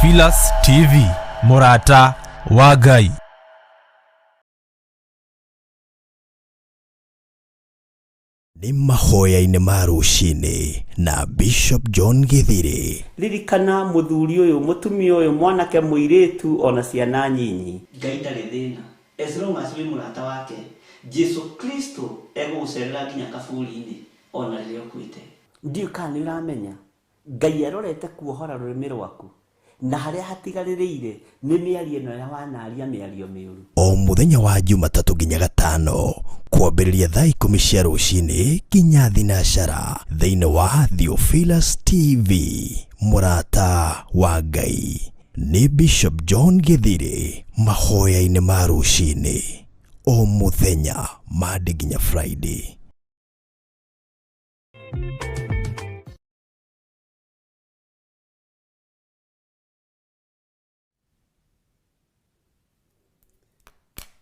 Theophilus TV, mũrata wa Ngai. Nĩ mahoya-inĩ ma rũcinĩ na Bishop John Githiri. Ririkana mũthuri ũyũ, mũtumia ũyũ, mwanake, mũirĩtu ona ciana nyinyi. Ngai ndarĩ thĩna as long as wĩ mũrata wake. Jesu Kristo egũgũcerera nginya kaburi-inĩ ona rĩrĩa ũkuĩte. Ndiũĩ kana nĩ ũramenya Ngai arorete kuohora rũrĩmĩ rwaku na harĩa hatigarĩrĩire nĩ mĩario ĩno ya wanaria mĩario mĩũru. O mũthenya wa Jumatatũ nginya Gatano kwambĩrĩria thaa 10 cia rũcinĩ nginya thinacara thĩinĩ wa Theophilus TV, mũrata wa Ngai. Nĩ Bishop John Githiri mahoya-inĩ ma rũcinĩ o mũthenya Monday nginya Friday.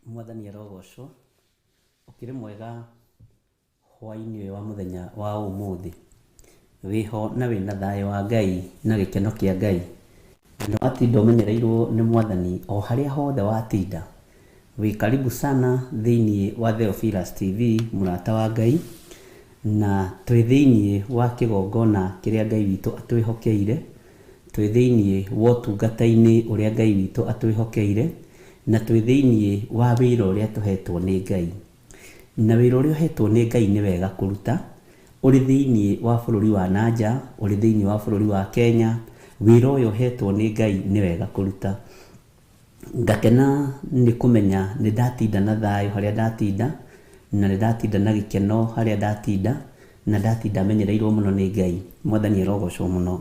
Mwathani arogocwo. Ũkĩrĩ mwega hwaĩ-inĩ ũyũ wa mũthenya wa ũmũthĩ. Wĩho na wĩna thayũ wa Ngai na gĩkeno kĩa Ngai. Na nĩ watinda ũmenyereirwo nĩ Mwathani o harĩa hothe watinda. Wĩ karibu sana thĩinĩ wa Theophilus TV, mũrata wa Ngai. Na twĩ thĩinĩ wa kĩgongona kĩrĩa Ngai witũ atwĩhokeire. Twĩ thĩinĩ wa ũtungata-inĩ ũrĩa Ngai witũ atwĩhokeire. Na twĩ thĩinĩ wa wĩra ũrĩa tũhetwo nĩ Ngai. Na wĩra ũrĩa ũhetwo nĩ Ngai nĩ wega kũruta. Ũrĩ thĩinĩ wa bũrũri wa nanja, ũrĩ thĩinĩ wa bũrũri wa Kenya, wĩra ũyũ ũhetwo nĩ Ngai nĩ wega kũruta. Ngakena nĩ kũmenya nĩ ndatinda na thayũ harĩa ndatinda, na nĩ ndatinda na gĩkeno harĩa ndatinda, na ndatinda menyereirwo mũno nĩ Ngai. Mwathani arogocwo mũno.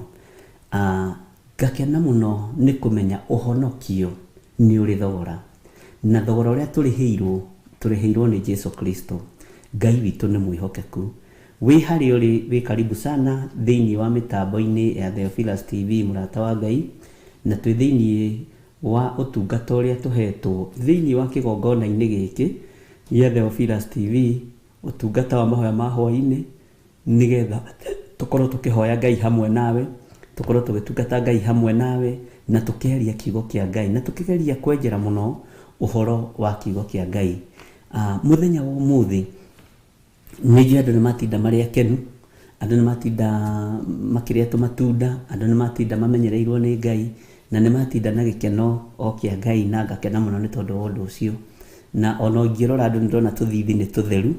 Ngakena mũno nĩ kũmenya ũhonokio nĩ ũrĩ thogora. Na thogora ũrĩa tũrĩhĩirwo, tũrĩhĩirwo nĩ Jesu Kristo. Ngai witũ nĩ mwĩhokeku. Wĩ harĩa ũrĩ, wĩ karibu sana thĩinĩ wa mĩtambo-inĩ ya Theophilus TV, mũrata wa Ngai. Na twĩ thĩinĩ wa ũtungata ũrĩa tũhetwo thĩinĩ wa kĩgongona-inĩ gĩkĩ gĩa Theophilus TV, ũtungata wa mahoya ma hwaĩ-inĩ, nĩgetha tũkorwo tũkĩhoya Ngai hamwe nawe, tũkorwo tũgĩtungata Ngai hamwe nawe, na tũkĩaria kiugo kĩa Ngai, na tũkĩgeria kwenjera mũno ũhoro wa kiugo kĩa Ngai. Mũthenya wa ũmũthĩ nĩ njũĩ andũ nĩ matinda marĩ akenu, andũ nĩ matinda makĩrĩa tũmatunda, andũ nĩ matinda mamenyereirwo nĩ Ngai, na nĩ matinda na gĩkeno o kĩa Ngai, na ngakena mũno nĩ tondũ wa ũndũ ũcio. Na ona ũngĩrora andũ nĩ ndĩrona tũthithi nĩ tũtheru,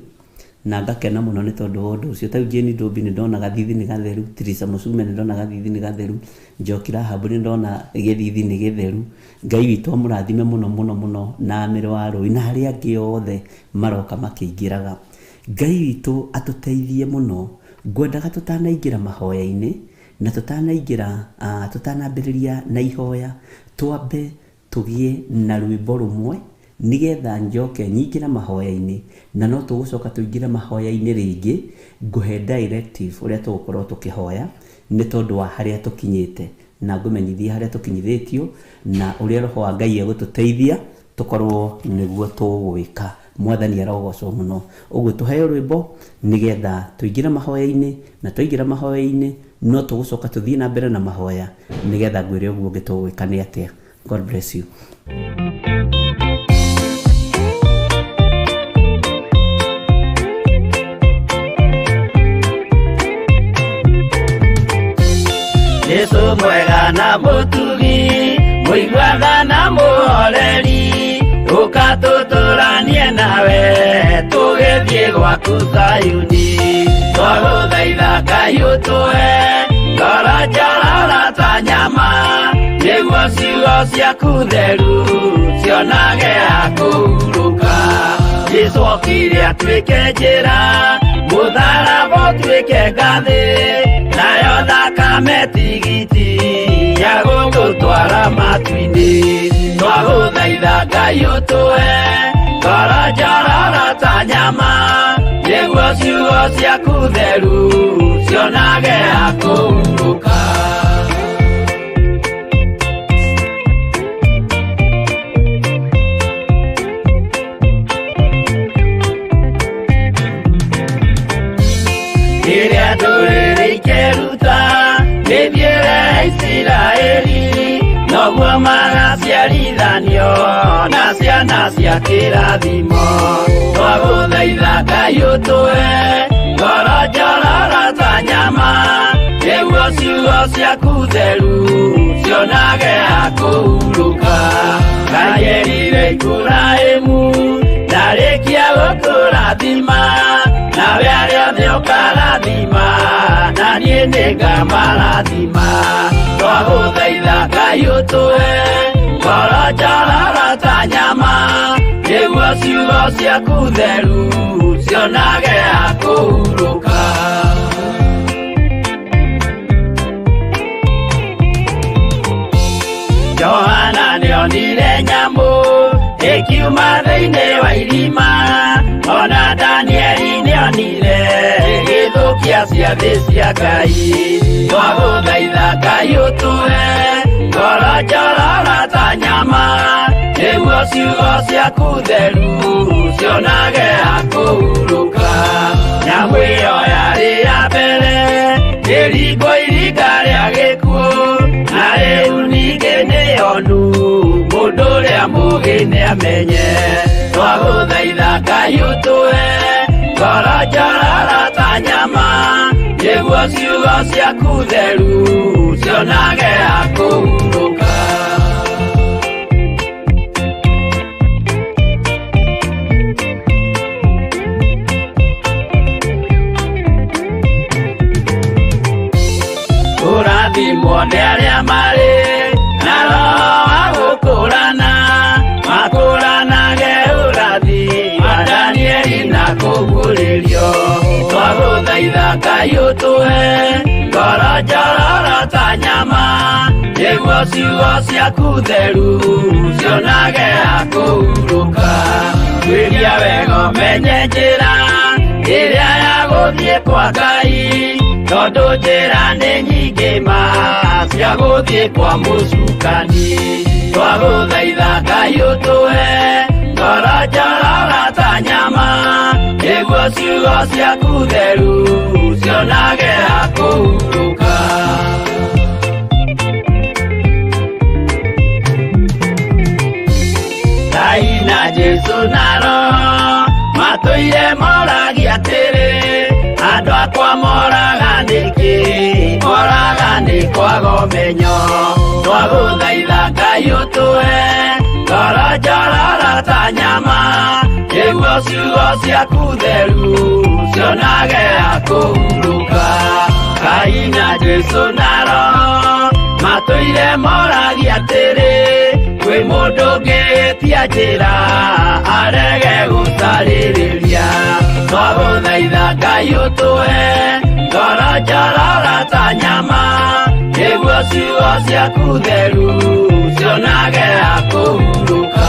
na ngakena mũno nĩ tondũ wa ũndũ ũcio. Ta rĩu Jane Ndũmbi nĩ ndona gathithi nĩ gatheru, Teresa Mũcume nĩ ndona gathithi nĩ gatheru, Njoki Rahabu nĩ ndona gĩthithi nĩ gĩtheru. Ngai witũ amũrathime mũno mũno mũno, na Amĩrĩ wa Rũĩ na arĩa angĩ othe maroka makĩingĩraga. Ngai witũ atũteithie mũno. Ngwendaga tũtanaingĩra mahoya-inĩ na tũtanaingĩra, tũtanambĩrĩria na ihoya, twambe tũgĩe na rwĩmbo rũmwe nĩgetha njoke nyingĩre mahoya-inĩ, na no tũgũcoka tũingĩre mahoya-inĩ rĩngĩ ngũhe directive ũrĩa tũgũkorwo tũkĩhoya nĩ tondũ wa harĩa tũkinyĩte, na ngũmenyithie harĩa tũkinyithĩtio na ũrĩa Roho wa Ngai egũtũteithia tũkorwo nĩguo tũgwĩka. Mwathani arogocwo mũno. Ũguo tũheo rwĩmbo nĩgetha tũingĩre mahoya-inĩ, na twaingĩra mahoya-inĩ no tũgũcoka tũthiĩ na mbere na mahoya nĩgetha ngwĩre ũguo ũngĩ tũgwĩka nĩ atĩa. God bless you. Jesu mwega na mũtugi, mũiguaga na mũhoreri, ũka tũtũranie nawe, tũgĩthiĩ gwaku Zayuni. Twagũthaitha Ngai ũtũhe ngoro njororo ta nyama, nĩguo ciugo ciaku theru cionage ha kũhurũka. Jesu okire atuĩke njĩra, mũtharaba ũtuĩke ngathĩ, nayo thakame tigiti ya gũgũtwara matu-inĩ. Twagũthaitha Ngai ũtũhe ngoro njororo ta nyama, nĩguo ciugo ciaku theru cionage ha kũhurũka. Rĩrĩa ndũrĩrĩ ikeruta mĩthiĩre ya Isiraeli, no Noguo magaciarithanio na ciana cia kĩrathimo. Twagũthaitha Ngai ũtũhe ngoro njororo ta nyama, nĩguo ciugo ciaku theru cionage ha kũhurũka. Ngai erire Iburahĩmu ndarĩkia gũkũrathima, nawe arĩa othe ũkarathima, na niĩ nĩngamarathima. Twagũthaitha Ngai ũtũhe ngoro njororo ta nyama, nĩguo ciugo ciaku theru cionage ha kũhurũka. Johana nĩonire nyamũ ĩkiuma thĩinĩ wa irima, ona Danieli nĩonire ĩgĩthũkia ciathĩ cia Ngai. Twagũthaitha Ngai ũtũhe ngoro njororo ta nyama, nĩguo ciugo ciaku theru cionage ha kũhurũka. Nyamũ ĩyo yarĩ ya mbere ĩringwo iringa rĩa gĩkuũ, na rĩu ningĩ nĩyonu mũndũ ũrĩa mũũgĩ nĩamenye. Twagũthaitha Ngai ũtũhe ngoro njororo ta nyama, nĩguo ciugo ciaku theru cionage ha kũhurũka. Kũrathimwo nĩ arĩa marĩ na roho wa gũkũrana, makũranage ũrathi wa Danieli na kũguũrĩrio. Twagũthaitha Ngai ũtũhe ngoro njororo ta nyama, nĩguo ciugo ciaku theru cionage ha kũhurũka. Tuĩria wega ũmenye njĩra ĩrĩa ya gũthiĩ kwa Ngai, tondũ njĩra nĩ nyingĩ ma cia gũthiĩ kwa mũcukani. Twagũthaitha Ngai ũtũhe ngoro njororo ta nyama, nĩguo ciugo ciaku theru cionage ha kũhurũka. Ngai na Jesũ na Roho matũire moragia atĩrĩ, andũ akwa moraga nĩkĩ? Moraga nĩ kwaga ũmenyo. Twagũthaitha Ngai ũtũhe ngoro njororo ta nyama, nĩguo ciugo ciaku theru cionage ha kũhurũka. Ngai na Jesũ na Roho matũire moragia atĩrĩ, kwĩ mũndũ ũngĩtia njĩra arege gũcarĩrĩria. Twagũthaitha Ngai ũtũhe ngoro njororo ta nyama, nĩguo ciugo ciaku theru cionage ha kũhurũka.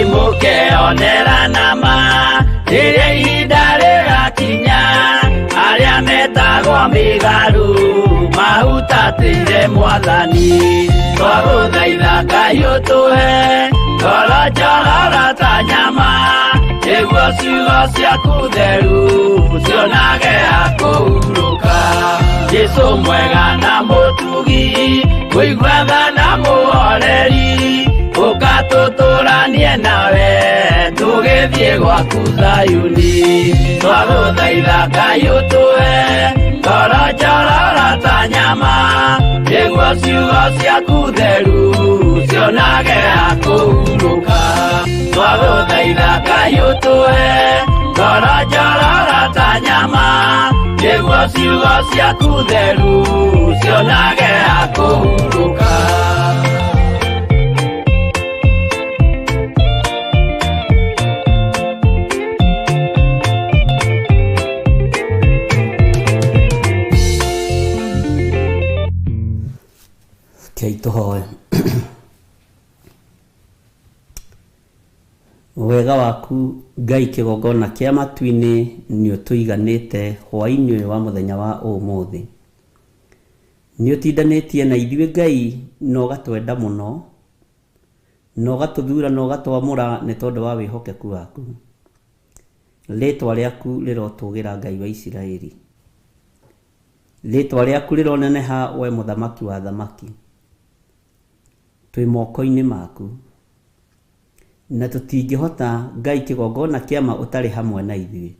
Nĩmũkeonera nama rĩrĩa ihinda rĩgakinya, arĩa metagwo mĩgarũ mahutatĩire Mwathani. Twagũthaitha Ngai ũtũhe ngoro njororo ta nyama, nĩguo ciugo ciaku theru cionage ha kũhurũka. Jesũ mwega na mũtugi, mũigua tha na mũhoreri, ũka tũtũranie nawe tũgĩthiĩ gwaku Zayuni. Twagũthaitha Ngai ũtũhe ngoro njororo ta nyama, nĩguo ciugo ciaku theru cionage ha kũhurũka. Twagũthaitha Ngai ũtũhe ngoro njororo ta nyama, nĩguo ciugo ciaku theru cionage ha kũhurũka. Rekei tũhoe. Wega waku Ngai kĩgongona kĩa matu-inĩ nĩ ũtũiganĩte hwaĩ-inĩ ũyũ wa mũthenya wa ũmũthĩ. Nĩ ũtindanĩtie na ithuĩ Ngai na ũgatwenda mũno, Na ũgatũthura na ũgatwamũra nĩ tondũ wa wĩhokeku waku. Rĩtwa rĩaku rĩrotũgĩra Ngai wa Isiraeli. Rĩtwa rĩaku rĩroneneha we mũthamaki wa athamaki. Twĩ moko-inĩ maku. Na tũtingĩhota Ngai kĩgongona kĩa ma ũtarĩ hamwe na ithuĩ.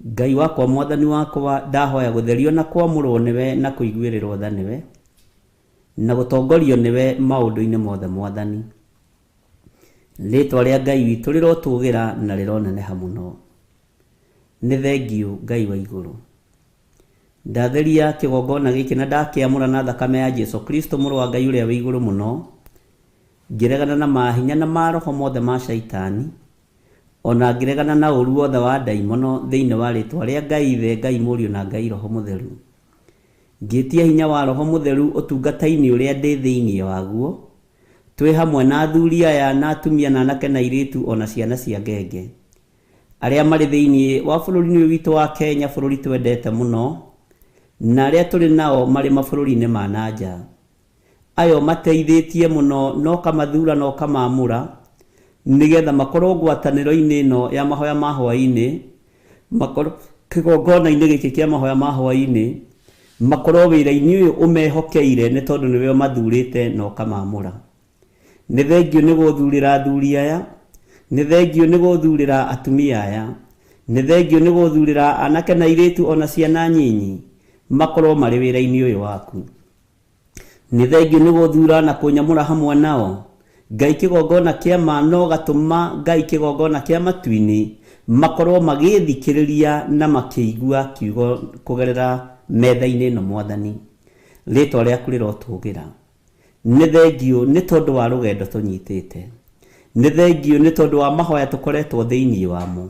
Ngai wakwa mwathani wakwa ndahoya gũtherio na kwamũrwo nĩwe na kũiguĩrĩrwo tha nĩwe na gũtongorio nĩwe maũndũ-inĩ mothe mwathani. Rĩtwa rĩa Ngai witũ rĩrotũgĩra na rĩroneneha mũno. Nĩ thengiũ Ngai wa igũrũ. Ndatheria kĩgongona gĩkĩ na ndakĩamũra na thakame ya Jesu Kristo mũrũ wa Ngai ũrĩa wĩ igũrũ mũno, ngĩregana na mahinya na maroho mothe ma shaitani, ona ngĩregana na ũru wothe wa ndaimono thĩinĩ wa rĩtwa rĩa Ngai Ithe, Ngai Mũriũ na Ngai Roho Mũtheru. Ngĩtia hinya wa Roho Mũtheru ũtungata-inĩ ũrĩa ndĩ thĩinĩ waguo, twĩ hamwe na athuri aya na atumia na anake na airĩtu ona ciana cia ngenge. Arĩa marĩ thĩinĩ wa bũrũri-inĩ ũyũ witũ wa Kenya, bũrũri twendete mũno, na arĩa tũrĩ nao marĩ mabũrũri-inĩ ma na nja. Ayo mateithĩtie mũno na ũkamathura na ũkamaamũra nĩgetha makorwo ngwatanĩro-inĩ ĩno ya mahoya ma hwaĩ-inĩ, makorwo kĩgongona-inĩ gĩkĩ kĩa mahoya ma hwaĩ-inĩ, makorwo wĩra-inĩ ũyũ ũmehokeire nĩ tondũ nĩwe ũmathurĩte na ũkamaamũra. Nĩ thengiũ nĩ gũthurĩra athuri aya, nĩ thengiũ nĩ gũthurĩra atumia aya, nĩ thengiũ nĩ gũthurĩra anake na airĩtu ona ciana nyinyi makorwo marĩ wĩra-inĩ ũyũ waku. Nĩ thengiũ nĩ gũthura na kũnyamũra hamwe nao Ngai kĩgongona kĩa ma na ũgatũma Ngai kĩgongona kĩa matu-inĩ makorwo magĩthikĩrĩria na makĩigua kiugo kũgerera metha-inĩ ĩno mwathani. Rĩtwa rĩaku rĩrotũgĩra. Nĩ thengiũ nĩ tondũ wa rũgendo tũnyitĩte. Nĩ thengiũ nĩ tondũ wa mahoya tũkoretwo thĩinĩ wamo.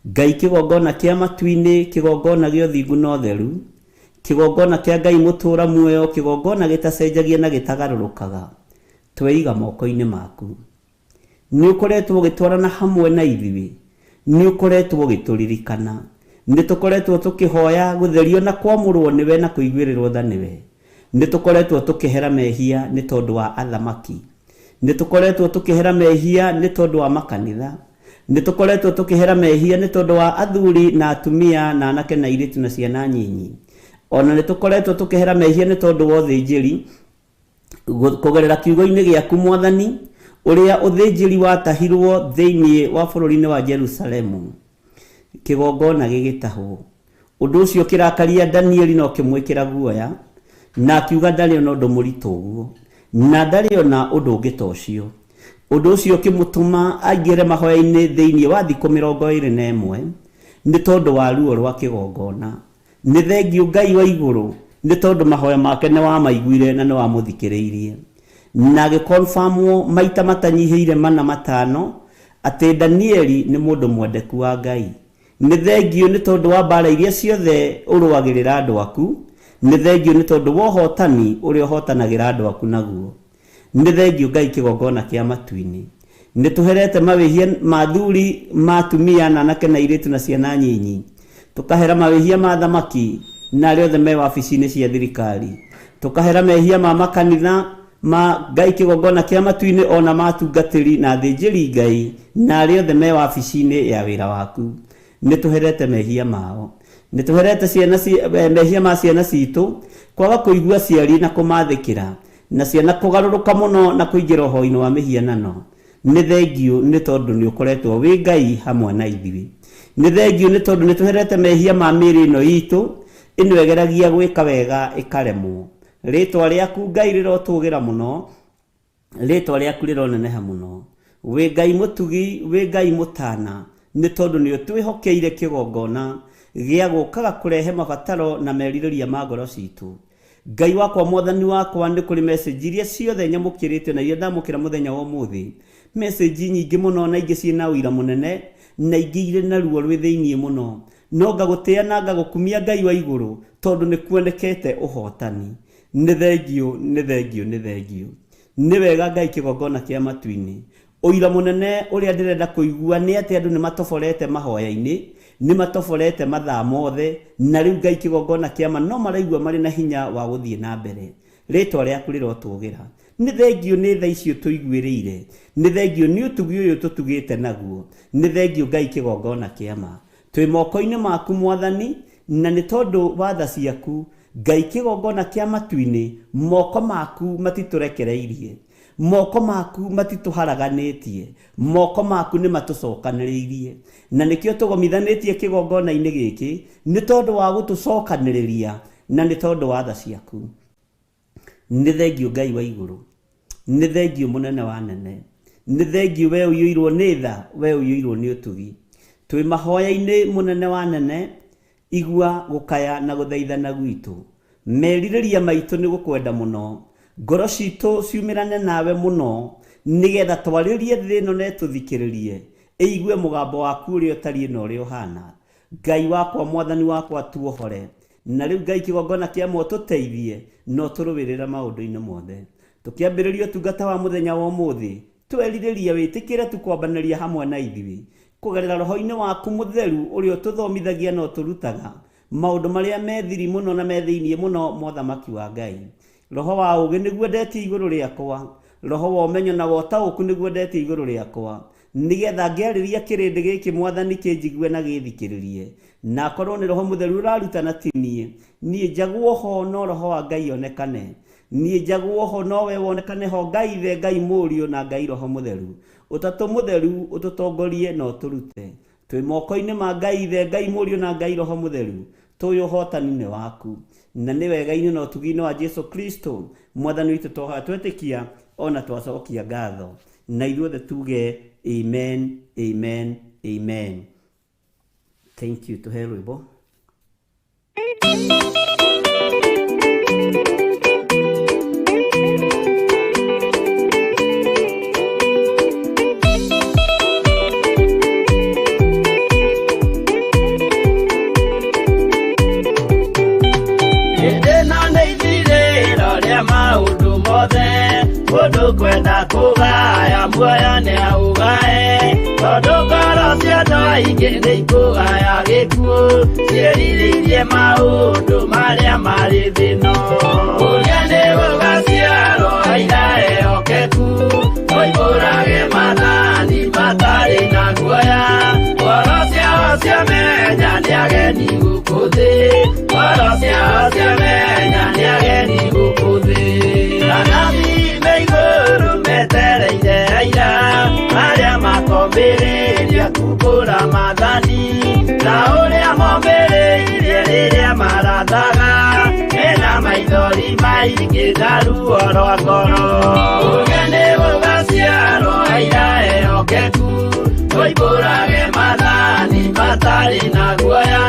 Ngai kĩgongona kĩa matu-inĩ, kĩgongona gĩa ũthingu na ũtheru, kĩgongona kĩa Ngai mũtũũra muoyo, kĩgongona gĩtacenjagia na gĩtagarũrũkaga, tweiga moko-inĩ maku. Nĩ ũkoretwo ũgĩtwarana hamwe na ithuĩ, nĩ ũkoretwo ũgĩtũririkana, nĩ tũkoretwo tũkĩhoya gũtherio na kwamũrwo nĩwe na kũiguĩrĩrwo tha nĩwe. Nĩ tũkoretwo tũkĩhera mehia nĩ tondũ wa athamaki. Nĩ tũkoretwo tũkĩhera mehia nĩ tondũ wa makanitha. Nĩ tũkoretwo tũkĩhera mehia nĩ tondũ wa athuri na atumia na anake na airĩtu na ciana nyinyi. Ona nĩ tũkoretwo tũkĩhera mehia nĩ tondũ wa ũthĩnjĩri kũgerera kiugo-inĩ gĩaku mwathani, ũrĩa ũthĩnjĩri watahirwo thĩinĩ wa bũrũri-inĩ wa Jerusalemu, kĩgongona gĩgĩtahwo. Ũndũ ũcio ũkĩrakaria Danieli na ũkĩmwĩkĩra guoya, na akiuga ndarĩ ona ũndũ mũritũ ũguo, na ndarĩ ona ũndũ ũngĩ ta ũcio. Ũndũ ũcio ũkĩmũtũma aingĩre mahoya-inĩ thĩinĩ wa thikũ 21 nĩ tondũ wa ruo rwa kĩgongona. Nĩ thengiũ Ngai wa igũrũ nĩ tondũ mahoya make nĩ wamaiguire na nĩ wamũthikĩrĩirie. Na agĩkonfamwo maita matanyihĩire mana matano atĩ Danieli nĩ mũndũ mwendeku wa Ngai. Nĩ thengiũ nĩ tondũ wa mbara iria ciothe ũrũagĩrĩra andũ aku, nĩ thengiũ nĩ tondũ wa ũhotani ũrĩa ũhotanagĩra andũ aku naguo. Nĩ thengiũ Ngai kĩgongona kĩa matu-inĩ. Nĩ tũherete mawĩhia ma athuri, ma atumia na anake na airĩtu na ciana nyinyi. Tũkahera mawĩhia ma athamaki na arĩa othe me wabici-inĩ cia thirikari. Tũkahera mehia ma makanitha ma Ngai kĩgongona kĩa matu-inĩ ona ma atungatĩri na athĩnjĩri Ngai na arĩa othe me wabici-inĩ ya wĩra waku. Nĩ tũherete mehia mao. Nĩ tũherete ciana mehia ma ciana citũ kwaga kũigua aciari na kũmathĩkĩra, na ciana kũgarũrũka mũno na kũingĩra ũhoi-inĩ wa mĩhianano. Nĩ thengiũ nĩ tondũ nĩ ũkoretwo wĩ Ngai hamwe na ithuĩ. Nĩ thengiũ nĩ tondũ nĩ tũherete mehia ma mĩĩrĩ ĩno itũ, ĩno ĩgeragia gwĩka wega ĩkaremwo. Rĩtwa rĩaku Ngai rĩrotũgĩra mũno, rĩtwa rĩaku rĩroneneha mũno. Wĩ Ngai mũtugi, wĩ Ngai mũtana, nĩ tondũ nĩ ũtwĩhokeire kĩgongona gĩa gũkaga kũrehe mabataro na merirĩria ma ngoro citũ. Ngai wakwa mwathani wakwa, nĩ kũrĩ message iria ciothe nyamũkĩrĩte na iria ndamũkĩra mũthenya wa ũmũthĩ. Message nyingĩ mũno na ingĩ ciĩna ũira mũnene na ingĩ irĩ na ruo rwĩ thĩinĩ mũno. No ngagũtĩa na ngagũkumia Ngai wa igũrũ tondũ nĩ kuonekete ũhotani. Nĩ thengiũ, nĩ thengiũ, nĩ thengiũ. Nĩ wega Ngai kĩgongona kĩa matu-inĩ. Ũira mũnene ũrĩa ndĩrenda kũigua nĩ atĩ andũ nĩ matoborete mahoya-inĩ, nĩ matoborete mathaa mothe, na rĩu Ngai kĩgongona kĩa ma no maraigua marĩ na hinya wa gũthiĩ na mbere. Rĩtwa rĩaku rĩrotũgĩra. Nĩ thengio nĩ tha icio tũiguĩrĩire, nĩ thengio nĩ ũtugi ũyũ tũtugĩte naguo, nĩ thengio Ngai kĩgongona kĩa ma. Twĩ moko-inĩ maku Mwathani, na nĩ tondũ wa tha ciaku Ngai kĩgongona kĩa matu-inĩ, moko maku matitũrekereirie, moko maku matitũharaganĩtie, moko maku nĩ matũcokanĩrĩirie. Na nĩkĩo tũgomithanĩtie kĩgongona-inĩ gĩkĩ, nĩ tondũ wa gũtũcokanĩrĩria na nĩ tondũ wa tha ciaku. Nĩ thengio Ngai wa igũrũ, nĩ thengio mũnene wa nene, nĩ thengio we ũiyũirwo nĩ tha, we ũiyũirwo nĩ ũtugi. Twĩ mahoya-inĩ mũnene wa nene, igua gũkaya na gũthaithana gwitũ. Merirĩria maitũ nĩ gũkwenda mũno, ngoro citũ ciumĩrane nawe mũno, nĩgetha twarĩrie thĩ ĩno na ĩtũthikĩrĩrie, ĩigue mũgambo waku ũrĩa ũtariĩ na ũrĩa ũhana. Ngai wakwa, Mwathani wakwa, tuohore. Na rĩu Ngai kĩgongona kĩa ma ũtũteithie na ũtũrũĩrĩre maũndũ-inĩ mothe. Tũkĩambĩrĩria ũtungata wa mũthenya wa ũmũthĩ, twerirĩria wĩtĩkĩre tu kwambanĩria hamwe na ithuĩ kũgerera roho-inĩ waku mũtheru ũrĩa ũtũthomithagia na ũtũrutaga maũndũ marĩa me thiri mũno na me thĩiniĩ mũno mothamaki wa Ngai. Roho wa ũũgĩ nĩguo ndetie igũrũ rĩakwa, roho wa ũmenyo na wa ũtaũku nĩguo ndetie igũrũ rĩakwa, nĩgetha ngĩarĩria kĩrĩndĩ gĩkĩ Mwathani kĩnjigue na gĩthikĩrĩrie. Na akorwo nĩ roho mũtheru ũrarutana ti niĩ, niĩ njagwo ho no roho wa Ngai onekane, niĩ njagwo ho no we wonekane ho, Ngai Ithe, Ngai Mũriũ na Ngai Roho Mũtheru. Ũtatũ mũtheru ũtũtongorie na ũtũrute. Twĩ moko-inĩ ma Ngai Ithe, Ngai Mũriũ na Ngai Roho Mũtheru, tũĩ ũhotani nĩ waku. Na nĩ wega-inĩ na ũtugi-inĩ wa Jesu Kristo Mwathani witũ twahoya twetĩkia ona twacokia ngatho. Na ithuothe tuge amen, amen, amen. Thank you. Tuhe rwĩmbo. Hĩndĩ ĩno nĩ ithirĩro rĩa maũndũ mothe, mũndũ kwenda kũgaya muoyo nĩ aũgae, tondũ ngoro cia andũ aingĩ nĩ ikũgaya gĩkuũ, ciĩrirĩirie maũndũ marĩa marĩ thĩ ĩno. Ũrĩa nĩ gũgaciarwo aira ehokeku, moimbũrage maathani matarĩ na guoya, ngoro ciao ciamenya nĩ ageni gũkũ thĩ, ngoro ciao ciamenya nĩ ageni gũkũ thĩ. Anabii me igũrũ metereire aira, arĩa makombĩrĩria kumbũra maathani, ta ũrĩa mombĩrĩirie rĩrĩa marathaga, mena maithori maingĩ na ruo rwa ngoro. Ũrĩa nĩ gũgaciarwo aira ehokeku, moimbũrage maathani matarĩ na guoya,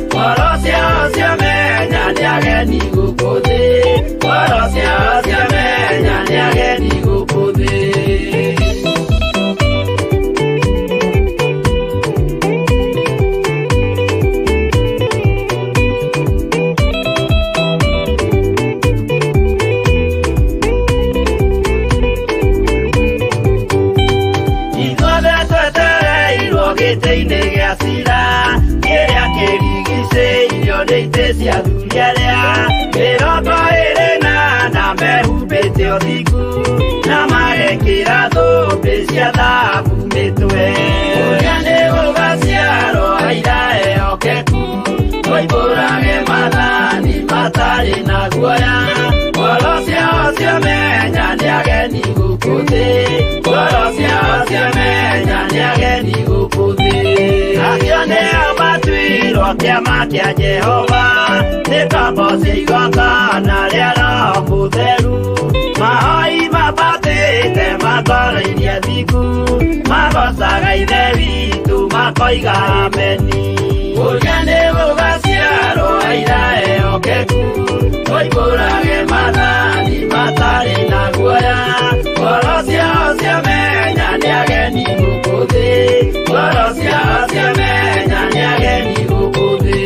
ngoro ciao ciamenya nĩ ageni gũkũ thĩ, ngoro ciao ciamenya nĩ ageni gũkũ thĩ. Ithuothe twetereirwo gĩtĩ-inĩ gĩa cira, kĩrĩa kĩrigicĩirio nĩ itĩ cia athuri arĩa 24 mehumbĩte ũthingu, na magekĩra thũmbĩ cia thahabu mĩtwe. Ũrĩa nĩ gũgaciarwo aira ehokeku, moimbũrage maathani matarĩ na guoya, ngoro ciao ciamenya nĩ ageni gũkũ thĩ, ngoro ciao ciamenya nĩ ageni gũkũ thĩ. Acio nĩo matuirwo kĩama kĩa Jehova, nĩ ngombo cia igongona rĩa Roho Mũtheru, mahoi mabatĩte matoroirie thingu, magocaga Ithe witũ makoiga ameni. Ũrĩa nĩ gũgaciarwo aira ehokeku, moimbũrage maathani matarĩ na guoya, ngoro ciao ciamenya nĩ ageni gũkũ thĩ, ngoro ciao ciamenya nĩ ageni gũkũ thĩ.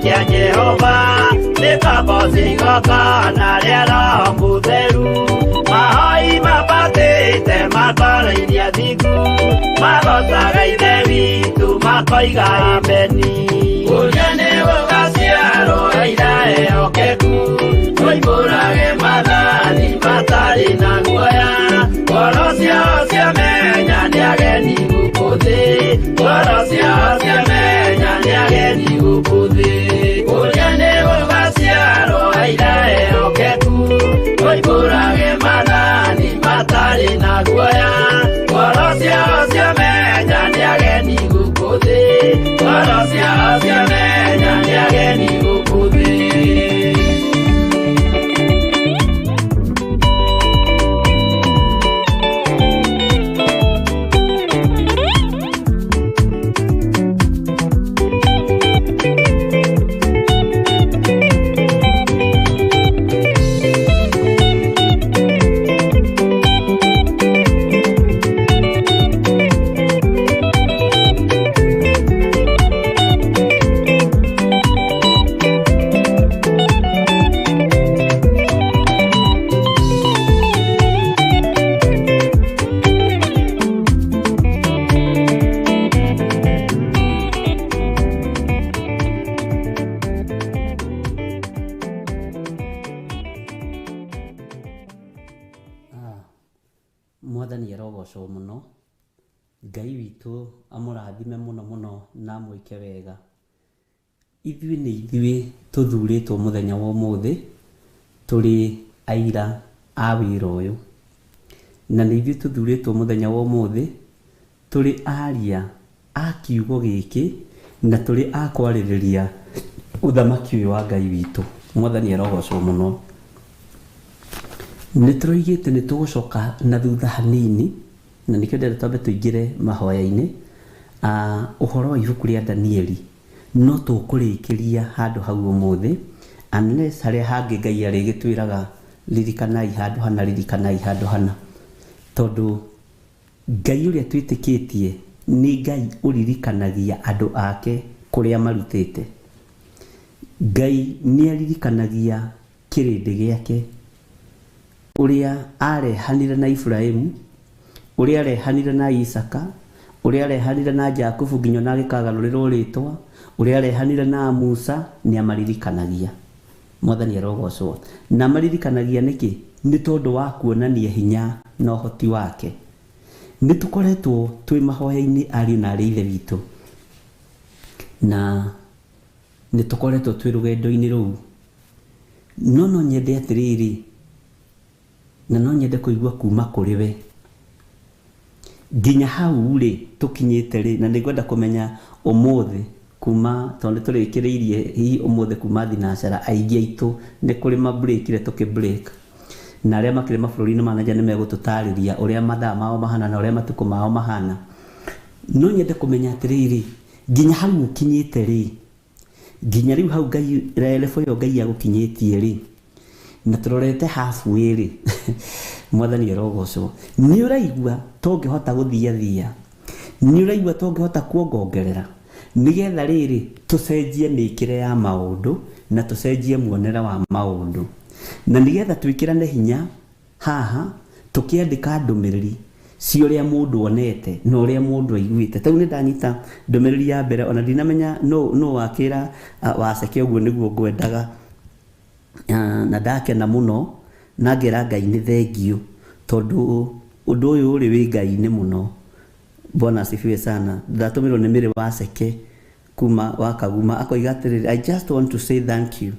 kĩa Jehova nĩ kaba cigongona rĩa Roho Mũtheru mahoi mabatĩte matwarairie athingu magocaga Ithe witũ makoiga ameni ũrĩa nĩ gũgaciarwo aira ehokeku moimbũrage maathani matarĩ na guoya ngoro ciao ciamenya nĩ ageni gũkũ thĩ ngoro ciao ciamenya nĩ ageni gũkũ thĩ ũrĩa nĩ gũgaciarwo aira ehokeku moimbũrage maathani matarĩ na guoya ngoro ciao ciamenya nĩ ageni gũkũ thĩ ngoro ciao ciamenya nĩ ageni gũkũ thĩ. Mwathani arogocwo mũno, Ngai witũ amũrathime mũno mũno na amwĩke wega. Ithuĩ nĩ ithuĩ tũthurĩtwo mũthenya wa ũmũthĩ tũrĩ aira a wĩra ũyũ, na nĩ ithuĩ tũthurĩtwo mũthenya wa ũmũthĩ tũrĩ aria a kiugo gĩkĩ na tũrĩ a kwarĩrĩria ũthamaki ũyũ wa Ngai witũ. Mwathani arogocwo mũno. Nĩ tũroigĩte nĩ tũgũcoka na thutha hanini, na nĩkĩo ndĩrenda twambe tũingĩre mahoya-inĩ. Ũhoro wa ibuku rĩa Danieli no tũkũrĩkĩria handũ hau ũmũthĩ, unless harĩa hangĩ Ngai arĩgĩtwĩraga ririkanai handũ hana, ririkanai handũ hana, tondũ Ngai ũrĩa twĩtĩkĩtie nĩ Ngai ũririkanagia andũ ake kũrĩa marutĩte. Ngai nĩ aririkanagia kĩrĩndĩ gĩake, ũrĩa arehanire na Iburahĩmu, ũrĩa arehanire na Isaka, ũrĩa arehanire na Jakubu nginya ona agĩkagarũrĩrwo rĩtwa, ũrĩa arehanire na Musa, nĩ amaririkanagia. Mwathani arogocwo. Na amaririkanagia nĩkĩ? Nĩ tondũ wa kuonania hinya na ũhoti wake. Nĩ tũkoretwo twĩ mahoya-inĩ ariũ na arĩ Ithe witũ, na nĩ tũkoretwo twĩ rũgendo-inĩ rũu. No no nyende atĩrĩrĩ, na no nyende kũigua kuma kũrĩ we nginya hau rĩ tũkinyĩte rĩ, na nĩngwenda kũmenya ũmũthĩ kuma, tondũ nĩtũrĩkĩrĩirie hihi ũmũthĩ kuma thinacara aingĩ aitũ nĩ kũrĩ mabreakire tũkĩ break, na arĩa makĩrĩ mabũrũri-inĩ ma nanja nĩ megũtũtarĩria ũrĩa mathaa mao mahana na ũrĩa matukũ mao mahana. No nyende kũmenya atĩrĩrĩ, nginya hau ũkinyĩte rĩ, nginya rĩu hau Ngai level ĩyo Ngai agũkinyĩtie rĩ, na tũrorete halfway rĩ, Mwathani arogocwo. Nĩ ũraigua tũngĩhota gũthiathia, nĩ ũraigua tũngĩhota kuongongerera, nĩgetha rĩrĩ tũcenjie mĩkĩre ya maũndũ na tũcenjie muonere wa maũndũ, na nĩgetha twĩkĩrane hinya haha tũkĩandĩka ndũmĩrĩri cia ũrĩa mũndũ onete na ũrĩa mũndũ aiguĩte. Ta rĩu nĩ ndanyita ndũmĩrĩri ya mbere, ona ndinamenya no wakĩra waceke ũguo nĩguo ngwendaga, na ndakena mũno na ngera Ngai nĩ thengiũ, tondũ ũndũ ũyũ ũrĩ wĩ Ngai-inĩ mũno. Bwana asifiwe sana. Ndatũmĩrwo nĩ Mĩrĩ Waceke kuma wa Kaguma, akoiga atĩrĩrĩ, I just want to say thank you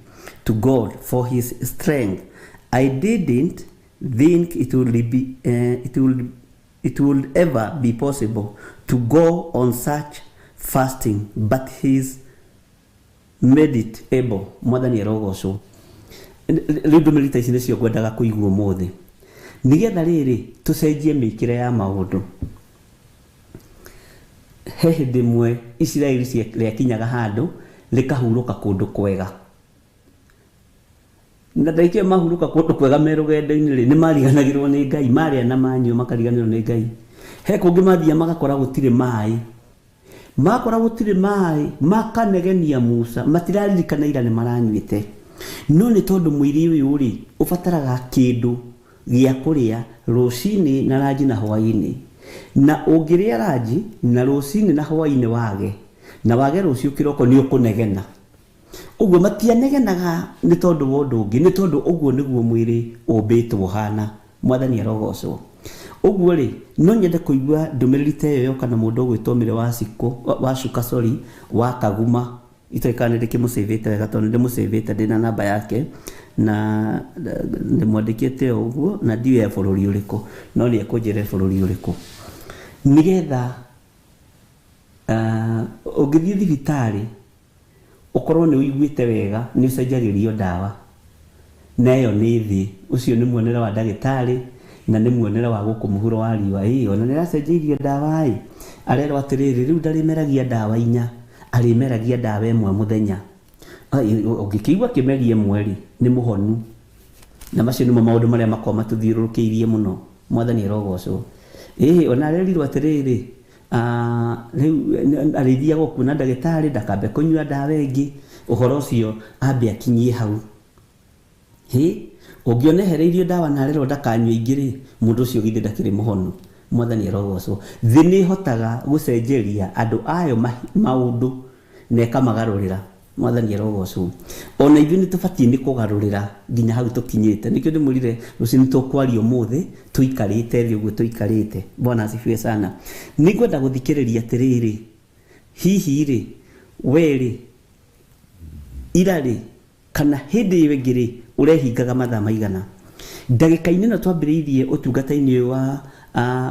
to God for his strength. I didn't think it would be, it would ever be possible to go on such fasting, but he's made it able. Mwathani arogocwo. Rĩu ndũmĩrĩri ta ici nĩcio ngwendaga kũigua ũmũthĩ, nĩgetha rĩrĩ tũcenjie mĩkĩre ya maũndũ. He hĩndĩ ĩmwe Isiraeli rĩakinyaga handũ rĩkahurũka kũndũ kwega, na ndagĩka ĩyo mahurũka kũndũ kwega me rũgendo-inĩ rĩ, nĩ mariganagĩrwo nĩ Ngai, marĩa na manyua makariganĩrwo nĩ Ngai. He kũngĩ mathiaga magakora gũtirĩ maĩ, Makora gũtirĩ maĩ makanegenia Musa, matiraririkana ira nĩ maranyuĩte. No nĩ tondũ mwĩrĩ ũyũ rĩ ũbataraga kĩndũ gĩa kũrĩa rũcinĩ na ranji na hwaĩ-inĩ. Na ũngĩrĩa ranji na rũcinĩ na hwaĩ-inĩ wage, na wage rũciũ kĩroko nĩ ũkũnegena. Ũguo matianegenaga nĩ tondũ wa ũndũ ũngĩ, nĩ tondũ ũguo nĩguo mwĩrĩ ũmbĩtwo ũhana. Mwathani arogocwo. Ũguo rĩ, no nyende kũigua ndũmĩrĩri ta ĩyo yoka na mũndũ ũgwĩtwo Mĩrĩ wa Cikũ, wa Cuka sorry, wa Kaguma. Itoĩ kana nĩ ndĩkĩmũcĩvĩte wega tondũ nĩ ndĩmũcĩvĩte ndĩna namba yake na ndĩmwandĩkĩte o ũguo na ndiũĩ e bũrũri ũrĩkũ, no nĩ ekũnjĩra e bũrũri ũrĩkũ. Nĩgetha ũngĩthiĩ thibitarĩ ũkorwo nĩ ũiguĩte wega nĩ ũcenjagĩrio ndawa, na ĩyo nĩ thĩ. Ũcio nĩ muonere wa ndagĩtarĩ na nĩ muonere wa gũkũ mũhuro wa riũa. Ĩ ona nĩ aracenjeirio ndawa ĩ, arerwo atĩrĩrĩ, rĩu ndarĩmeragia ndawa inya, arĩmeragia ndawa ĩmwe mũthenya. Ũngĩkĩigua akĩmeria ĩmwe rĩ, nĩ mũhonu. Na macio nĩmo maũndũ marĩa makoragwo matũthiũrũrũkĩirie mũno. Mwathani arogocwo. Ĩ ona arerirwo atĩrĩrĩ, rĩu arĩthiaga o kuona ndagĩtarĩ, ndakambe kũnyua ndawa ĩngĩ, ũhoro ũcio ambe akinyie hau. Hĩ, ũngĩona ehereirio ndawa na arerwo ndakanyue ingĩ rĩ, mũndũ ũcio githĩ ndakĩrĩ mũhonu. Mwathani arogocwo. Thĩ nĩ ĩhotaga gũcenjeria andũ ayo maũndũ na ĩkamagarũrĩra. Mwathani arogocwo. Ona ithuĩ nĩ tũbatiĩ nĩ kũgarũrĩra nginya hau tũkinyĩte. Nĩkĩo ndĩmwĩrire rũciũ nĩ tũkwaria ũmũthĩ tũikarĩte thĩ ũguo tũikarĩte. Bwana asifiwe sana. Nĩngwenda gũthikĩrĩria atĩrĩrĩ, hihi rĩ, we rĩ, ira rĩ, kana hĩndĩ ĩyo ĩngĩ rĩ, ũrehingaga mathaa maigana? Ndagĩka-inĩ ĩno twambĩrĩirie ũtungata-inĩ ũyũ wa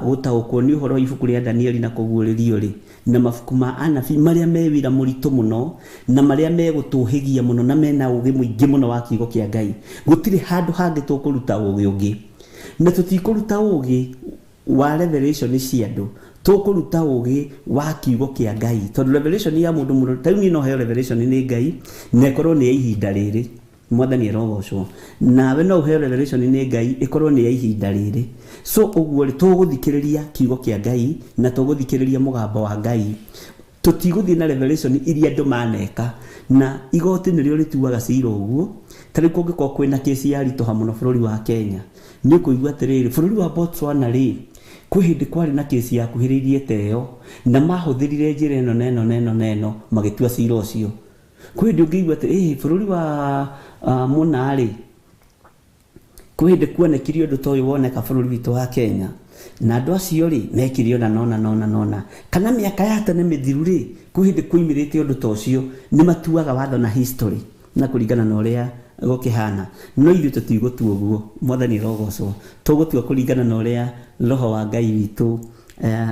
gũtaũkwo nĩ ũhoro wa ibuku rĩa Danieli na kũguũrĩrio rĩ, na mabuku ma anabii marĩa me wĩra mũritũ mũno na marĩa megũtũhĩgia mũno na mena ũgĩ mũingĩ mũno wa kiugo kĩa Ngai. Gũtirĩ handũ hangĩ tũkũruta ũgĩ ũngĩ. Na tũtikũruta ũgĩ wa revelation cia andũ, tũkũruta ũgĩ wa kiugo kĩa Ngai. Tondũ revelation ya mũndũ mũno, ta rĩu niĩ no heo revelation nĩ Ngai na ĩkorwo nĩ ya ihinda rĩrĩ. Mwathani arogocwo. Nawe no ũheo revelation nĩ Ngai ĩkorwo nĩ ya ihinda rĩrĩ. So ũguo rĩ, tũgũthikĩrĩria kiugo kĩa Ngai na tũgũthikĩrĩria mũgambo wa Ngai. Tũtigũthiĩ na revelation iria andũ maneka, na igoti nĩrĩo rĩtuaga cira ũguo. Ta rĩu kũngĩkorwo kwĩna kesi yaritũha mũno bũrũri wa Kenya, nĩ ũkũigua atĩrĩrĩ, bũrũri wa Botswana rĩ, kwĩ hĩndĩ kwarĩ na kesi yakuhĩrĩirie ta ĩyo, na mahũthĩrire njĩra ĩno na ĩno na ĩno na ĩno magĩtua cira ũcio. Kwĩ hĩndĩ ũngĩigua atĩ ĩ bũrũri wa mũna rĩ, kwĩ hĩndĩ kuonekire ũndũ ta ũyũ woneka bũrũri witũ wa Kenya, na andũ acio rĩ mekire ũna na ũna na ũna na ũna. Kana mĩaka ya tene mĩthiru rĩ, kwĩ hĩndĩ kuoimĩrĩte ũndũ ta ũcio, nĩ matuaga watho na history na kũringana na ũrĩa gũkĩhana. No ithuĩ tũtigũtua ũguo, Mwathani arogocwo. Tũgũtua kũringana na ũrĩa Roho wa Ngai witũ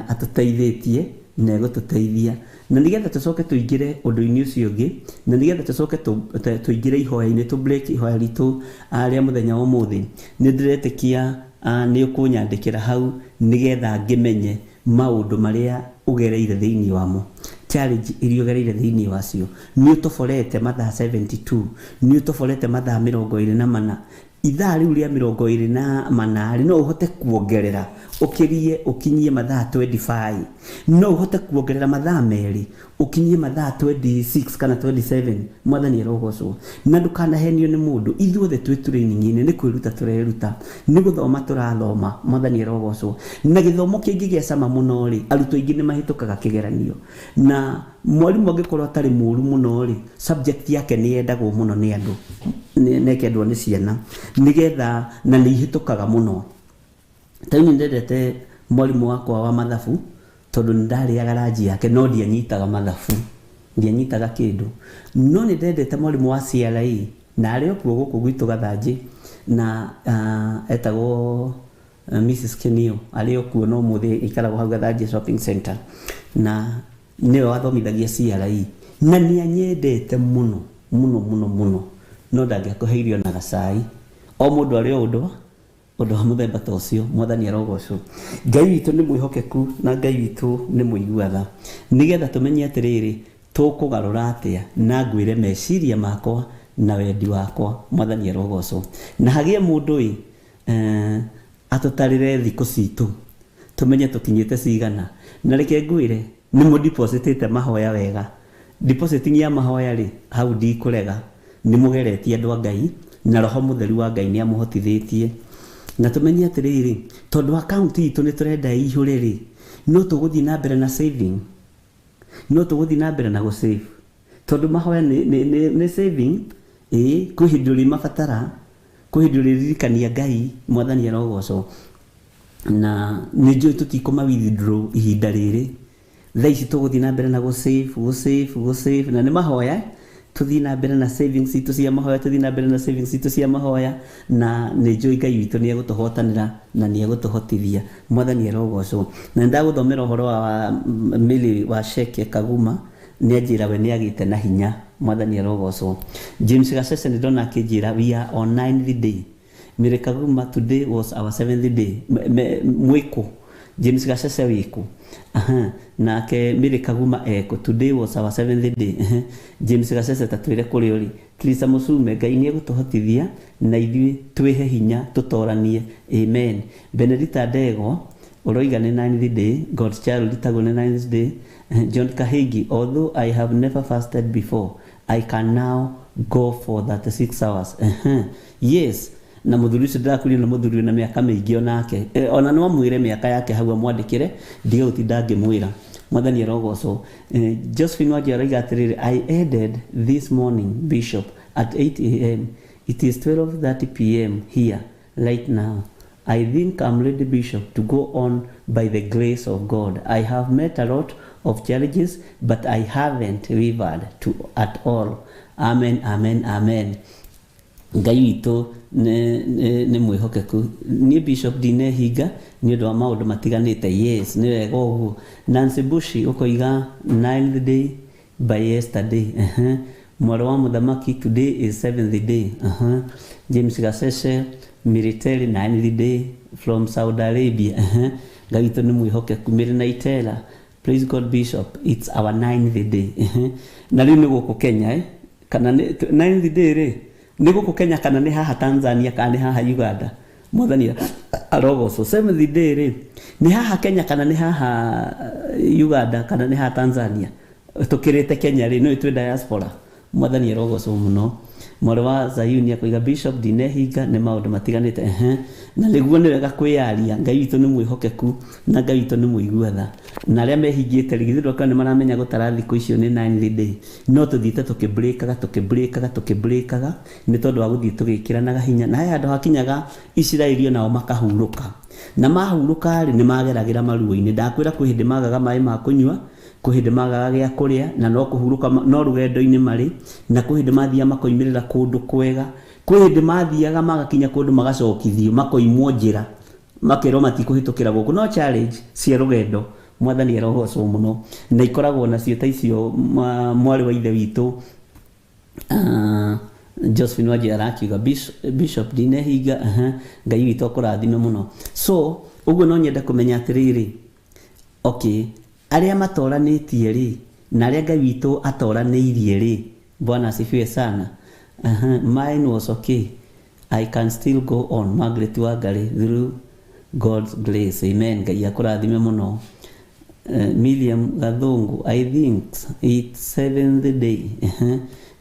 atũteithĩtie na egũtũteithia. Na nĩgetha tũcoke tũingĩre ũndũ-inĩ ũcio ũngĩ, na nĩgetha tũcoke tũingĩre ihoya-inĩ, tũ break ihoya ritũ rĩa mũthenya wa ũmũthĩ, nĩ ndĩretĩkia nĩ ũkũnyandĩkĩra hau nĩgetha ngĩmenye maũndũ marĩa ũgereire thĩinĩ wamo, challenge iria ũgereire thĩinĩ wacio. Nĩ ũtoborete mathaa 72, nĩ ũtoborete mathaa 24. Ithaa rĩu rĩa 24 rĩ, no ũhote kuongerera ũkĩrie ũkinyie mathaa 25, no ũhote kuongerera mathaa merĩ ũkinyie mathaa 26 kana 27. Mwathani arogocwo. Na ndũkanahenio nĩ mũndũ, ithuothe twĩ training-inĩ, nĩ kwĩruta tũreruta, nĩ gũthoma tũrathoma. Mwathani arogocwo. Na gĩthomo kĩngĩ gĩa cama mũno rĩ, arutwo aingĩ nĩ mahĩtũkaga kĩgeranio, na mwarimũ angĩkorwo atarĩ mũru mũno rĩ, subject yake nĩ yendagwo mũno nĩ andũ, na ĩkendwo nĩ ciana, nĩgetha na nĩ ihĩtũkaga mũno. Ta rĩu nĩ ndendete mwarimũ wakwa wa mathabu, tondũ nĩ ndarĩaga ranji yake, no ndianyitaga mathabu, ndianyitaga kĩndũ. No nĩ ndendete mwarimũ wa CRE, na arĩ o kuo gũkũ gwitũ Gathanjĩ, na etagwo Mrs Kenio, arĩ o kuo no ũmũthĩ aikaragwo hau Gathanjĩ Shopping Center, na nĩwe wathomithagia CRE, na nĩ anyendete mũno mũno mũno mũno, no ndangĩakũheire ona gacai. O mũndũ arĩ o ũndũ wa mũthemba ta ũcio. Mwathani arogocwo. Ngai witũ nĩ mwĩhokeku na Ngai witũ nĩ mũiguaga, nĩgetha tũmenye atĩrĩrĩ, tũkũgarũra atĩa na ngwĩre meciria makwa na wendi wakwa. Mwathani arogocwo. Na hagĩe mũndũ ĩ atũtarĩre thikũ citũ, tũmenye tũkinyĩte cigana. Na reke ngwĩre, Nĩ mũ depositĩte mahoya wega. Depositing ya mahoya rĩ, hau ndikũrega. Nĩ mũgeretie andũ a Ngai na roho mũtheru wa Ngai nĩ amũhotithĩtie. Na tũmenye atĩrĩrĩ, tondũ account itũ nĩ tũrenda ĩihũre rĩ, no tũgũthiĩ na mbere na saving. No tũgũthiĩ na mbere na gũ save. Tondũ mahoya nĩ saving, ĩĩ, kwĩ hĩndĩ ũrĩmabatara, kwĩ hĩndĩ ũrĩririkania Ngai, mwathani arogocwo. Na nĩ njũĩ tũtikũma withdraw ihinda rĩrĩ. Thaa ici tũgũthiĩ na mbere na gũ save, gũ save, gũ save, na nĩ mahoya. Tũthiĩ na mbere na savings citũ cia mahoya, tũthiĩ na mbere na savings citũ cia mahoya, na nĩ njũĩ Ngai witũ nĩ egũtũhotanĩra na nĩ egũtũhotithia. Mwathani arogocwo. Na nĩ ndagũthomera ũhoro wa Mary wa Sheke Kaguma, nĩ anjĩra we nĩ agĩte na hinya. Mwathani arogocwo. James Gacece nĩ ndona akĩnjĩra we are on 9th day. Mary Kaguma, today was our 7th day. Mwĩkũ James Gacece wĩkũ? Aha. Nake Mary Kaguma eko, today was our 7th day. Aha. James Gacece tatwĩre kũrĩa ũrĩ. Teresa Musume, Ngai nĩ egũtũhotithia na ithuĩ twĩhe hinya tũtoranie. Amen. Benedita Ndego ũroiga nĩ 9th day. God Child tagwo nĩ 9th day. John Kahigi, although I have never fasted before, I can now go for 36 hours. Yes. Na muthuri ũcio ndĩrakurio nĩ mũthuri wĩna mĩaka mĩingĩ onake. Ona no amwĩre mĩaka yake hau amwandĩkĩre, ndige gũtinda ngĩmwĩra. Mwathani arogocwo. Josephine Wanji aroiga atĩrĩrĩ, I ended this morning, Bishop, at 8 a.m. It is 12:30 p.m. here right now. I think I'm ready, Bishop, to go on by the grace of God. I have met a lot of challenges, but I haven't wavered to at all. Amen, amen, amen. Ngai witũ nĩ mwĩhokeku. Niĩ Bishop ndinehinga nĩ ũndũ wa maũndũ matiganĩte. Yes, nĩ wega ũguo. Nancy Bushi ũkoiga ninth day by yesterday. Mwarĩ wa mũthamaki, today is seventh day. James Gacece, military, ninth day from Saudi Arabia. Ngai witũ nĩ mwĩhokeku. Mary Naitela, praise God Bishop, it's our ninth day. Na rĩu nĩ gũkũ Kenya, eh? Kana nĩ ninth day rĩ, nĩ gũkũ Kenya kana nĩ haha Tanzania kana nĩ haha Uganda? Mwathani arogocwo. Seventh day rĩ, nĩ haha Kenya kana nĩ haha Uganda kana nĩ haha Tanzania? Tũkĩrĩte Kenya rĩ, no twĩ diaspora. Mwathani arogocwo mũno. Mwarĩ wa Zayuni akoiga Bishop ndinehinga nĩ maũndũ matiganĩte. Na nĩguo nĩ wega kwĩyaria. Ngai witũ nĩ mwĩhokeku na Ngai witũ nĩ mũigua tha. Na arĩa mehingĩte rĩ, githĩ ndũkaga nĩ maramenya gũtara thikũ icio nĩ ninth day. No tũthiĩte tũkĩbrĩkaga, tũkĩbrĩkaga, tũkĩbrĩkaga nĩ tondũ wa gũthiĩ tũgĩkĩranaga hinya. Na he handũ hakinyaga Isiraeli onao makahurũka. Na mahurũka rĩ, nĩ mageragĩra maruo-inĩ. Ndakwĩra kwĩ hĩndĩ magaga maĩ ma kũnyua, kwĩ hĩndĩ magaga gĩa kũrĩa, na no kũhurũka no rũgendo-inĩ marĩ, na kwĩ hĩndĩ mathiaga makoimĩrĩra kũndũ kwega, kwĩ hĩndĩ mathiaga magakinya kũndũ magacokithio, makoimwo njĩra, makerwo matikũhĩtũkĩra gũkũ. No challenge cia rũgendo, mwathani arogocwo mũno, na ikoragwo nacio ta icio. Mwarĩ wa ithe witũ Josephine Wanji arakiuga Bishop ndinehinga. Ngai witũ akũrathime mũno. So ũguo no nyende kũmenya atĩrĩrĩ, okay, arĩa matoranĩtie rĩ, na arĩa Ngai witũ atoranĩirie rĩ, Bwana asifiwe sana. Mine was okay, I can still go on. Margaret Wangari, through God's grace. Amen. Ngai akũrathime mũno. Miriam Gathungu, I think it's seventh day.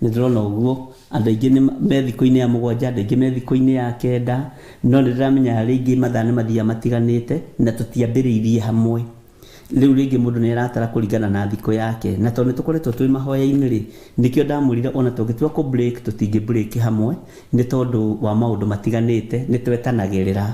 Nĩ ndĩrona ũguo andũ aingĩ nĩ me thikũ-inĩ ya 7, andũ aingĩ me thikũ-inĩ ya 9, no nĩ ndĩramenya rĩngĩ mathaa nĩ mathiaga matiganĩte na tũtiambĩrĩirie hamwe. Rĩu rĩngĩ mũndũ nĩ aratara kũringana na thikũ yake, na tondũ nĩ tũkoretwo twĩ mahoya-inĩ rĩ, nĩkĩo ndamwĩrire ona tũngĩtua kũ break, tũtingĩ break hamwe nĩ tondũ wa maũndũ matiganĩte. Nĩ twetanagĩrĩra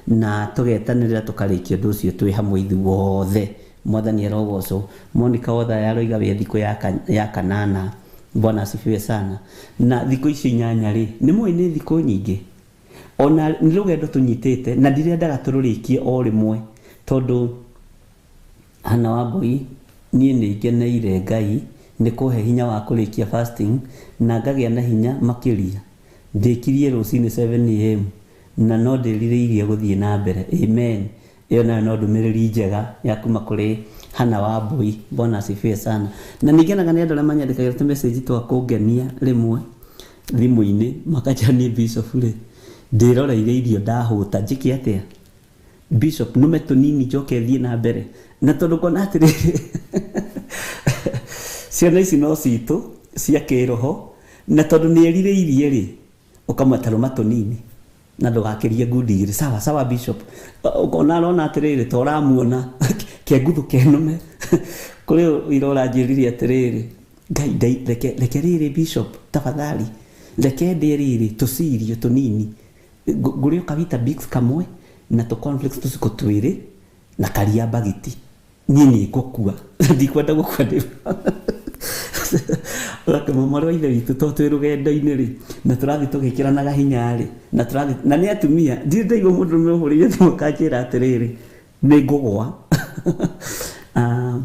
na tũgetanĩrĩra tũkarĩkia ũndũ ũcio twĩ hamwe ithuothe. Mwathani arogocwo. Monica Wotha aroiga wĩ thikũ ya 8. Bwana asifiwe sana. Na thikũ icio 8 rĩ, nĩ mũĩ nĩ thikũ nyingĩ, ona nĩ rũgendo tũnyitĩte, na ndirendaga tũrũrĩkie o rĩmwe tondũ Hana Wambui, niĩ nĩ ngeneire Ngai nĩ kũhe hinya wa kũrĩkia fasting na ngagĩa na hinya makĩria. Ndĩkirie rũcinĩ 7 a.m. na no ndĩrirĩirie gũthiĩ na mbere. Amen. Ĩyo nayo no ndũmĩrĩri njega ya kuma kũrĩ Hana Wambui. Bwana asifiwe sana. Na nĩ ngenaga nĩ andũ arĩa manyandĩkagĩra tũ message twa kũngenia rĩmwe thimũ-inĩ, makanjĩra niĩ Bishop rĩ, ndĩroreire irio ndahũta, njĩke atĩa Bishop? Nũme tũnini njoke thiĩ na mbere. Na tondũ ngona atĩrĩrĩ, ciana ici no citũ cia kĩroho, na tondũ nĩ erirĩirie rĩ, ũkamũtarũma tũnini na ndũgakĩrie ngundi igĩrĩ. Sawa sawa bishop. Ũkona arona atĩrĩrĩ, ta ũramuona kenguthu kenũme. Kũrĩ ira ũranjĩrire atĩrĩrĩ, Ngai reke reke rĩrĩ bishop, tafadhali reke ndĩe rĩrĩ tũcirio tũnini, ngũrĩo ka Weetabix kamwe na tũ cornflakes tũciko twĩrĩ na karia mbagiti, niĩ nĩ ngũkua, ndikwenda gũkua. Ndĩ ũgakĩma mwarĩ wa ithe witũ, to twĩ rũgendo-inĩ rĩ, na tũrathiĩ tũgĩkĩranaga hinya rĩ, na tũrathiĩ na nĩ atumia. Ndirĩ ndaigua mũndũrũme ũhũrĩire thimũ kanjĩra atĩrĩrĩ, nĩ ngũgwa. Ah,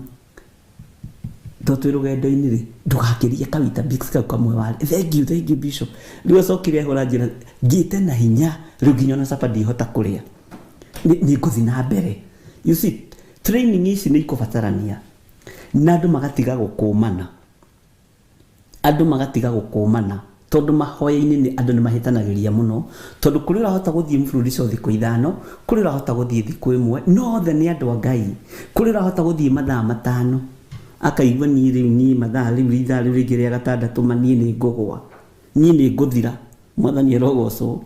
to twĩ rũgendo-inĩ rĩ, ndũgakĩrie ka Weetabix kau kamwe warĩ. Thank you, thank you bishop. Rĩu acokire ahũra njĩra ngĩte na hinya rĩu nginya ona capa ndihota kũrĩa, nĩ ngũthiĩ na mbere. You see, training ici nĩ ikũbatarania na andũ magatiga gũkũmana, andũ magatiga gũkũmana, tondũ mahoya-inĩ nĩ andũ nĩ mahĩtanagĩria mũno, tondũ kũrĩ ũrahota gũthiĩ mfululizo thikũ 5, kũrĩ ũrahota gũthiĩ thikũ 1, no othe nĩ andũ a Ngai. Kũrĩ ũrahota gũthiĩ mathaa 5, akaigua niĩ rĩu, niĩ mathaa rĩu, ithaa rĩu rĩngĩ rĩa gatandatũ, ma niĩ nĩ ngũgwa, niĩ nĩ ngũthira. Mwathani arogocwo.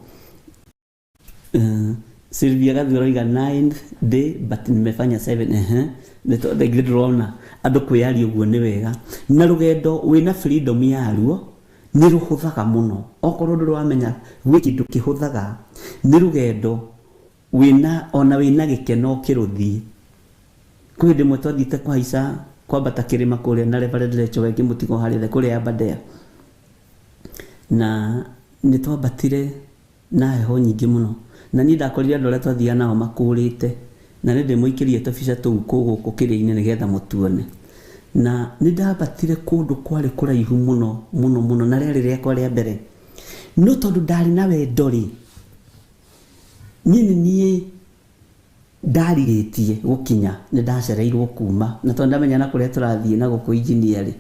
Sylvia Gathura oiga 9th day but nimefanya 7. Ehe, nĩ ndĩrona andũ kwĩyaria ũguo nĩ wega, na rũgendo wĩna freedom yaruo nĩ rũhũthaga mũno. Okorwo ndũrĩ wamenya gwĩ kĩndũ kĩhũthaga, nĩ rũgendo wĩna ona wĩna gĩkeno ũkĩrũthiĩ. Kwĩ hĩndĩ ĩmwe twathiĩte kũhaica kwambata kĩrĩma kũrĩa na Reverend Rachel Wengĩ mũtigo harĩa thĩ kũrĩa Aberdare, na nĩ twambatire na heho nyingĩ mũno, na niĩ ndakorire andũ arĩa twathiaga nao makũrĩte, na nĩ ndĩmũikĩrie tũbica tũu kũ gũkũ kĩrĩa-inĩ nĩgetha mũtuone. Na nĩ ndambatire kũndũ kwarĩ kũraihu mũno mũno mũno, na rĩarĩ rĩakwa rĩa mbere, no tondũ ndarĩ na wendo rĩ, niĩ nĩ niĩ ndarirĩtie gũkinya, nĩ ndacereirwo kuma, na tondũ ndamenya na kũrĩa tũrathiĩ na gũkũ engineer rĩ,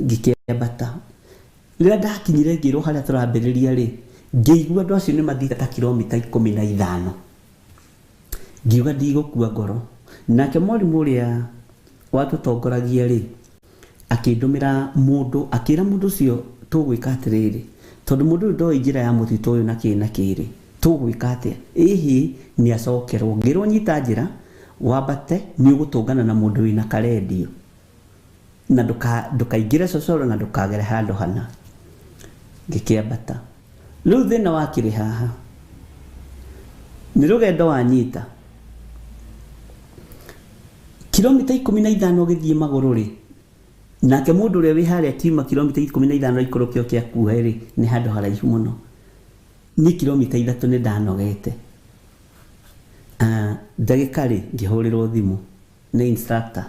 ngĩkĩambata. Rĩrĩa ndakinyire ngĩrwo harĩa tũrambĩrĩria rĩ, ngĩigua andũ acio nĩ mathiĩte ta kilomita 15. Ngiuga ndigũkua ngoro. Nake mwarimũ ũrĩa watũtongoragia rĩ, akĩndũmĩra mũndũ, akĩra mũndũ ũcio tũgwĩka atĩrĩrĩ, tondũ mũndũ ũyũ ndoĩ njĩra ya mũtitũ ũyũ na kĩ na kĩ rĩ, tũgwĩka atĩa? Ĩhĩ nĩ acokerwo. Ngĩrwo nyita njĩra wambate, nĩ ũgũtũngana na mũndũ wĩna karendio, na ndũkaingĩre cocoro na ndũkagere handũ hana. Ngĩkĩambata. Rĩu thĩna wakĩrĩ haha, nĩ rũgendo wanyita kilomita 15 ũgĩthiĩ magũrũ rĩ, nake mũndũ ũrĩa wĩ harĩa akiuma kilomita 15 aikũrũke oke akuoe rĩ, nĩ handũ haraihu mũno. Niĩ kilomita 3 nĩ ndanogete. Ndagĩka rĩ, ngĩhũrĩrwo thimũ nĩ instructor,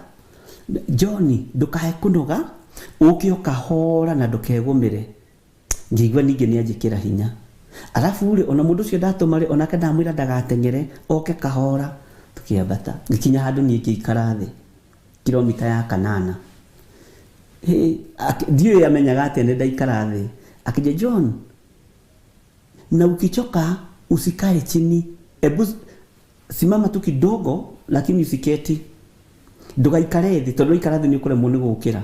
John, ndũkae kũnoga, ũke o kahora na ndũkegũmĩre. Ngĩigua ningĩ nĩ anjĩkĩra hinya. Arabu rĩ, ona mũndũ ũcio ndatũma rĩ, onake ndamwĩra ndagateng'ere, oke kahora. Tũkĩambata, ngĩkinya handũ niĩ ngĩikara thĩ kilomita ya 8. Ndiũĩ amenyaga atĩa nĩ ndaikara thĩ. Akĩnjĩra, John, na ukichoka usikae chini, ebu simama tu kidogo lakini usiketi, ndũgaikare thĩ, tondũ waikara thĩ nĩ ũkũremwo nĩ gũkĩra.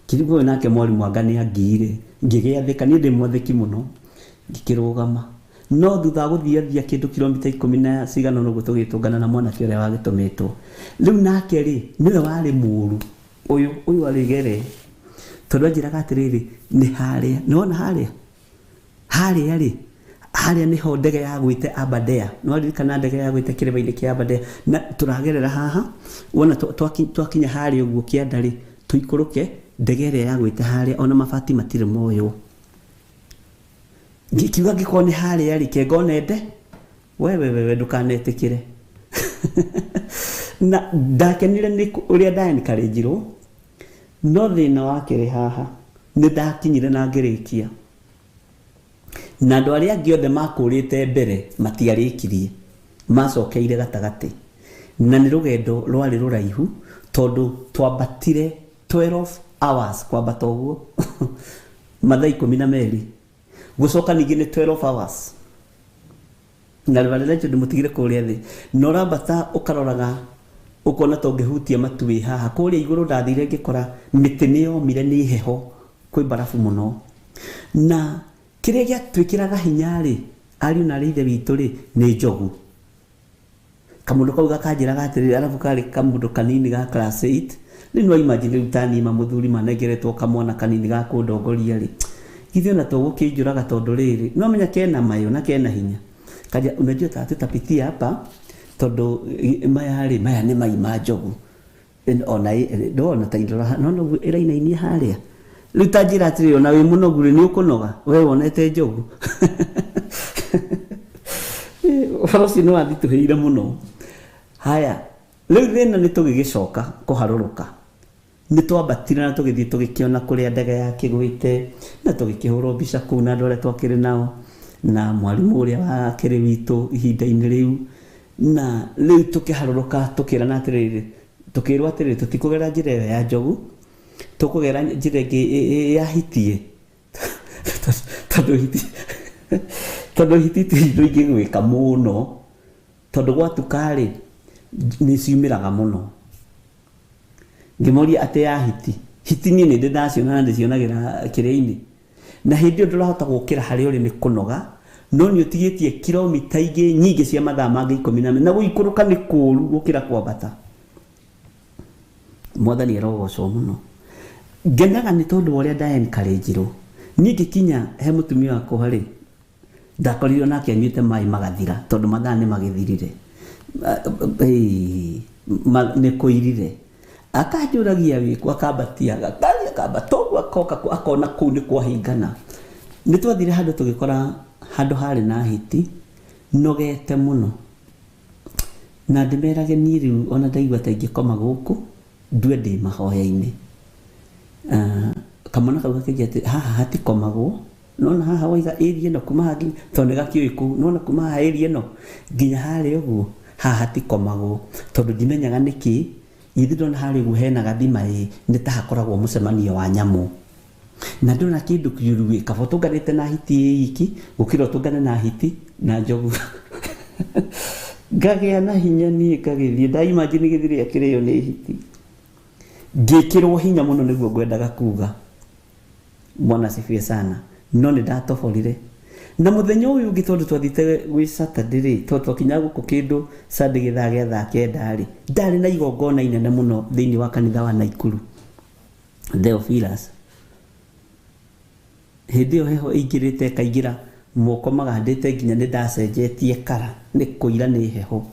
Kĩrigũ ũyũ nake mwarimũ anga nĩ angiire, ngĩgĩathĩka, niĩ ndĩ mwathĩki mũno, ngĩkĩrũgama. No thutha wa gũthiathia kĩndũ kilomita 10 na cigana ũguo tũgĩtũngana na mwanake ũrĩa wagĩtũmĩtwo. Rĩu nake rĩ, nĩwe warĩ mũũru, ũyũ arĩ gere, tondũ anjĩraga atĩrĩrĩ, nĩ harĩa, nĩ wona harĩa? Harĩa rĩ, harĩa nĩho ndege yagwĩte Aberdare. Nĩ waririkana ndege yagwĩte kĩrĩma-inĩ kĩa Aberdare? Na tũragerera haha, wona twakinya harĩa ũguo kĩanda rĩ, tũikũrũke ndege ĩrĩa yagwĩte harĩa, ona mabati matirĩ moywo. Ngĩkiuga ngĩkorwo nĩ harĩa rĩ, ke ngone nde? Wewe, wewe ndũkanetĩkĩre. Na ndakenire nĩ ũrĩa nda encourage-irwo, no thĩna wakĩrĩ haha, nĩ ndakinyire na ngĩrĩkia. Na andũ arĩa angĩ othe makũrĩte mbere matiarĩkirie, macokeire gatagatĩ. Na nĩ rũgendo rwarĩ rũraihu, tondũ twambatire 12 hours kwambata ũguo, mathaa 12, gũcoka ningĩ nĩ 12 hours. Na Reverend ndĩmũtigire kũrĩa thĩ, na ũrambata ũkaroraga ũkona ta ũngĩhutia matu wĩ haha. Kũrĩa igũrũ ndathire ngĩkora mĩtĩ nĩ yomire nĩ heho, kwĩ barabu mũno. Na kĩrĩa gĩatwĩkĩraga hinya rĩ, ariũ na arĩ ithe witũ rĩ, nĩ njogu. Kamũndũ kau gakanjĩraga atĩrĩrĩ, arabu karĩ kamũndũ kanini ga class 8. Rĩu no imagine rĩu ta niĩ mamũthuri manengeretwo kamwana kanini ga kũndongoria rĩ, githĩ ona to gũkĩnjũraga, tondũ rĩrĩ no menya kena mayũ na kena hinya. Kaja, unajua ta tutapitia hapa tondũ maya rĩ, maya nĩ mai ma njogu. Ona ndona ta indora no no ĩrainainia harĩa. Rĩu ta njĩra atĩrĩrĩ, ona wĩ mũnogu rĩ, nĩ ũkũnoga we wonete njogu. Ũhoro ũcio nĩ wathitũhĩire mũno. Haya, rĩu thĩna nĩ tũgĩgĩcoka kũharũrũka, nĩ twambatire na tũgĩthiĩ tũgĩkĩona kũrĩa ndege yakĩgwĩte, na tũgĩkĩhũrwo mbica kũu na andũ arĩa twakĩrĩ nao na mwarimũ ũrĩa wakĩrĩ witũ ihinda-inĩ rĩu. Na rĩu tũkĩharũrũka tũkĩrana atĩrĩrĩ, tũkĩrwo atĩrĩrĩ, tũtikũgera njĩra ĩyo ya njogu, tũkũgera njĩra ĩngĩ ya hitiĩ, tondũ hiti tondũ hiti ti indo ingĩgwĩka mũno, tondũ gwatuka rĩ nĩ ciumĩraga mũno. Ngĩmoria atĩ ya hiti, hiti niĩ nĩ ndĩ ndaciona na ndĩcionagĩra kĩrĩa-inĩ, na hĩndĩ ĩyo ndũrahota gũkĩra harĩa ũrĩ nĩ kũnoga, no nĩ ũtigĩtie kilomita ingĩ nyingĩ cia mathaa mangĩ 14, na gũikũrũka nĩ kũũru gũkĩra kwambata. Mwathani arogocwo mũno. Ngenaga nĩ tondũ wa ũrĩa nda encourage-irwo. Niĩ ngĩkinya he mũtumia wakwa rĩ, ndakorirwo nake anyuĩte maĩ magathira, tondũ mathaa nĩ magĩthirire, nĩ kũirire. Akanjũragia wĩkũ, akambatia gakari, akambata ũguo, akoka akona kũu nĩ kwahingana. Nĩ twathire handũ tũgĩkora handũ harĩ na hiti, nogete mũno, na ndĩmerage niĩ rĩu ona ndaigua ta ingĩkoma gũkũ ndue ndĩ mahoya-inĩ. Kamwana kau gakĩnjĩra atĩ haha hatikomagwo, nona haha waiga area ĩno kuma haha nginya, tondũ nĩ gakĩũĩ kũu, nona kuma haha area ĩno nginya harĩa ũguo, haha hatikomagwo, tondũ ndimenyaga nĩkĩ. Ithuĩ ndona harĩa ũguo hena gathima ĩ, nĩ ta hakoragwo mũcemanio wa nyamũ, na ndona kĩndũ kĩũru ĩ, kaba ũtũnganĩte na hiti ĩ iki gũkĩra ũtũngane na hiti na njogu. Ngagĩa na hinya niĩ ngagĩthiĩ, nda imagine gĩthiri kĩrĩo nĩ hiti. Ngĩkĩrwo hinya mũno nĩguo ngwendaga kuga Bwana asifiwe sana. No nĩ ndatoborire. Na mũthenya ũyũ ũngĩ, tondũ twathiĩte gwĩ Saturday rĩ, tondũ twakinya gũkũ kĩndũ Sunday gĩthaa gĩa thaa 9 rĩ, ndarĩ na igongona inene mũno thĩinĩ wa kanitha wa Naikuru Theophilus. Hĩndĩ ĩyo heho ĩingĩrĩte ĩkaingĩra moko magandĩte nginya nĩ ndacenjetie kara nĩ kũira nĩ heho.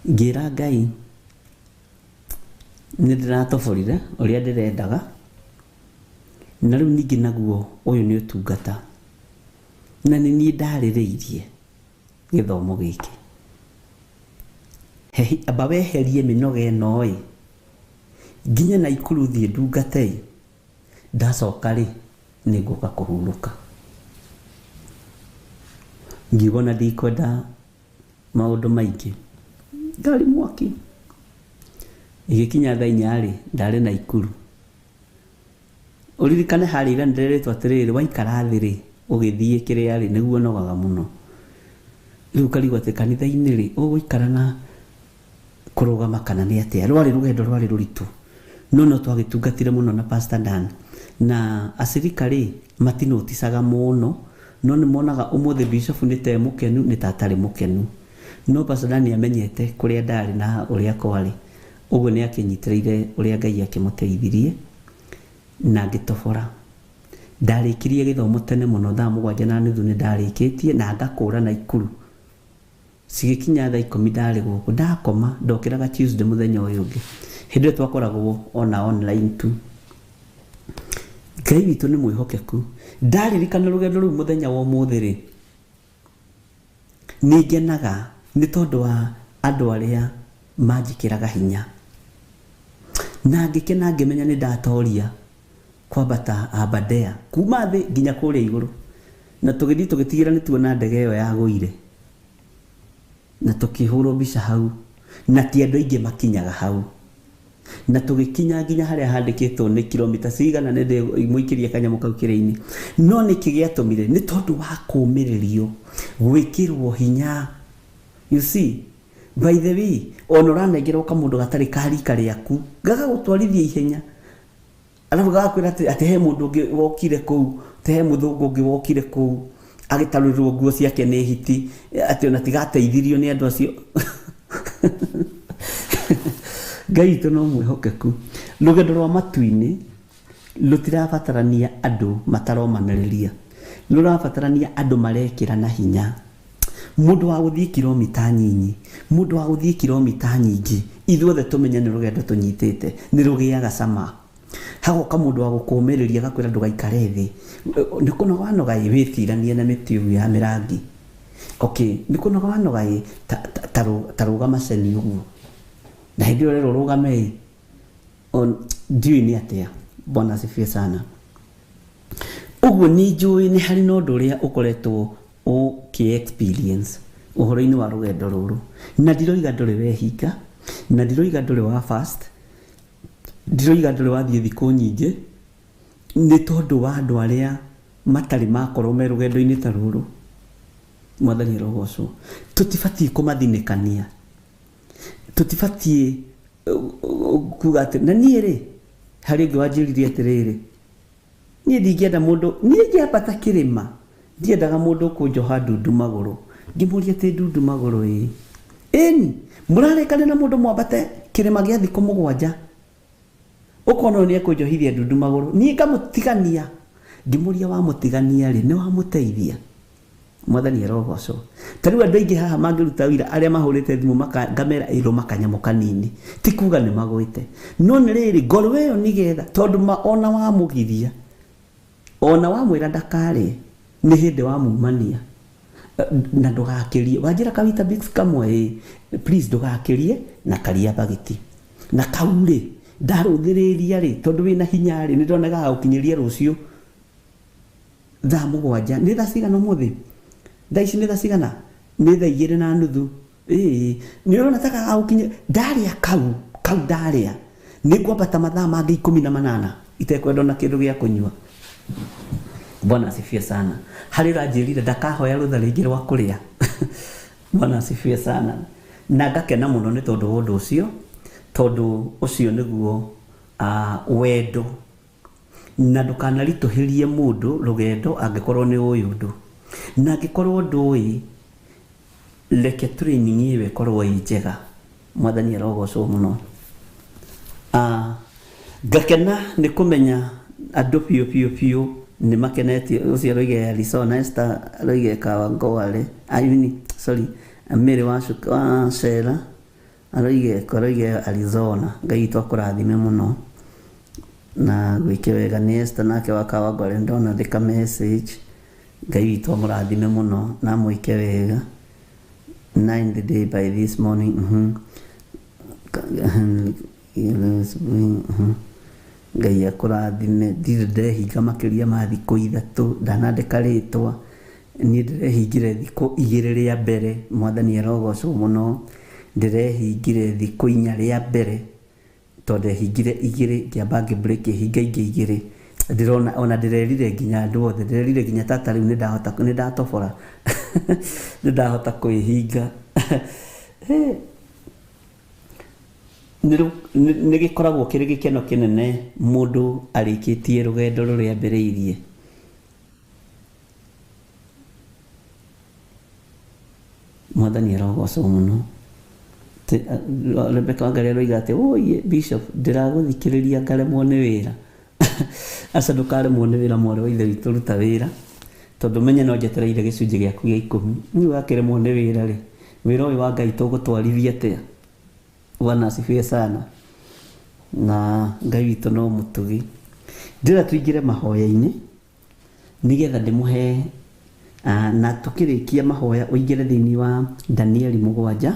Ngĩra Ngai nĩ ndĩratoborire ũrĩa ndĩrendaga, na rĩu ningĩ naguo ũyũ nĩ ũtungata, na nĩ niĩ ndarĩrĩirie gĩthomo gĩkĩ. Amba weherie mĩnoga ĩno ĩ, nginya Naikuru thiĩ ndungate ĩ, ndacoka rĩ nĩ ngũka kũhurũka. Ngiuga ona ndikwenda maũndũ maingĩ, ngari mwaki ĩgĩkinya thaa 4 rĩ, ndarĩ Naikuru. Ũririkane harĩa ira nĩndĩrĩtwo atĩrĩrĩ, waikara thĩ rĩ ũgĩthiĩ kĩrĩa rĩ, nĩguo ũnogaga mũno. Rĩu ũkarigwo atĩ kanitha-inĩ rĩ ũgũikara na kũrũgama kana nĩ atĩa. Rwarĩ rũgendo rwarĩ rũritũ, no no twagĩtungatire mũno na Pastor Dan. Na acirika rĩ matinoticaga mũno, no nĩ monaga ũmũthĩ bishop nĩ ta e mũkenu, nĩ ta atarĩ mũkenu. No Pastor Dan nĩ amenyete kũrĩa ndarĩ na ũrĩa kwarĩ, ũguo nĩ akĩnyitĩrĩire ũrĩa Ngai akĩmũteithirie na ngĩtobora. Ndarĩkirie gĩthomo tene mũno, thaa 7:30 nĩ ndarĩkĩtie na ngakũra Naikuru. Cigĩkinya thaa 10 ndarĩ gũkũ, ndakoma ndokĩraga Tuesday mũthenya ũyũ ũngĩ. Hĩndĩ ĩyo twakoragwo ona online tu. Ngai witũ nĩ mwĩhokeku. Ndaririkana rũgendo rũu mũthenya wa ũmũthĩ rĩ, nĩ ngenaga nĩ tondũ wa andũ arĩa manjĩkĩraga hinya, na ngĩkena ngĩmenya nĩ ndatoria kwambata Aberdare kuma thĩ nginya kũrĩa igũrũ. Na tũgĩthiĩ tũgĩtigĩra nĩ tuona ndege ĩyo yagũire, na tũkĩhũrwo mbica hau, na ti andũ aingĩ makinyaga hau. Na tũgĩkinya nginya harĩa handĩkĩtwo nĩ kilomita cigana nĩ ndĩmũikĩrie kanyamũ kau kĩrĩ-inĩ. No nĩkĩ gĩatũmire? Nĩ tondũ wa kũũmĩrĩrio, gwĩkĩrwo hinya. You see, by the way, ona ũranengerwo kamũndũ gatarĩ ka rika rĩaku, gagagũtwarithia ihenya. Arabu gagakwĩra atĩ atĩ he mũndũ ũngĩ wokire kũu, atĩ he mũthũngũ ũngĩ wokire kũu, agĩtarũrĩrwo nguo ciake nĩ hiti, atĩ ona tigateithirio nĩ andũ acio. Ngai witũ no mwĩhokeku. Rũgendo rwa matu-inĩ rũtirabatarania andũ mataromanĩrĩria, rũrabatarania andũ marekĩrana hinya. Mũndũ wa gũthiĩ kilomita nyinyi, mũndũ wa gũthiĩ kilomita nyingĩ, ithuothe tũmenye nĩ rũgendo tũnyitĩte, nĩ rũgĩaga cama. Hagoka mũndũ wa gũkũmĩrĩria agakwĩra ndũgaikare thĩ, nĩ kũnoga wanoga ĩ, wĩtiranie na mĩtĩ ũguo ya mĩrangi. Okay, nĩ kũnoga wanoga ĩ, ta rũgama ceni ũguo. Na hĩndĩ ĩyo ũrerwo ũrũgame ĩ, ndiũĩ nĩ atĩa. Bwana asifiwe sana. Ũguo nĩ njũĩ nĩ harĩ na ũndũ ũrĩa ũkoretwo ũkĩ experience ũhoro-inĩ wa rũgendo rũrũ. Na ndiroiga ndũrĩ wehinga, na ndiroiga ndũrĩ wa fast, ndiroiga ndũrĩ wathiĩ thikũ nyingĩ, nĩ tondũ wa andũ arĩa matarĩ makorwo me rũgendo-inĩ ta rũrũ. Mwathani arogocwo. Tũtibatiĩ kũmathinĩkania, tũtibatiĩ kuga atĩ, na niĩ rĩ, harĩ ũngĩ wanjĩrire atĩrĩrĩ, niĩ ndingĩenda mũndũ, niĩ ngĩambata kĩrĩma, ndiendaga mũndũ ũkũnjoha ndundu magũrũ. Ngĩmũria atĩ ndundu magũrũ ĩ? Ĩni, mũrarĩkanĩra na mũndũ mwambate kĩrĩma gĩa thikũ mũgwanja, ũkona ũyũ nĩ ekũnjohithia ndundu magũrũ, niĩ ngamũtigania. Ngĩmũria wamũtigania rĩ, nĩ wamũteithia? Mwathani arogocwo. Ta rĩu andũ aingĩ haha mangĩruta wĩira arĩa mahũrĩte thimũ ngamera ĩrũma kanyamũ kanini, ti kuga nĩ magwĩte, no nĩ rĩrĩ ngoro ĩyo nĩgetha, tondũ ona wamũgiria, ona wamwĩra ndakarĩe, nĩ hĩndĩ wamumania. Na ndũgakĩrie, wanjĩra ka Weetabix kamwe ĩ, please ndũgakĩrie na karia bagiti. Na kau rĩ, ndarũthĩrĩria rĩ, tondũ wĩna hinya rĩ, nĩ ndona gagũkinyĩria rũciũ thaa mũgwanja. Nĩ thaa cigana ũmũthĩ? Thaa ici nĩ thaa cigana? Nĩ thaa igĩrĩ na nuthu. Ĩĩ, nĩ ũrona ta gagũkinyĩria, ndarĩa kau, kau ndarĩa, nĩ ngwambata mathaa mangĩ 18 itekwenda ona kĩndũ gĩa kũnyua. Bwana asifiwe sana. Harĩ ũranjĩrire ndakahoya rũtha rĩngĩ rwa kũrĩa. Bwana asifiwe sana. Na ngakena mũno nĩ tondũ wa ũndũ ũcio, tondũ ũcio nĩguo wendo. Na ndũkanaritũhĩrie mũndũ rũgendo angĩkorwo nĩ ũĩ ũndũ. Na angĩkorwo ndũĩ, reke training ĩyo ĩkorwo ĩ njega. Mwathani arogocwo mũno. Ngakena nĩ kũmenya andũ biũ biũ biũ nĩ makenetie. Ũcio aroiga Arizona, Esther aroiga Kawangware, I mean, sorry, Mary wa Cera aroiga Arizona. Ngai witũ akũrathime mũno na gwĩke wega. Nĩ Esther nake wa Kawangware, ndona andĩka message. Ngai witũ amũrathime mũno na amwĩke wega. 9th day by this morning. Ngai akũrathime. Ndirĩ ndehinga makĩria ma thikũ ithatũ, ndanandĩka rĩtwa. Niĩ ndĩrehingire thikũ igĩrĩ rĩa mbere, Mwathani arogocwo mũno. Ndĩrehingire thikũ inya rĩa mbere, tondũ ndehingire igĩrĩ, ngĩamba ngĩ break hinga ingĩ igĩrĩ. Ndĩrona ona ndĩrerire nginya andũ othe, ndĩrerire nginya tata rĩu nĩndahota, nĩndatobora. Nĩndahota kwĩhinga. Nĩ gĩkoragwo kĩrĩ gĩkeno kĩnene mũndũ arĩkĩtie rũgendo rũrĩa ambĩrĩirie. Mwathani arogocwo mũno. Rebecca Wangari aroiga atĩ, Oye, Bishop, ndĩragũthikĩrĩria ngaremwo nĩ wĩra. Aca ndũkaremwo nĩ wĩra mwarĩ wa ithe witũ, ruta wĩra. Tondũ menye no njetereire gĩcunjĩ gĩaku gĩa 10. Niĩ wakĩremwo nĩ wĩra rĩ, wĩra ũyũ wa Ngai tũgũtwarithia atĩa? Bwana asifiwe sana. Na Ngai witũ no mũtugi. Ndĩrenda tũingĩre mahoya-inĩ nĩgetha ndĩmũhe, na tũkĩrĩkia mahoya ũingĩre thĩinĩ wa Danieli 7.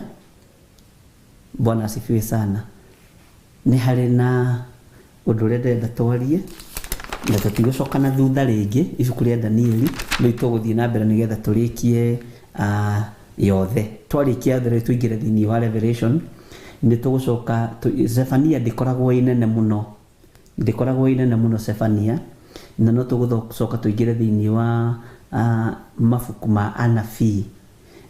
Bwana asifiwe sana. Nĩ harĩ na ũndũ ũrĩa ndĩrenda twarie, na tũtigũcoka na thutha rĩngĩ. Ibuku rĩa Danieli rĩu tũgũthiĩ na mbere nĩgetha tũrĩkie yothe. Twarĩkia yothe rĩu tũingĩre thĩinĩ wa Revelation. Nĩ tũgũcoka Zephania ndĩkoragwo ĩ nene mũno, ndĩkoragwo ĩ nene mũno Zephania, na no tũgũcoka tũingĩre thĩinĩ wa mabuku ma anabii.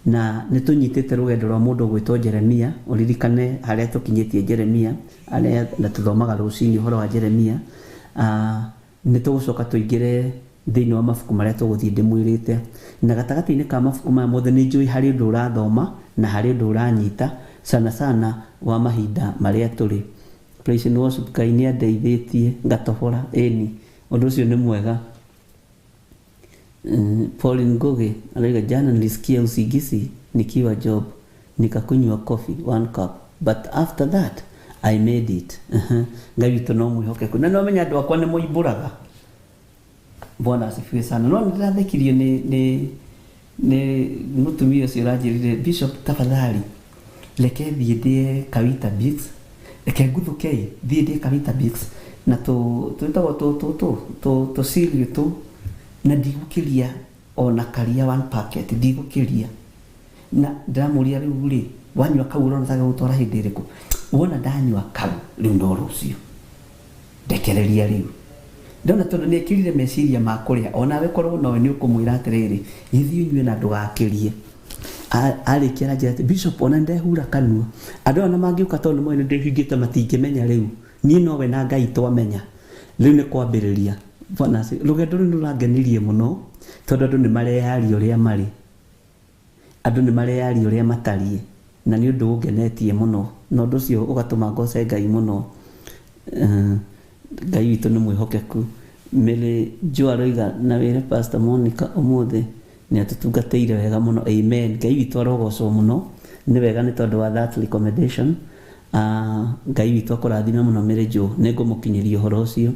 Na nĩ tũnyitĩte rũgendo rwa mũndũ ũgwĩtwo Jeremia. Ũririkane harĩa tũkinyĩtie Jeremia, harĩa na tũthomaga rũcinĩ ũhoro wa Jeremia. Nĩ tũgũcoka tũingĩre thĩinĩ wa mabuku marĩa tũgũthiĩ ndĩmwĩrĩte, na gatagatĩ-inĩ ka mabuku maya mothe nĩ njũĩ harĩ ũndũ ũrathoma na harĩ ũndũ ũranyita, sana sana wa mahinda marĩa tũrĩ. Praise and worship, Ngai nĩ andeithĩtie ngatobora. Ĩni, ũndũ ũcio nĩ mwega. Pauline Ngugi arauga, jana nilisikia usingizi nikiwa job, nikakunywa coffee one cup, but after that I made it. Ngai witũ no mwĩhokeku, na no menya andũ akwa nĩ moimbũraga. Bwana asifiwe sana. No nĩndĩrathekirio nĩ mũtumia ũcio ũranjĩrire, Bishop, tafadhali reke thiĩ ndĩe ka Weetabix, reke nguthũke thiĩ ndĩe ka Weetabix na tũ twĩtagwo tũ tũ tũ tũ tũ cereal tũ, na ndigũkĩria ona karia one packet, ndigũkĩria. Na ndĩramũria, rĩu rĩ, wanyua kau ũrona ta gagũtwara hĩndĩ ĩrĩkũ? Wona ndanyua kau rĩu no rũciũ ndekereria. Rĩu ndona tondũ nĩ ekĩrire meciria ma kũrĩa, onawe korwo nowe nĩ ũkũmwĩra atĩrĩrĩ, gĩthiĩ ũnyue na ndũgakĩrie. Arĩkia aranjĩra atĩ, Bishop, ona ndehura kanua, andũ aya ona mangĩũka, tondũ nĩ moĩ nĩ ndĩhingĩte, matingĩmenya. Rĩu niĩ nowe na Ngai twamenya. Rĩu nĩ kwambĩrĩria. Bwana rũgendo rũu nĩ rũrangenirie mũno, tondũ andũ nĩ mareyaria ũrĩa marĩ, andũ nĩ mareyaria ũrĩa matariĩ, na nĩ ũndũ ũngenetie mũno, na ũndũ ũcio ũgatũma ngoce Ngai mũno. Ngai witũ nĩ mwĩhokeku. Mary Jo aroiga, na wĩre Pastor Monica ũmũthĩ nĩ atũtungatĩire wega mũno. Amen. Ngai witũ arogocwo mũno. Nĩ wega nĩ tondũ wa that recommendation. Ngai witũ akũrathime mũno, Mary Jo, nĩ ngũmũkinyĩria ũhoro ũcio.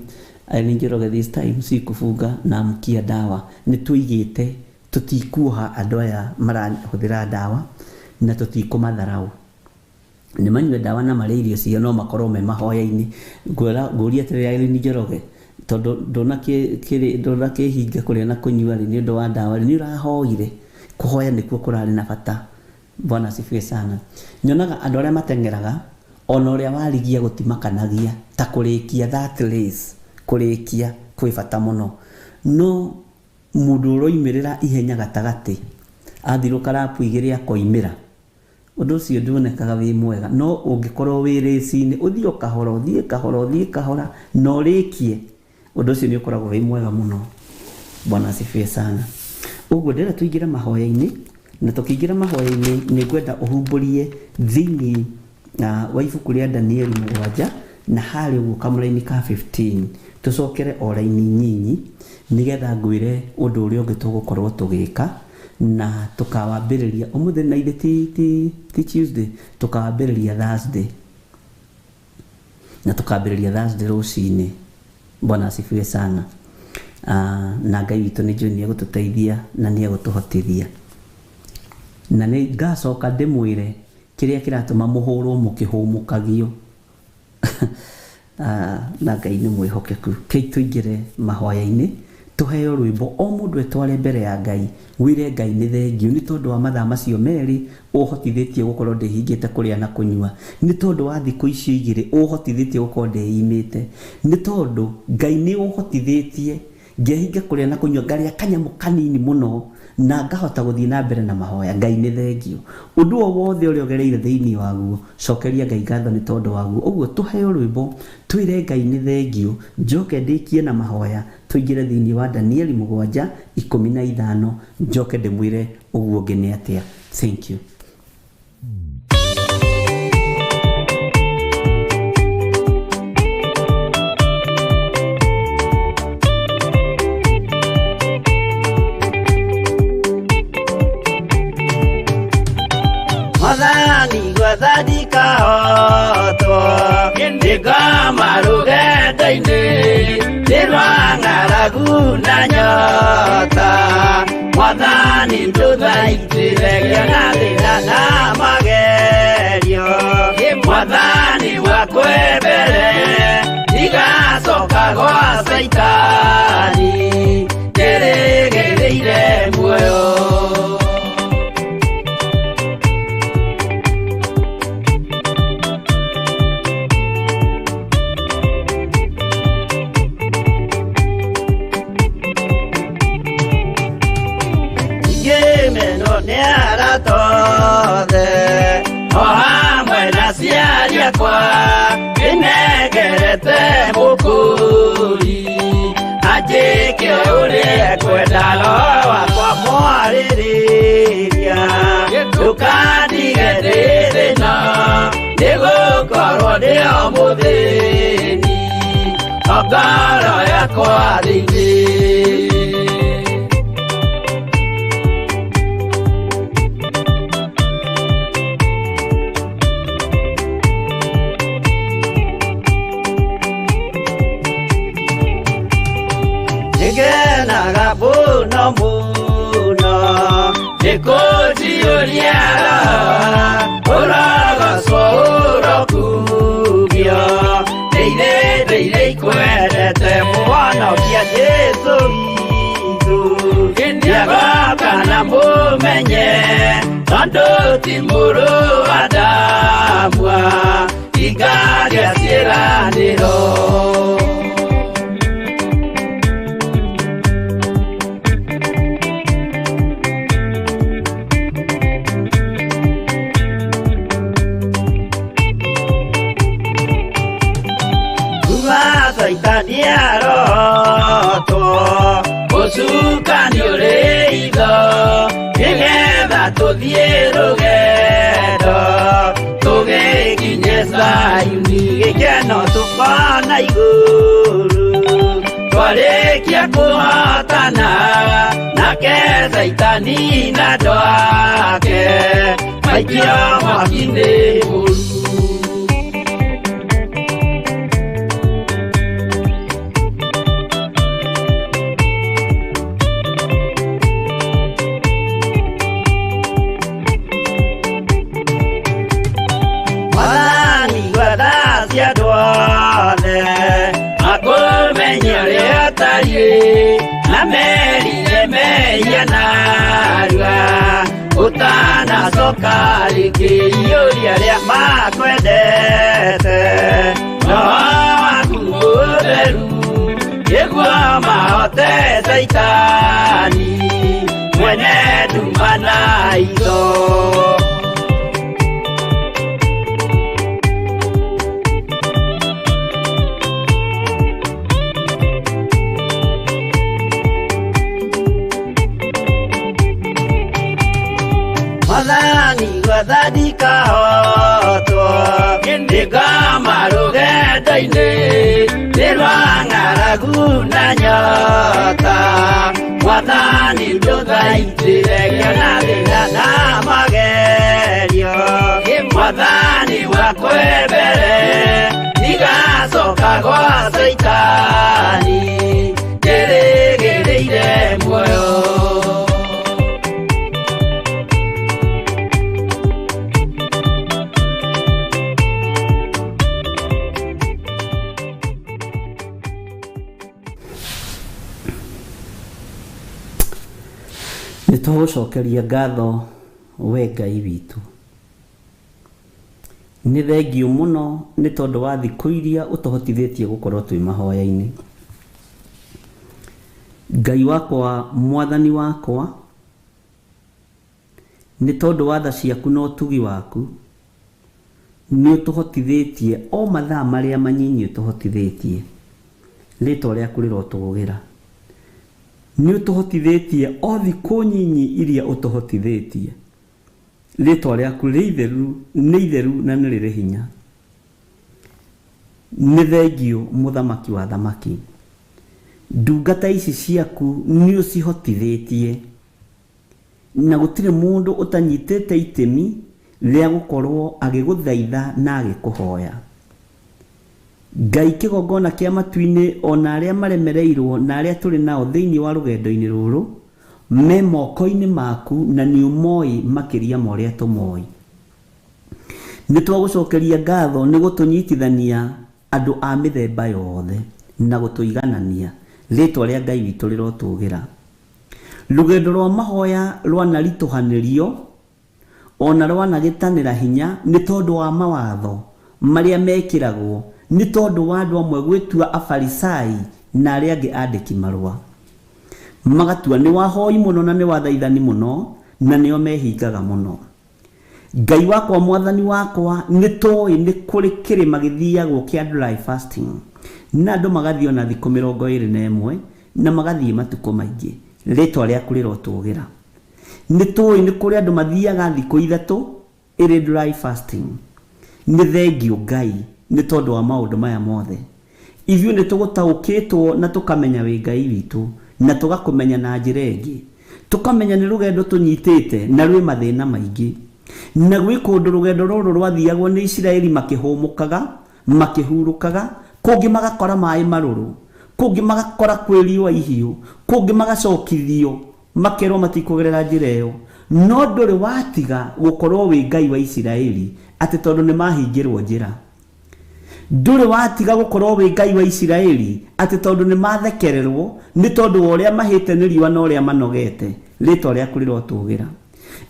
Irene Njoroge, this time si kufunga na amkia dawa. Nĩ tũigĩte tũtikuoha andũ aya marahũthĩra ndawa na tũtikũmatharau. Nĩ manyue ndawa na marĩe irio ciao, no makorwo me mahoya-inĩ. Ngũria atĩrĩrĩ, Irene Njoroge, tondũ ndũnakĩhinga kũrĩa na kũnyua rĩ, nĩ ũndũ wa ndawa rĩ, nĩ ũrahoire? Kũhoya nĩkuo kũrarĩ na bata. Bwana asifiwe sana. Nyonaga andũ arĩa mateng'eraga, ona ũrĩa warigia gũtimakanagia ta kũrĩkia that race. Kũrĩkia kwĩ bata mũno, no mũndũ ũroimĩrĩra ihenya gatagatĩ, athirũka rapu igĩrĩ akoimĩra, ũndũ ũcio nduonekaga wĩ mwega. No ũngĩkorwo wĩ race-inĩ, ũthiĩ o kahora, ũthiĩ kahora, ũthiĩ kahora na ũrĩkie, ũndũ ũcio nĩ ũkoragwo wĩ mwega mũno. Bwana asifiwe sana. Ũguo ndĩrenda tũingĩre mahoya-inĩ, na tũkĩingĩra mahoya-inĩ nĩ ngwenda ũhumbũrie thĩinĩ wa ibuku rĩa Danieli 7, na harĩa ũguo kamũraini ka 15, tũcokere o raini nyinyi, nĩgetha ngwĩre ũndũ ũrĩa ũngĩ tũgũkorwo tũgĩka, na tũkawambĩrĩria ũmũthĩ na ithe ti Tuesday, tũkawambĩrĩria Thursday, na tũkambĩrĩria Thursday rũcinĩ. Bwana asifiwe sana. Na Ngai witũ nĩ njũĩ nĩ egũtũteithia na nĩ egũtũhotithia, na nĩ ngacoka ndĩmwĩre kĩrĩa kĩratũma mũhũrwo mũkĩhũmũkagio. Na Ngai nĩ mwĩhokeku. Kei tũingĩre mahoya-inĩ, tũheo rwĩmbo, o mũndũ etware mbere ya Ngai, wĩre Ngai nĩ thengio nĩ tondũ wa mathaa macio merĩ ũhotithĩtie gũkorwo ndĩhingĩte kũrĩa na kũnyua, nĩ tondũ wa thikũ icio igĩrĩ ũhotithĩtie gũkorwo ndĩimĩte, nĩ tondũ Ngai nĩ ũhotithĩtie ngehinga kũrĩa na kũnyua, ngarĩa kanyamũ kanini mũno na ngahota gũthiĩ na mbere na mahoya. Ngai nĩ thengio. Ũndũ o wothe ũrĩa ũgereire thĩinĩ waguo, cokeria Ngai ngatho nĩ tondũ waguo. Ũguo tũheo rwĩmbo twĩre Ngai nĩ thengio, njoke ndĩkie na mahoya, tũingĩre thĩinĩ wa Danieli 7:15, njoke ndĩmwĩre ũguo ũngĩ nĩ atĩa. Thank you. Mwathani gwathandikahotwo ndĩngoma rũgendo-inĩ nĩ rwa ng'aragu na nyota, Mwathani ndũthaitĩre ngĩona thĩna na magerio, Mwathani wakwe mbere ndigacoka gwa Caitani, ndĩrĩgĩrĩire muoyo. Nĩ arata othe o hamwe na aciari akwa ĩnengerete mũkũri anjĩke ũrĩa ekwenda roho wakwa mwarĩrĩria ndũkandige ndĩ thĩna nĩgũkorwo ndĩ o mũthĩni o ngoro yakwa thĩinĩ. Nĩngenaga mũno mũno nĩkũnjiyũria roho ũrogocwo ũrokumio ndĩire ndĩire ikwendete mũhonokia Jesũ witũ nĩagoka na mũmenye tondũ ti mũrũ wa Adamu ingaria ciĩranĩro. Saitani arotwo ũcukani ũrĩ itho nĩgetha tũthiĩ rũgendo tũgĩkinye Zayuni gĩkeno tũkona igũrũ twarĩkia kũhotana nake Saitani na andũ ake maikio mwaki-inĩ mũru. Akũmenye ũrĩa atariĩ na merire mehia narua ũtanacoka rĩngĩ iyũria arĩa makwendete roho waku mũtheru nĩguo mahote Saitani mwene nduma na itho. Mwathani gwathani kahotwo ndĩngoma rũgendo-inĩ nĩ rwa ng'aragu na nyota Mwathani ndũthaitĩre ngĩona thĩna na magerio Mwathani wakwa mbere ndigacoka gwa Saitani ndĩrĩgĩrĩire muoyo. Nĩ tũgũcokeria ngatho we Ngai witũ. Nĩ thengiũ mũno nĩ tondũ wa thikũ iria ũtũhotithĩtie gũkorwo twĩ mahoya-inĩ. Ngai wakwa, mwathani wakwa, nĩ tondũ wa tha ciaku na ũtugi waku nĩ ũtũhotithĩtie o mathaa marĩa manyinyi ũtũhotithĩtie rĩtwa rĩaku rĩrotũgũgĩra. Nĩ ũtũhotithĩtie o thikũ nyinyi iria ũtũhotithĩtie rĩtwa rĩaku nĩ itheru na nĩ rĩrĩ hinya. Nĩ thengiũ mũthamaki wa thamaki, ndungata ici ciaku nĩ ũcihotithĩtie na gũtirĩ mũndũ ũtanyitĩte itemi rĩa gũkorwo agĩgũthaitha na agĩkũhoya. Ngai kĩgongona kĩa matu-inĩ ona arĩa maremereirwo na arĩa tũrĩ nao thĩinĩ wa rũgendo-inĩ rũrũ me moko-inĩ maku na nĩ ũmoĩ makĩria ma ũrĩa tũmoĩ. Nĩ twagũcokeria ngatho nĩ gũtũnyitithania andũ a mĩthemba yothe na gũtũiganania rĩtwa rĩa Ngai witũ rĩrotũgĩra. Rũgendo rwa mahoya rwanaritũhanĩrio ona rwanagĩtanĩra hinya nĩ tondũ wa mawatho marĩa mekĩragwo nĩ tondũ wa andũ amwe gwĩtua afarisai na arĩa angĩ andĩki marũa magatua nĩ wahoi mũno na nĩ wathaithani mũno Na nĩo mehingaga mũno. Ngai wakwa, mwathani wakwa, nĩ tũĩ nĩ kũrĩ kĩrĩma gĩthiagwo kĩa dry fasting, na andũ magathiĩ ona thikũ 21 na magathiĩ matukũ maingĩ. Rĩtwa rĩaku rĩrotũgĩra. Nĩ tũĩ nĩ kũrĩ andũ mathiaga thikũ 3 ĩrĩ dry fasting. Nĩ thengio Ngai nĩ tondũ wa maũndũ maya mothe. Ithuĩ nĩ tũgũtaũkĩtwo na tũkamenya wĩ Ngai witũ, na tũgakũmenya na njĩra ĩngĩ. Tũkamenya nĩ rũgendo tũnyitĩte na rwĩ mathĩna maingĩ. Na gwĩ kũndũ rũgendo rũrũ rwathiagwo nĩ Isiraeli makĩhũmũkaga, makĩhurũkaga, kũngĩ magakora maĩ marũrũ, kũngĩ magakora kwĩ riũa ihiũ, kũngĩ magacokithio makerwo matikũgerera njĩra ĩyo. No ndũrĩ watiga gũkorwo wĩ Ngai wa Isiraeli atĩ tondũ nĩ mahingĩrwo njĩra. Ndũrĩ watiga gũkorwo wĩ Ngai wa Isiraeli atĩ tondũ nĩ mathekererwo nĩ tondũ wa ũrĩa mahĩte nĩ riũa na ũrĩa manogete. Rĩtwa rĩaku rĩrotũgĩra.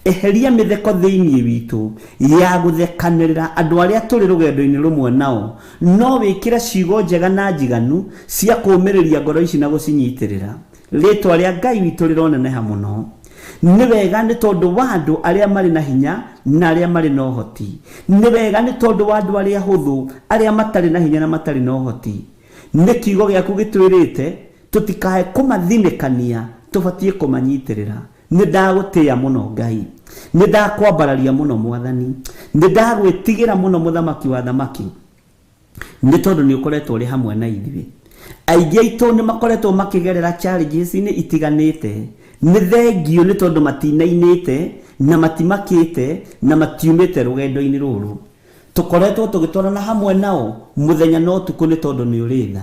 Eheria mĩtheko thĩinĩ witũ ya gũthekanĩrĩra andũ arĩa tũrĩ rũgendo-inĩ rũmwe nao, no wĩkĩre ciugo njega na njiganu cia kũũmĩrĩria ngoro ici na gũcinyitĩrĩra. Rĩtwa rĩa Ngai witũ rĩroneneha mũno. Nĩ wega nĩ tondũ wa andũ arĩa marĩ na hinya na arĩa marĩ na ũhoti. Nĩ wega nĩ tondũ wa andũ arĩa hũthũ, arĩa matarĩ na hinya na matarĩ na ũhoti. Nĩ kiugo gĩaku gĩtwĩrĩte tũtikae kũmathinĩkania, tũbatiĩ kũmanyitĩrĩra. Nĩ ndagũtĩĩa mũno Ngai, nĩ ndakwambararia mũno Mwathani, nĩ ndagwĩtigĩra mũno Mũthamaki wa thamaki, nĩ tondũ nĩ ũkoretwo ũrĩ hamwe na ithuĩ. Aingĩ aitũ nĩ makoretwo makĩgerera challenges-inĩ itiganĩte. Nĩ thengio nĩ tondũ matinainĩte na matimakĩte na matiumĩte rũgendo-inĩ rũrũ. Tũkoretwo tũgĩtwarana hamwe nao mũthenya na ũtukũ nĩ tondũ nĩ ũrĩ tha.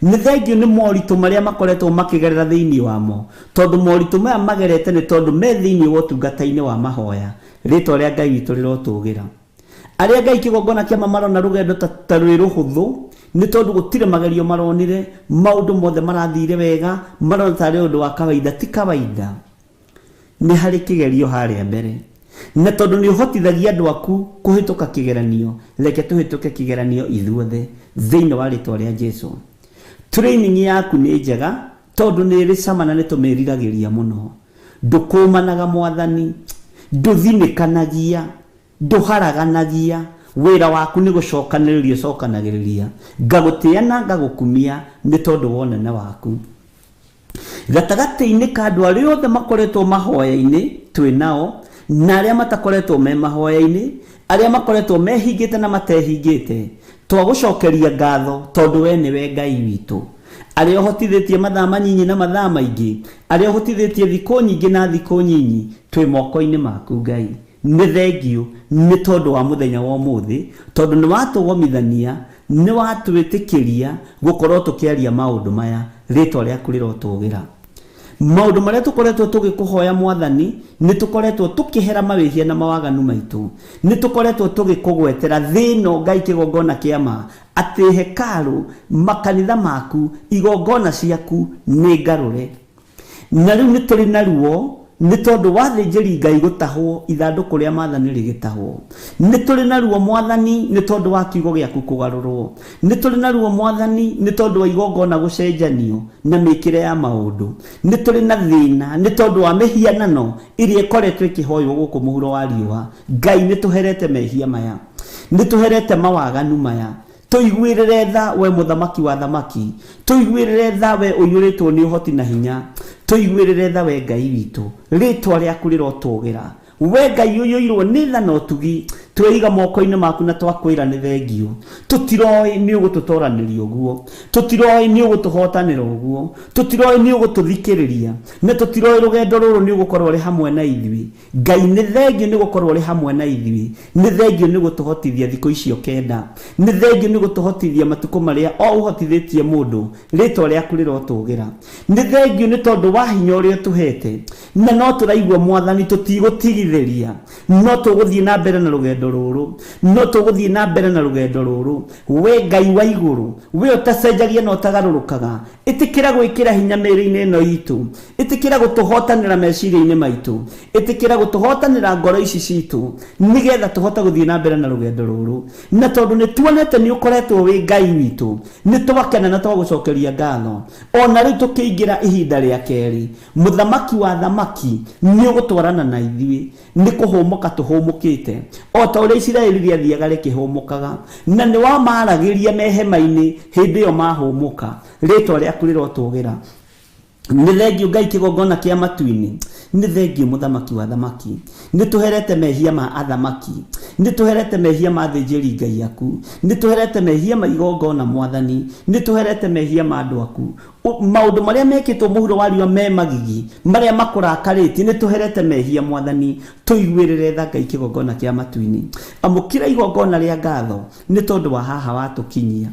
Nĩ thengio nĩ moritũ marĩa makoretwo makĩgerera thĩinĩ wamo, tondũ moritũ maya magerete nĩ tondũ me thĩinĩ wa ũtungata-inĩ wa mahoya. Rĩtwa rĩa Ngai witũ rĩrotũgĩra. Arĩa Ngai kĩgongona kĩa mamarona rũgendo ta rwĩ rũhũthũ, nĩ tondũ gũtirĩ magerio maronire, maũndũ mothe marathire wega, marona tarĩ ũndũ wa kawaida. Ti kawaida. Nĩ harĩ kĩgerio harĩa mbere. Na tondũ nĩ ũhotithagia andũ aku kũhĩtũka kĩgeranio, reke tũhĩtũke kĩgeranio ithuothe thĩinĩ wa rĩtwa rĩa Jesu. Training yaku nĩ njega tondũ nĩ ĩrĩ cama na nĩ tũmĩriragĩria mũno. Ndũkũmanaga Mwathani, ndũthinĩkanagia, ndũharaganagia, wĩra waku nĩ gũcokanĩrĩria ũcokanagĩrĩria. Ngagũtĩĩa na ngagũkumia nĩ tondũ wa ũnene waku. Gatagatĩ-inĩ ka andũ arĩa othe makoretwo mahoya-inĩ twĩ nao, na arĩa matakoretwo me mahoya-inĩ, arĩa makoretwo mehingĩte na matehingĩte, twagũcokeria ngatho tondũ we nĩwe Ngai witũ. Arĩa ũhotithĩtie mathaa manyinyi na mathaa maingĩ, arĩa ũhotithĩtie thikũ nyingĩ na thikũ nyinyi, twĩ moko-inĩ maku Ngai. Nĩ thengio nĩ tondũ wa mũthenya wa ũmũthĩ, tondũ nĩ watũgomithania, nĩ watwĩtĩkĩria gũkorwo tũkĩaria maũndũ maya. Rĩtwa rĩaku rĩrotũgĩra. Maũndũ marĩa tũkoretwo tũgĩkũhoya Mwathani, nĩ tũkoretwo tũkĩhera mawĩhia na mawaganu maitũ. Nĩ tũkoretwo tũgĩkũgwetera thĩ ĩno Ngai kĩgongona kĩa ma, atĩ hekarũ, makanitha maku, igongona ciaku nĩ ngarũre. Na rĩu nĩ tũrĩ na ruo nĩ tondũ wa thĩnjĩri Ngai gũtahwo, ithandũkũ rĩa maathani rĩgĩtahwo. Nĩ tũrĩ na ruo Mwathani nĩ tondũ wa kiugo gĩaku kũgarũrwo. Nĩ tũrĩ na ruo Mwathani nĩ tondũ wa igongona gũcenjanio na mĩkĩre ya maũndũ. Nĩ tũrĩ na thĩna nĩ tondũ wa mĩhianano ĩrĩa ĩkoretwo ĩkĩhoywo gũkũ mũhuro wa riũa. Ngai nĩ tũherete mehia maya, nĩ tũherete mawaganu maya. Tũiguĩrĩre tha we Mũthamaki wa thamaki, tũiguĩrĩre tha we ũiyũrĩtwo nĩ ũhoti na hinya, tũiguĩrĩre tha we Ngai witũ. Rĩtwa rĩaku rĩrotũgĩra. We Ngai ũiyũirwo nĩ tha na ũtugi, tweiga moko-inĩ maku na twakwĩra nĩ thengio. Tũtiroĩ nĩ ũgũtũtoranĩria ũguo, tũtiroĩ nĩ ũgũtũhotanĩra ũguo, tũtiroĩ nĩ ũgũtũthikĩrĩria, na tũtiroĩ rũgendo rũrũ nĩ ũgũkorwo ũrĩ hamwe na ithuĩ. Ngai nĩ thengio nĩ gũkorwo ũrĩ hamwe na ithuĩ, nĩ thengio nĩ gũtũhotithia thikũ icio 9, nĩ thengio nĩ gũtũhotithia matukũ marĩa o ũhotithĩtie mũndũ. Rĩtwa rĩaku rĩrotũgĩra. Nĩ thengio nĩ tondũ wa hinya ũrĩa ũtũhete, na no tũraigua Mwathani tũtigũtigithĩria, no tũgũthiĩ na mbere na rũgendo rũgendo rũrũ, no tũgũthiĩ na mbere na rũgendo rũrũ. We Ngai wa igũrũ, we ũtacenjagia na ũtagarũrũkaga, ĩtĩkĩra gwĩkĩra hinya mĩĩrĩ-inĩ ĩno itũ, ĩtĩkĩra gũtũhotanĩra meciria-inĩ maitũ, ĩtĩkĩra gũtũhotanĩra ngoro ici citũ, nĩgetha tũhote gũthiĩ na mbere na rũgendo rũrũ. Na tondũ nĩ tuonete nĩ ũkoretwo wĩ Ngai witũ, nĩ twakena na twagũcokeria ngatho. Ona rĩu tũkĩingĩra ihinda rĩa kerĩ, mũthamaki wa thamaki nĩ ũgũtwarana na ithuĩ, nĩ kũhũmũka tũhũmũkĩte o ta ũrĩa Isiraeli rĩathiaga rĩkĩhũmũkaga, na nĩ wamaragĩria me hema-inĩ hĩndĩ ĩyo mahũmũka. Rĩtwa rĩaku rĩrotũgĩra. Nĩ thengio Ngai kĩgongona kĩa matu-inĩ, nĩ thengio mũthamaki wa thamaki. Nĩ tũherete mehia ma athamaki, nĩ tũherete mehia ma athĩnjĩri Ngai aku, nĩ tũherete mehia ma igongona mwathani, nĩ tũherete mehia ma andũ aku. Maũndũ marĩa mekĩtwo mũhuro wa riũa me magigi, marĩa makũrakarĩtie, nĩ tũherete mehia mwathani. Tũiguĩrĩre tha Ngai kĩgongona kĩa matu-inĩ. Amũkĩra igongona rĩa ngatho nĩ tondũ wa haha watũkinyia.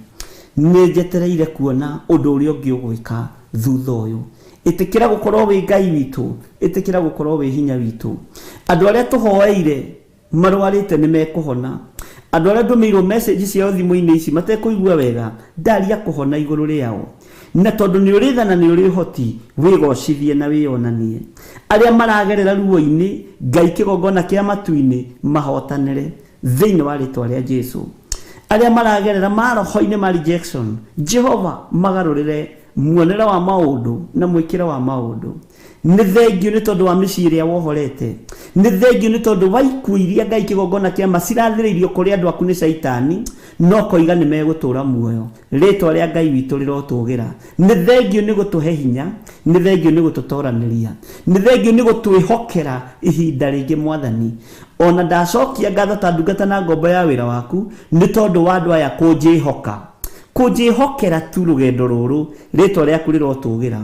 Nĩ njetereire kuona ũndũ ũrĩa ũngĩ ũgwĩka thutha ũyũ. Ĩtĩkĩra gũkorwo wĩ Ngai witũ, ĩtĩkĩra gũkorwo wĩ hinya witũ. Andũ arĩa tũhoeire marwarĩte nĩ mekũhona. Andũ arĩa ndũmĩirwo message ciao thimũ-inĩ ici matekũigua wega, ndaria kũhona igũrũ rĩao. Na tondũ nĩ ũrĩ tha na nĩ ũrĩ ũhoti, wĩgocithie na wĩyonanie. Arĩa maragerera ruo-inĩ, Ngai kĩgongona kĩa matu-inĩ mahotanĩre thĩinĩ wa rĩtwa rĩa Jesu. Arĩa maragerera maroho-inĩ ma rejection, Jehova magarũrĩre muonere wa maũndũ na mwĩkĩre wa maũndũ. Nĩ thengio nĩ tondũ wa mĩciĩ ĩrĩa wohorete, nĩ thengio nĩ tondũ wa ikuũ iria Ngai kĩgongona kĩa ma cirathĩrĩirio kũrĩ andũ aku nĩ caitani, no koiga nĩ megũtũũra muoyo. Rĩtwa rĩa Ngai witũ rĩrotũgĩra. Nĩ thengio nĩ gũtũhe hinya, nĩ thengio nĩ gũtũtoranĩria, nĩ thengio nĩ gũtwĩhokera ihinda rĩngĩ mwathani. Ona ndacokia ngatho ta ndungata na ngombo ya wĩra waku nĩ tondũ wa andũ aya kũnjĩhoka, kũnjĩhokera tu rũgendo rũrũ. Rĩtwa rĩaku rĩrotũgĩra.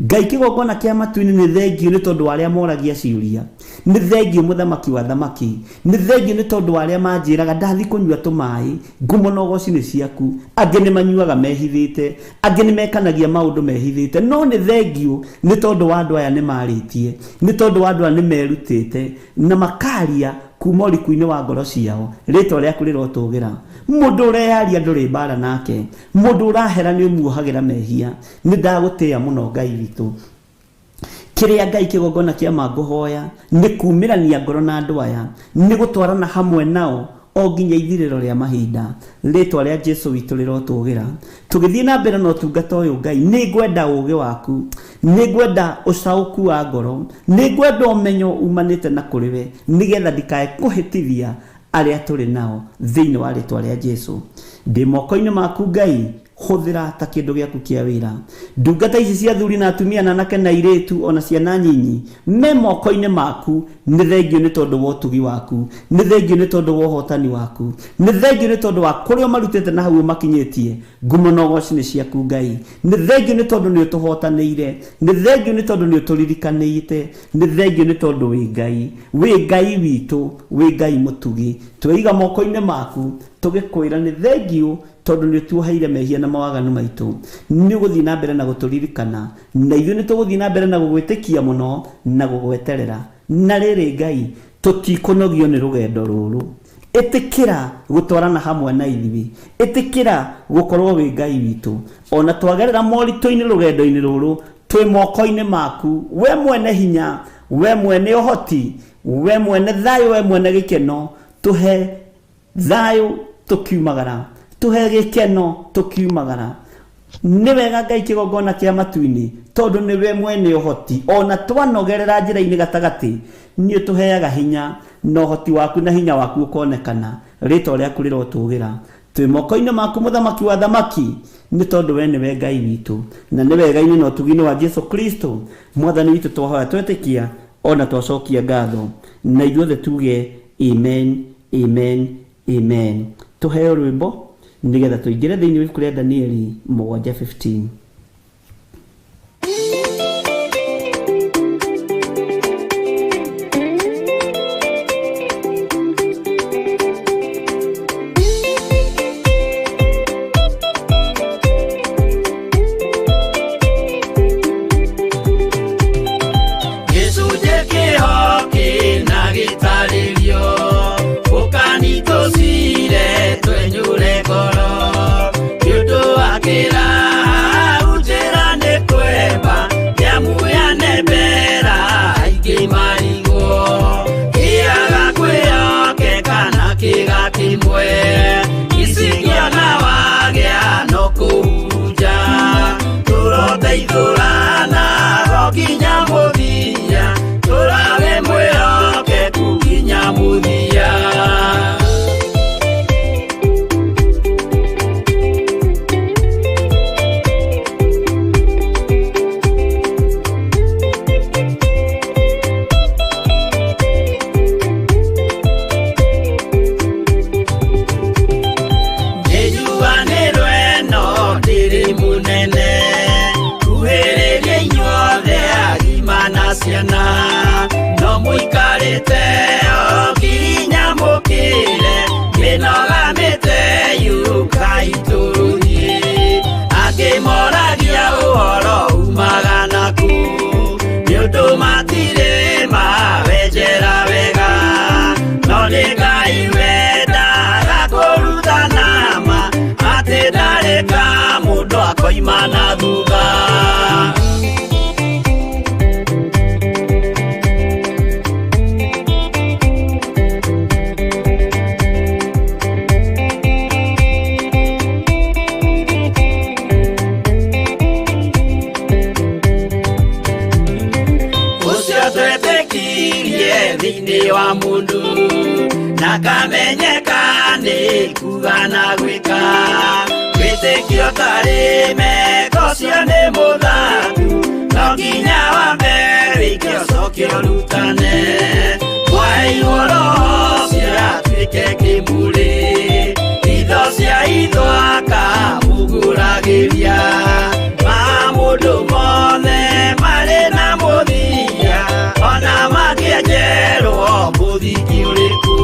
Ngai kĩgongona kĩa matu-inĩ, nĩ thengio nĩ tondũ wa arĩa moragia ciũria, nĩ thengio mũthamaki wa thamaki, nĩ thengio nĩ tondũ wa arĩa manjĩraga ndathi kũnyua tũmaĩ, ngumo na ũgoci nĩ ciaku. Angĩ nĩ manyuaga mehithĩte, angĩ nĩ mekanagia maũndũ mehithĩte, no nĩ thengio nĩ tondũ wa andũ aya nĩ marĩtie, nĩ tondũ wa andũ aya nĩ merutĩte na makaria kuma ũriku-inĩ wa ngoro ciao. Rĩtwa rĩaku rĩrotũgĩra. Mũndũ ũreyaria ndũrĩ mbara nake, mũndũ ũrahera nĩ ũmuohagĩra mehia. Nĩ ndagũtĩĩa mũno Ngai witũ. Kĩrĩa Ngai kĩgongona kĩa ma ngũhoya nĩ kumĩrania ngoro na andũ aya, nĩ gũtwarana hamwe nao o nginya ithirĩro rĩa mahinda. Rĩtwa rĩa Jesu witũ rĩrotũgĩra. Tũgĩthiĩ na mbere na ũtungata ũyũ Ngai, nĩ ngwenda ũũgĩ waku, nĩ ngwenda ũcaũku wa ngoro, nĩ ngwenda ũmenyo umanĩte na kũrĩ we, nĩgetha ndikae kũhĩtithia arĩa tũrĩ nao thĩinĩ wa rĩtwa rĩa Jesu. Ndĩ moko-inĩ maku Ngai, hũthĩra ta kĩndũ gĩaku kĩa wĩra. Ndungata ici cia athuri na atumia na anake na airĩtu ona ciana nyinyi me moko-inĩ maku. Nĩ thengio nĩ tondũ wa ũtugi waku, nĩ thengio nĩ tondũ wa ũhotani waku, nĩ thengio nĩ tondũ wa kũrĩa ũmarutĩte na hau ũmakinyĩtie. Ngumo na ũgoci nĩ ciaku Ngai. Nĩ thengio nĩ tondũ nĩ ũtũhotanĩire, nĩ thengio nĩ tondũ nĩ ũtũririkanĩte, nĩ thengio nĩ tondũ wĩ Ngai, wĩ Ngai witũ, wĩ Ngai mũtugi. Tweiga moko-inĩ maku tũgĩkwĩra nĩ thengio tondũ nĩ ũtuoheire mehia na mawaganu maitũ. Nĩ ũgũthiĩ na mbere na gũtũririkana, na ithuĩ nĩ tũgũthiĩ na mbere na gũgwĩtĩkia mũno na gũgweterera. Na rĩrĩ Ngai, tũtikũnogio nĩ rũgendo rũrũ. Ĩtĩkĩra gũtwarana hamwe na ithuĩ, ĩtĩkĩra gũkorwo wĩ Ngai witũ. Ona twagerera moritũ-inĩ rũgendo-inĩ rũrũ, twĩ moko-inĩ maku, we mwene hinya, we mwene ũhoti, we mwene thayũ, we mwene gĩkeno. Tũhe thayũ tũkiumagara, tũhe gĩkeno tũkiumagara. Nĩ wega Ngai kĩgongona kĩa matu-inĩ, tondũ nĩwe mwene ũhoti. Ona twanogerera njĩra-inĩ gatagatĩ, nĩ ũtũheaga hinya, na ũhoti waku na hinya waku ũkonekana. Rĩtwa rĩaku rĩrotũgĩra. Twĩ moko-inĩ maku mũthamaki wa thamaki, nĩ tondũ we nĩwe Ngai witũ, na nĩ wega-inĩ na ũtugi-inĩ wa Jesu Kristo mwathani witũ twahoya twetĩkia ona twacokia ngatho, na ithuothe tuge amen, amen, amen. Tũheo rwĩmbo nĩgetha tũingĩre thĩinĩ wa ibuku rĩa Danieli 7:15. Gĩcunjĩ kĩho kĩna gĩtarĩrio ũkani. akoima na thutha. Thĩinĩ wa mũndũ na kamenyeka nĩ kuga na gwĩka wĩtĩkio tarĩ meko cio nĩ mũthaku no nginya wambe wĩke ũcoke ũrutane kwaheirwo roho ciatuĩke kĩmũrĩ itho cia itho akamũgũragĩria ma mũndũ mothe marĩ na mũthia ona makĩenjerwo mũthingi ũrĩkũ.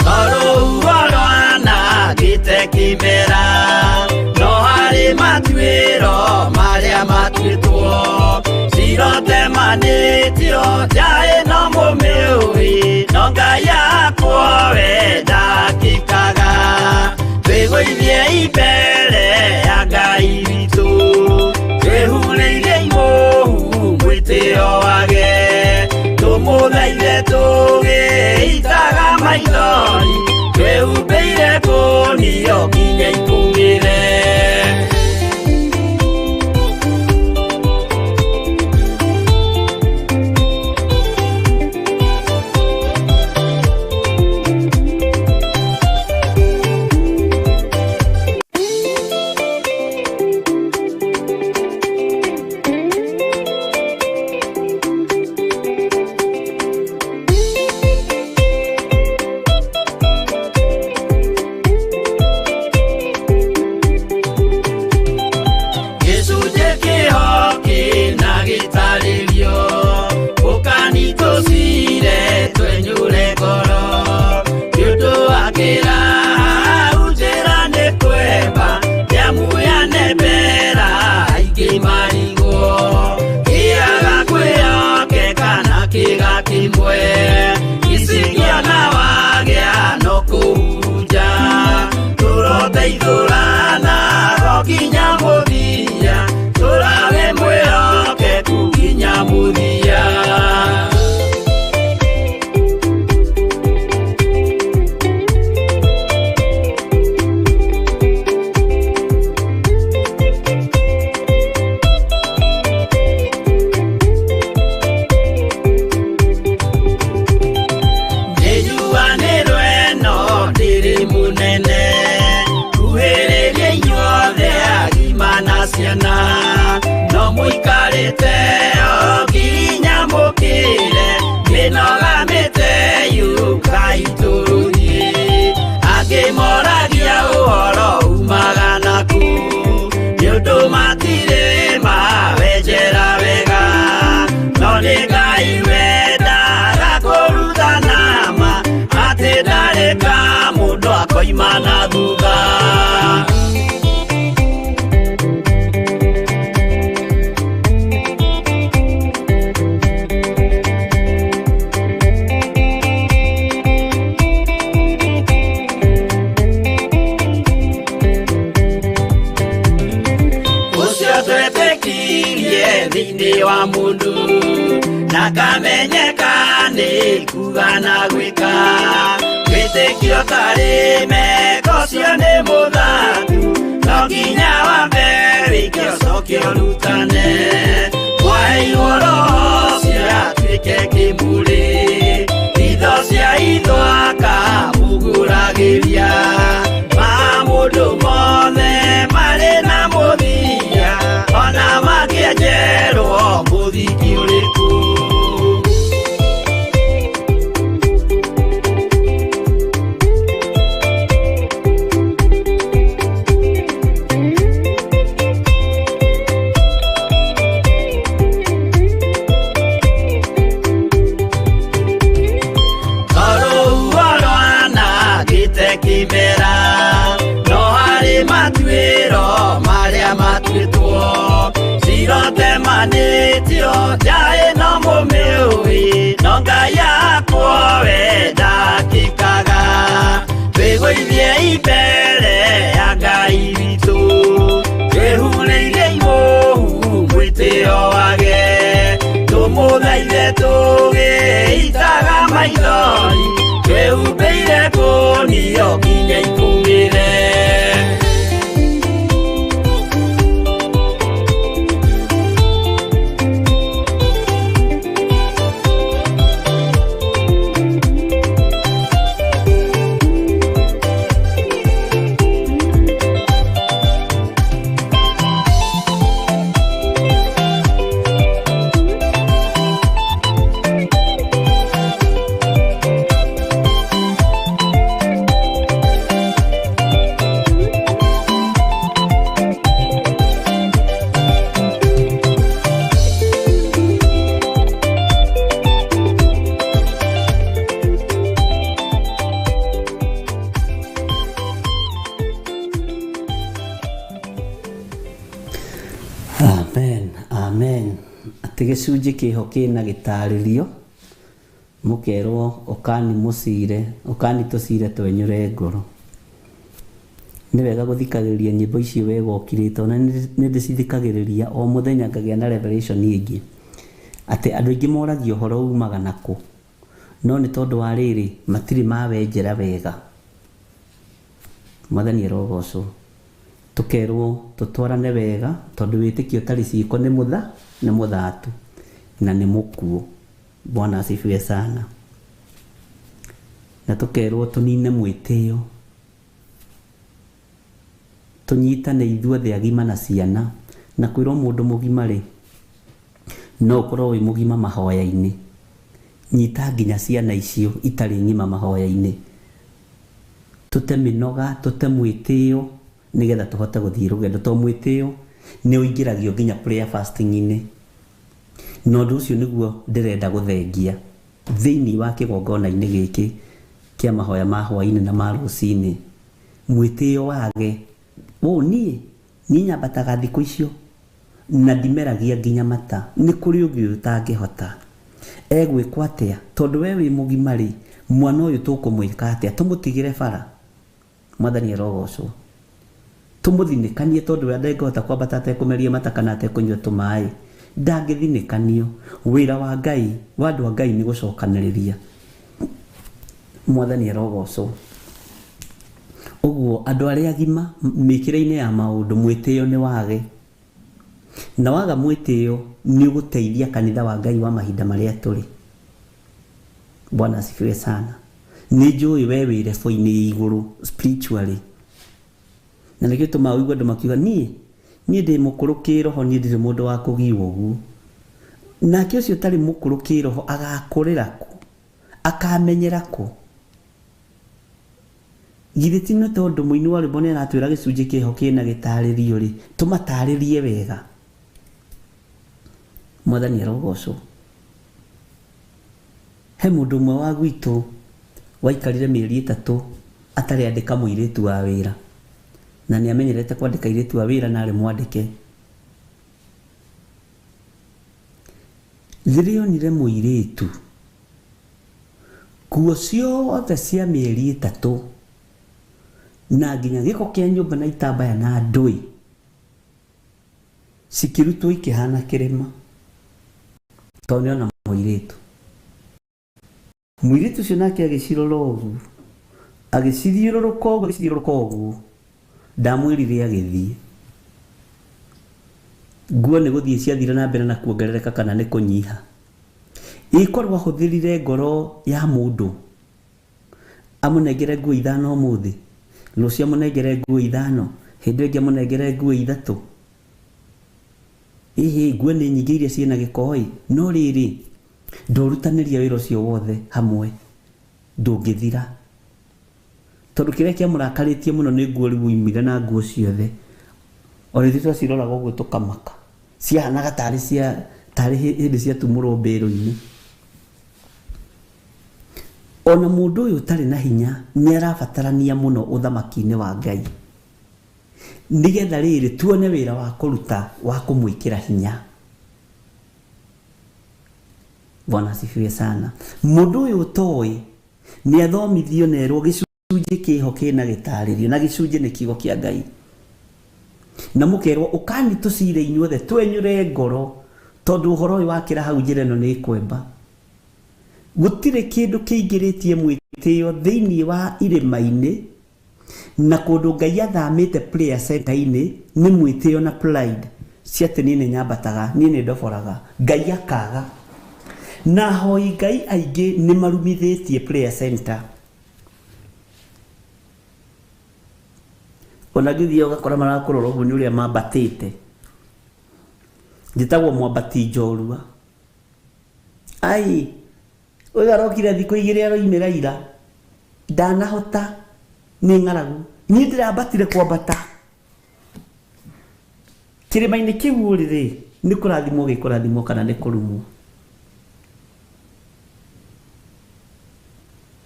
Tondũ rwanangĩte kĩmera no harĩ matuĩro marĩa matuĩtwo cirotemanĩtio njaĩ no mũmĩũĩ no Ngai akwo we ndakĩkaga twĩgũithie mbere ya Ngai witũ twĩhurĩirie imũhu mwĩtĩo wage tũmũthaithe tũgĩitaga maithori twĩhumbĩire kũnio nginya ikũmĩre. Gĩcunjĩ kĩho kĩna gĩtarĩrio ũkanitũcire twenyũre ngoro nĩ ũndũ wa kĩraha njĩra nĩ kwemba nĩamuyane mbera aingĩ marigwo kĩaga kwĩhokeka na kĩga kĩmwe icingĩona wagĩa no kũhurunja tũroteithũrana nginya mũthia tũrawe mwĩhokeku nginya mũthia. Nĩnjuanĩrwo ĩno ndĩrĩ mũnene kuhĩrĩria inyuothe agima na ciana no mũikarĩte o nginya mũkĩre mĩnoga mĩte yũkai tũrũthiĩ angĩ moragia ũhoro umaga naku nĩ ũndũ matirĩ mawenjera wega no nĩ Ngai wendaga kũrutana ma atĩ ndarĩ ka mũndũ akoima na thutha. Ũcio twetĩkirie thĩinĩ wa mũndũ na kamenyeka nĩ kuga na gwĩka wĩtĩkio tarĩ meko cio nĩ mũthaku no nginya wambe wĩke ũcoke ũrutane kwaheirwo roho ciatuĩke kĩmũrĩ itho cia itho akamũgũragĩria ma mũndũ mothe marĩ na mũthia ona makĩenjerwo mũthingi ũrĩkũ. Tondũ rwanangĩte kĩmera Mwĩtĩo njaĩ no mũmĩũĩ, no Ngai yakwa we ndakĩkaga. Twĩgũithie mbere ya Ngai witũ, twĩhurĩirie igũhu mwĩtĩo wage. Tũmũthaithe tũgĩitaga maithori, twĩhumbĩire kũnio nginya ikumĩre. Amen, amen. Atĩ gĩcunjĩ kĩho kĩna gĩtarĩrio, mũkerwo ũkani mũcire, ũkani tũcire twenyũre ngoro. Nĩ wega gũthikagĩrĩria nyĩmbo icio wega ũkirĩte, ona nĩ ndĩcithikagĩrĩria o mũthenya ngagĩa na revelation ĩngĩ. Atĩ andũ aingĩ moragia ũhoro umaga nakũ, no nĩ tondũ wa rĩrĩ matirĩ mawenjera wega. Mwathani arogocwo. Tũkerwo tũtwarane wega tondũ wĩtĩkio ũtarĩ ciĩko nĩ mũtha nĩ mũthatu na nĩ mũkuũ. Bwana asifiwe sana. Na tũkerwo tũnine mwĩtĩo, tũnyitane ithuothe agima na ciana, na kwĩrwo mũndũ mũgima rĩ no ũkorwo wĩ mũgima mahoya-inĩ, nyita nginya ciana icio itarĩ ng'ima mahoya-inĩ, tũte mĩnoga, tũte mwĩtĩo nĩgetha tũhote gũthiĩ rũgendo, tondũ mwĩtĩo nĩ ũingĩragio nginya prayer fasting-inĩ. Na ũndũ ũcio nĩguo ndĩrenda gũthengia thĩinĩ wa kĩgongona-inĩ gĩkĩ kĩa mahoya ma hwaĩ-inĩ na ma rũcinĩ. Mwĩtĩo wage ũũ, niĩ niĩ nyambataga thikũ icio na ndimeragia nginya mata, nĩ kũrĩ ũngĩ ũtangĩhota. Egwĩkwo atĩa? Tondũ we wĩ mũgima rĩ, mwana ũyũ tũkũmwĩka atĩa? Tũmũtigĩre bara. Mwathani arogocwo. Tũmũthinĩkanie tondũ we ndangĩhota kwambata atekũmeria mata kana atekũnyua tũmaĩ. Ndangĩthinĩkanio. Wĩra wa Ngai, wa andũ a Ngai nĩ gũcokanĩrĩria. Mwathani arogocwo. Ũguo andũ arĩa agima mĩkĩre-inĩ ya maũndũ mwĩtĩo nĩ wage. Na waga mwĩtĩo nĩ ũgũteithia kanitha wa Ngai wa mahinda marĩa tũrĩ. Bwana asifiwe sana. Nĩ njũĩ we wĩ level-inĩ ya igũrũ spiritually. Na nĩkĩo tũmaga ũigue andũ makiuga niĩ niĩ ndĩ mũkũrũ kĩroho, niĩ ndirĩ mũndũ wa kũgiwo ũguo. Nake ũcio ũtarĩ mũkũrũ kĩroho agakũrĩra kũ? Akamenyera kũ? Githĩ ti nĩ tondũ mũini wa rwĩmbo nĩ aratwĩra gĩcunjĩ kĩho kĩna gĩtarĩrio rĩ, tũmatarĩrie wega. Mwathani arogocwo. He mũndũ ũmwe wa gwitũ waikarire mĩeri 3 atarĩ andĩka mũirĩtu wa wĩra, na nĩ amenyerete kwandĩka airĩtu a wĩra na arĩ mwandĩke. Rĩrĩa onire mũirĩtu, nguo ciothe cia mĩeri 3 na nginya gĩko kĩa nyũmba na itambaya na ndũĩ cikĩrutwo ikĩhana kĩrĩma, tondũ nĩona mũirĩtu. Mũirĩtu ũcio nake agĩcirora ũguo, agĩcithiũrũrũka ũguo, agĩcithiũrũrũka ũguo, ndamwĩrire agĩthiĩ. Nguo nĩ gũthiĩ ciathire na mbere na kuongerereka kana nĩ kũnyiha. Ĩkorwo ahũthĩrire ngoro ya mũndũ, amũnengere nguo 5 ũmũthĩ, rũciũ amũnengere nguo 5, hĩndĩ ĩngĩ amũnengere nguo 3. Ĩhĩ, nguo nĩ nyingĩ iria ciĩna gĩko ĩ, no rĩrĩ ndũrutanĩria wĩra ũcio wothe hamwe, ndũngĩthira. Tondũ kĩrĩa kĩamũrakarĩtie mũno nĩ nguo rĩu oimire na nguo ciothe. Ona ithuĩ twaciroraga ũguo tũkamaka. Ciahanaga tarĩ cia tarĩ hĩndĩ ciatumũrwo mbĩrũ-inĩ. Ona mũndũ ũyũ ũtarĩ na hinya nĩ arabatarania mũno ũthamaki-inĩ wa Ngai. Nĩgetha rĩrĩ tuone wĩra wa kũruta wa kũmwĩkĩra hinya. Bwana asifiwe sana. Mũndũ ũyũ ũtoĩ nĩ athomithio nerwo gĩcunjĩ kĩho kĩna gĩtarĩrio, na gĩcunjĩ nĩ kiugo kĩa Ngai. Na mũkerwo ũkani tũcire inyuothe twenyũre ngoro, tondũ ũhoro ũyũ wakĩra hau njĩra ĩno nĩ ĩkwemba. Gũtirĩ kĩndũ kĩingĩrĩtie mwĩtĩo thĩinĩ wa irĩma-inĩ na kũndũ Ngai athamĩte prayer center-inĩ nĩ mwĩtĩo na pride cia atĩ niĩ nĩ nyambataga, niĩ nĩ ndoboraga, Ngai akaga. Na ahoi Ngai aingĩ nĩ marumithĩtie prayer center. Ona ngĩthiĩ ũgakora marakũrora ũguo nĩ ũrĩa mambatĩte. Njĩtagwo mwambati njorua. Ai, ũyũ arokire thikũ igĩrĩ aroimĩra ira. Ndanahota, nĩ ng'aragu. Niĩ ndĩrambatire kwambata. Kĩrĩma-inĩ kĩu ũrĩ rĩ, nĩ kũrathimwo gĩkũrathimwo kana nĩ kũrumwo.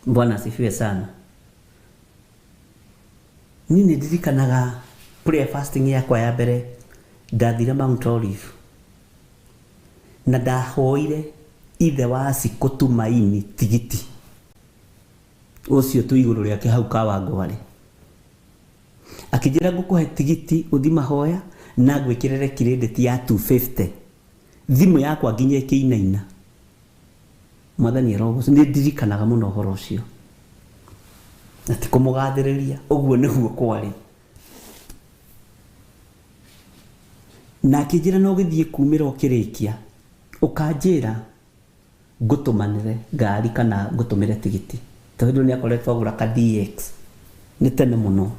Bwana asifiwe sana. Niĩ nĩ ndirikanaga prayer fasting yakwa ya mbere, ndathire Mount Olive na ndahoire ithe wa Cikũ Tumaini tigiti ũcio tu igũrũ rĩake hau Kawangware. Akĩnjĩra ngũkũhe tigiti ũthi mahoya na ngwĩkĩrĩre credit ya 250. Thimũ yakwa nginya ĩkĩinaina. Mwathani arogocwo. Nĩ ndirikanaga mũno ũhoro ũcio. Na ti kũmũgathĩrĩria, ũguo nĩguo kwarĩ. Na akĩnjĩra no gĩthiĩ kumĩra ũkĩrĩkia, ũkanjĩra ngũtũmanĩre ngari kana ngũtũmĩre tigiti. Tondũ nĩ akoretwo agũra ka DX. Nĩ tene mũno.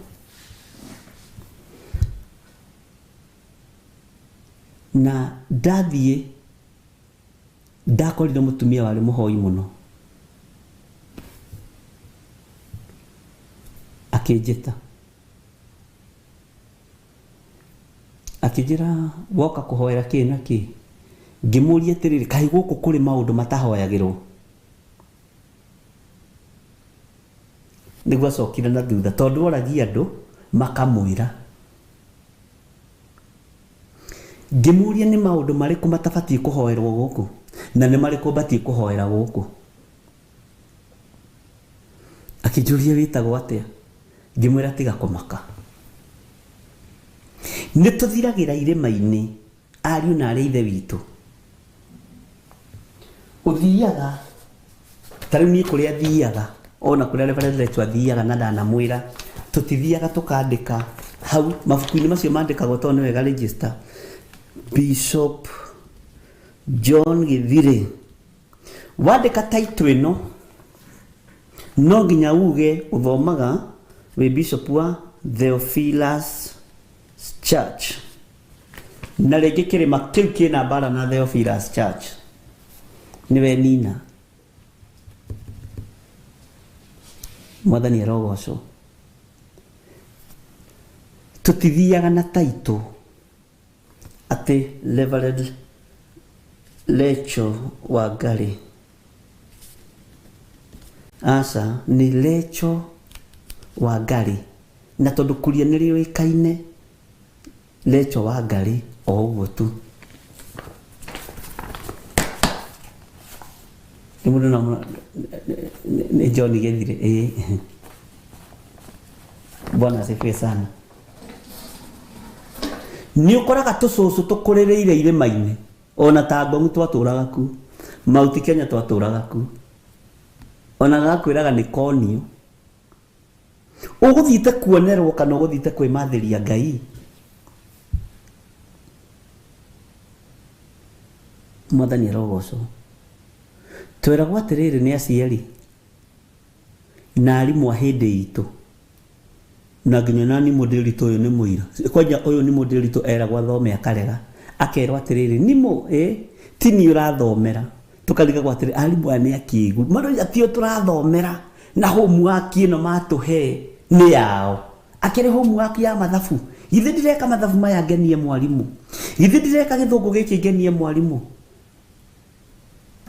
Na ndathiĩ ndakorire mũtumia warĩ mũhoi mũno. Akĩnjĩta. Akĩnjĩra woka kũhoera kĩ na kĩ. Ngĩmũria atĩrĩrĩ, kaĩ gũkũ kũrĩ maũndũ matahoyagĩrwo? Nĩguo acokire na thutha, tondũ oragia andũ makamwĩra. Ngĩmũria nĩ maũndũ marĩkũ matabatiĩ kũhoerwo gũkũ na nĩ marĩkũ batiĩ kũhoera gũkũ. Akĩnjũria wĩtagwo atĩa? Ngĩmwĩra tiga kũmaka. Nĩ tũthiragĩra irĩma-inĩ ariũ na arĩa ithe witũ. Ũthiaga ta rĩu niĩ kũrĩa thiaga, ona kũrĩa Reverend Lecho athiaga na ndanamwĩra, tũtithiaga tũkandĩka hau mabuku-inĩ macio mandĩkagwo tondũ nĩ wega register. Bishop John Githire. Wandĩka title ĩno no nginya uge ũthomaga wĩ bishop wa Theophilus Church. Na rĩngĩ kĩrĩma kĩu kĩna mbara na Theophilus Church. Nĩwe nina. Mwathani arogocwo. Tũtithiaga na title atĩ Reverend Lecho Wangari. Aca, nĩ Lecho Wangari. Na tondũ kuria nĩ rĩũĩkaine, Lecho Wangari o ũguo tu. Nĩ mũndũ no nĩ John Githire, ĩĩ. Bwana asifiwe sana. Nĩ ũkoraga tũcũcũ tũkũrĩrĩire irĩma-inĩ, ona ta Ngong twatũraga ku, Mount Kenya twatũraga ku. Ona gakwĩraga nĩ konio. Ũgũthiĩte kuonerwo kana ũgũthiĩte kwĩmathĩria Ngai? Mwathani arogocwo. Tweragwo atĩrĩrĩ nĩ aciari na arimũ a hĩndĩ itũ, na nginya nani mũndĩritũ ũyũ nĩ mũira. Kwanja ũyũ nĩ mũndĩritũ eragwo athome akarega, akerwo atĩrĩrĩ nimũ, ti niĩ ũrathomera. Tũkarigagwo atĩrĩ arimũ aya nĩ akĩgu, maroiga tio tũrathomera na homework ĩno matũhe nĩ yao. Akĩrĩ homework ya mathabu, githĩ ndireka mathabu maya ngenie mwarimũ? Githĩ ndireka gĩthũngũ gĩkĩ ngenie mwarimũ?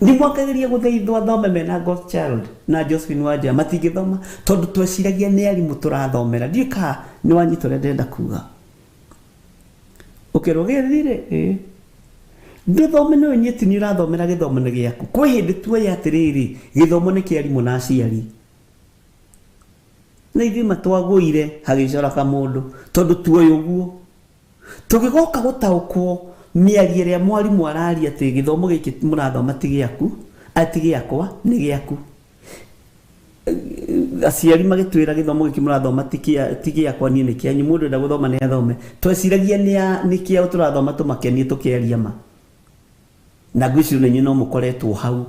Nĩ mwakagĩria gũtheithwo athome mena God's Child na Josephine Wanja matingĩthoma tondũ tweciragia nĩ arimũ tũrathomera. Ndiũĩ kana nĩ wanyita ũrĩa ndĩrenda kuga. Ũkerwo Githire, ĩĩ. Ndũthome nĩ ũnyiti nĩ ũrathomera gĩthomo nĩ gĩaku. Kwĩ hĩndĩ tuoya atĩrĩrĩ, gĩthomo nĩ kĩa arimũ na aciari. Na ithuĩ matwagũire hagĩcora kamũndũ tondũ tuoĩ ũguo. Tũgĩgoka gũtaũkwo mĩario ĩrĩa mwarimũ araria atĩ gĩthomo gĩkĩ mũrathoma ti gĩaku, ti gĩakwa, nĩ gĩaku. Aciari magĩtwĩra gĩthomo gĩkĩ mũrathoma ti gĩakwa niĩ nĩ kĩanyu, mũndũ enda gũthoma nĩ athome. Tweciragia nĩ kĩao tũrathoma tũmakenie tũkĩaria ma. Na ngwĩciria na inyuĩ no mũkoretwo hau.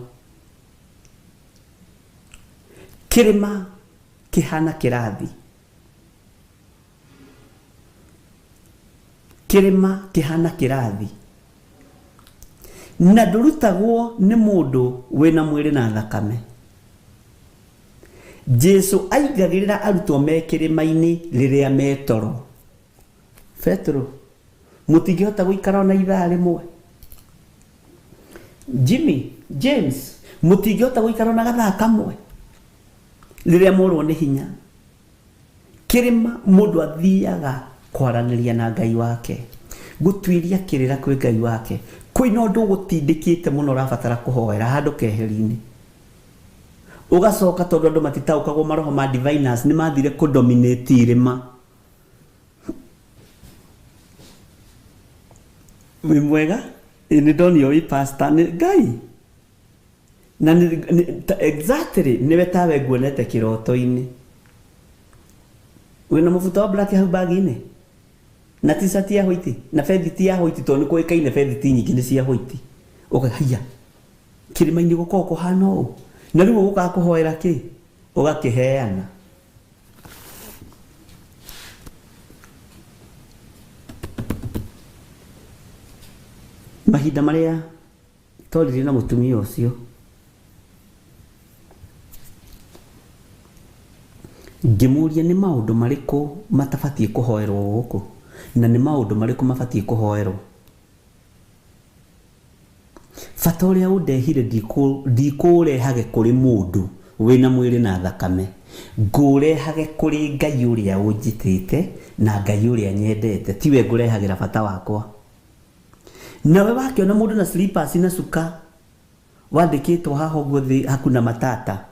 Kĩrĩma kĩhana kĩrathi. Kĩrĩma kĩhana kĩrathi. Na ndũrutagwo nĩ mũndũ wĩna mwĩrĩ na thakame. Jesu aingagĩrĩra arutwo me kĩrĩma-inĩ rĩrĩa me toro. Petero, mũtingĩhota gũikara ona ithaa rĩmwe. Jimmy, James, mũtingĩhota gũikara ona gathaa kamwe rĩrĩa morwo nĩ hinya. Kĩrĩma mũndũ athiaga kwaranĩria na Ngai wake, gũtuĩria kĩrĩra kwĩ Ngai wake. Kwĩna ũndũ ũgũtindĩkĩte mũno ũrabatara kũhoera handũ keheri-inĩ. Ũgacoka tondũ andũ matitaũkagwo maroho ma diviners nĩ mathire kũdominate irĩma. Wĩ mwega? Nĩ ndonio wĩ pastor nĩ Ngai. Na exactly nĩwe tawe nguonete kĩroto-inĩ. Wĩna mũbuto wa black hau bagi-inĩ? Na t-shirt ya white? Na bethiti ya white tondũ nĩ kũĩkaine bethiti nyingĩ nĩ cia white. Ũkahaiya. Kĩrĩma-inĩ gũkoragwo kũhana ũũ. Na rĩu ũgũkaga kũhoera kĩ? Ũgakĩheana. Mahinda marĩa twaririe na mũtumia ũcio, ngĩmũria nĩ maũndũ marĩkũ matabatiĩ kũhoerwo gũkũ na nĩ maũndũ marĩkũ mabatiĩ kũhoerwo. Bata ũrĩa ũndehire ndikũũrehage kũrĩ mũndũ wĩna mwĩrĩ na thakame, ngũũrehage kũrĩ Ngai ũrĩa ũnjĩtĩte na Ngai ũrĩa nyendete, tiwe ngũrehagĩra bata wakwa. Nawe wakĩona mũndũ na slippers na cuka wandĩkĩtwo haha ũguo thĩ hakuna matata,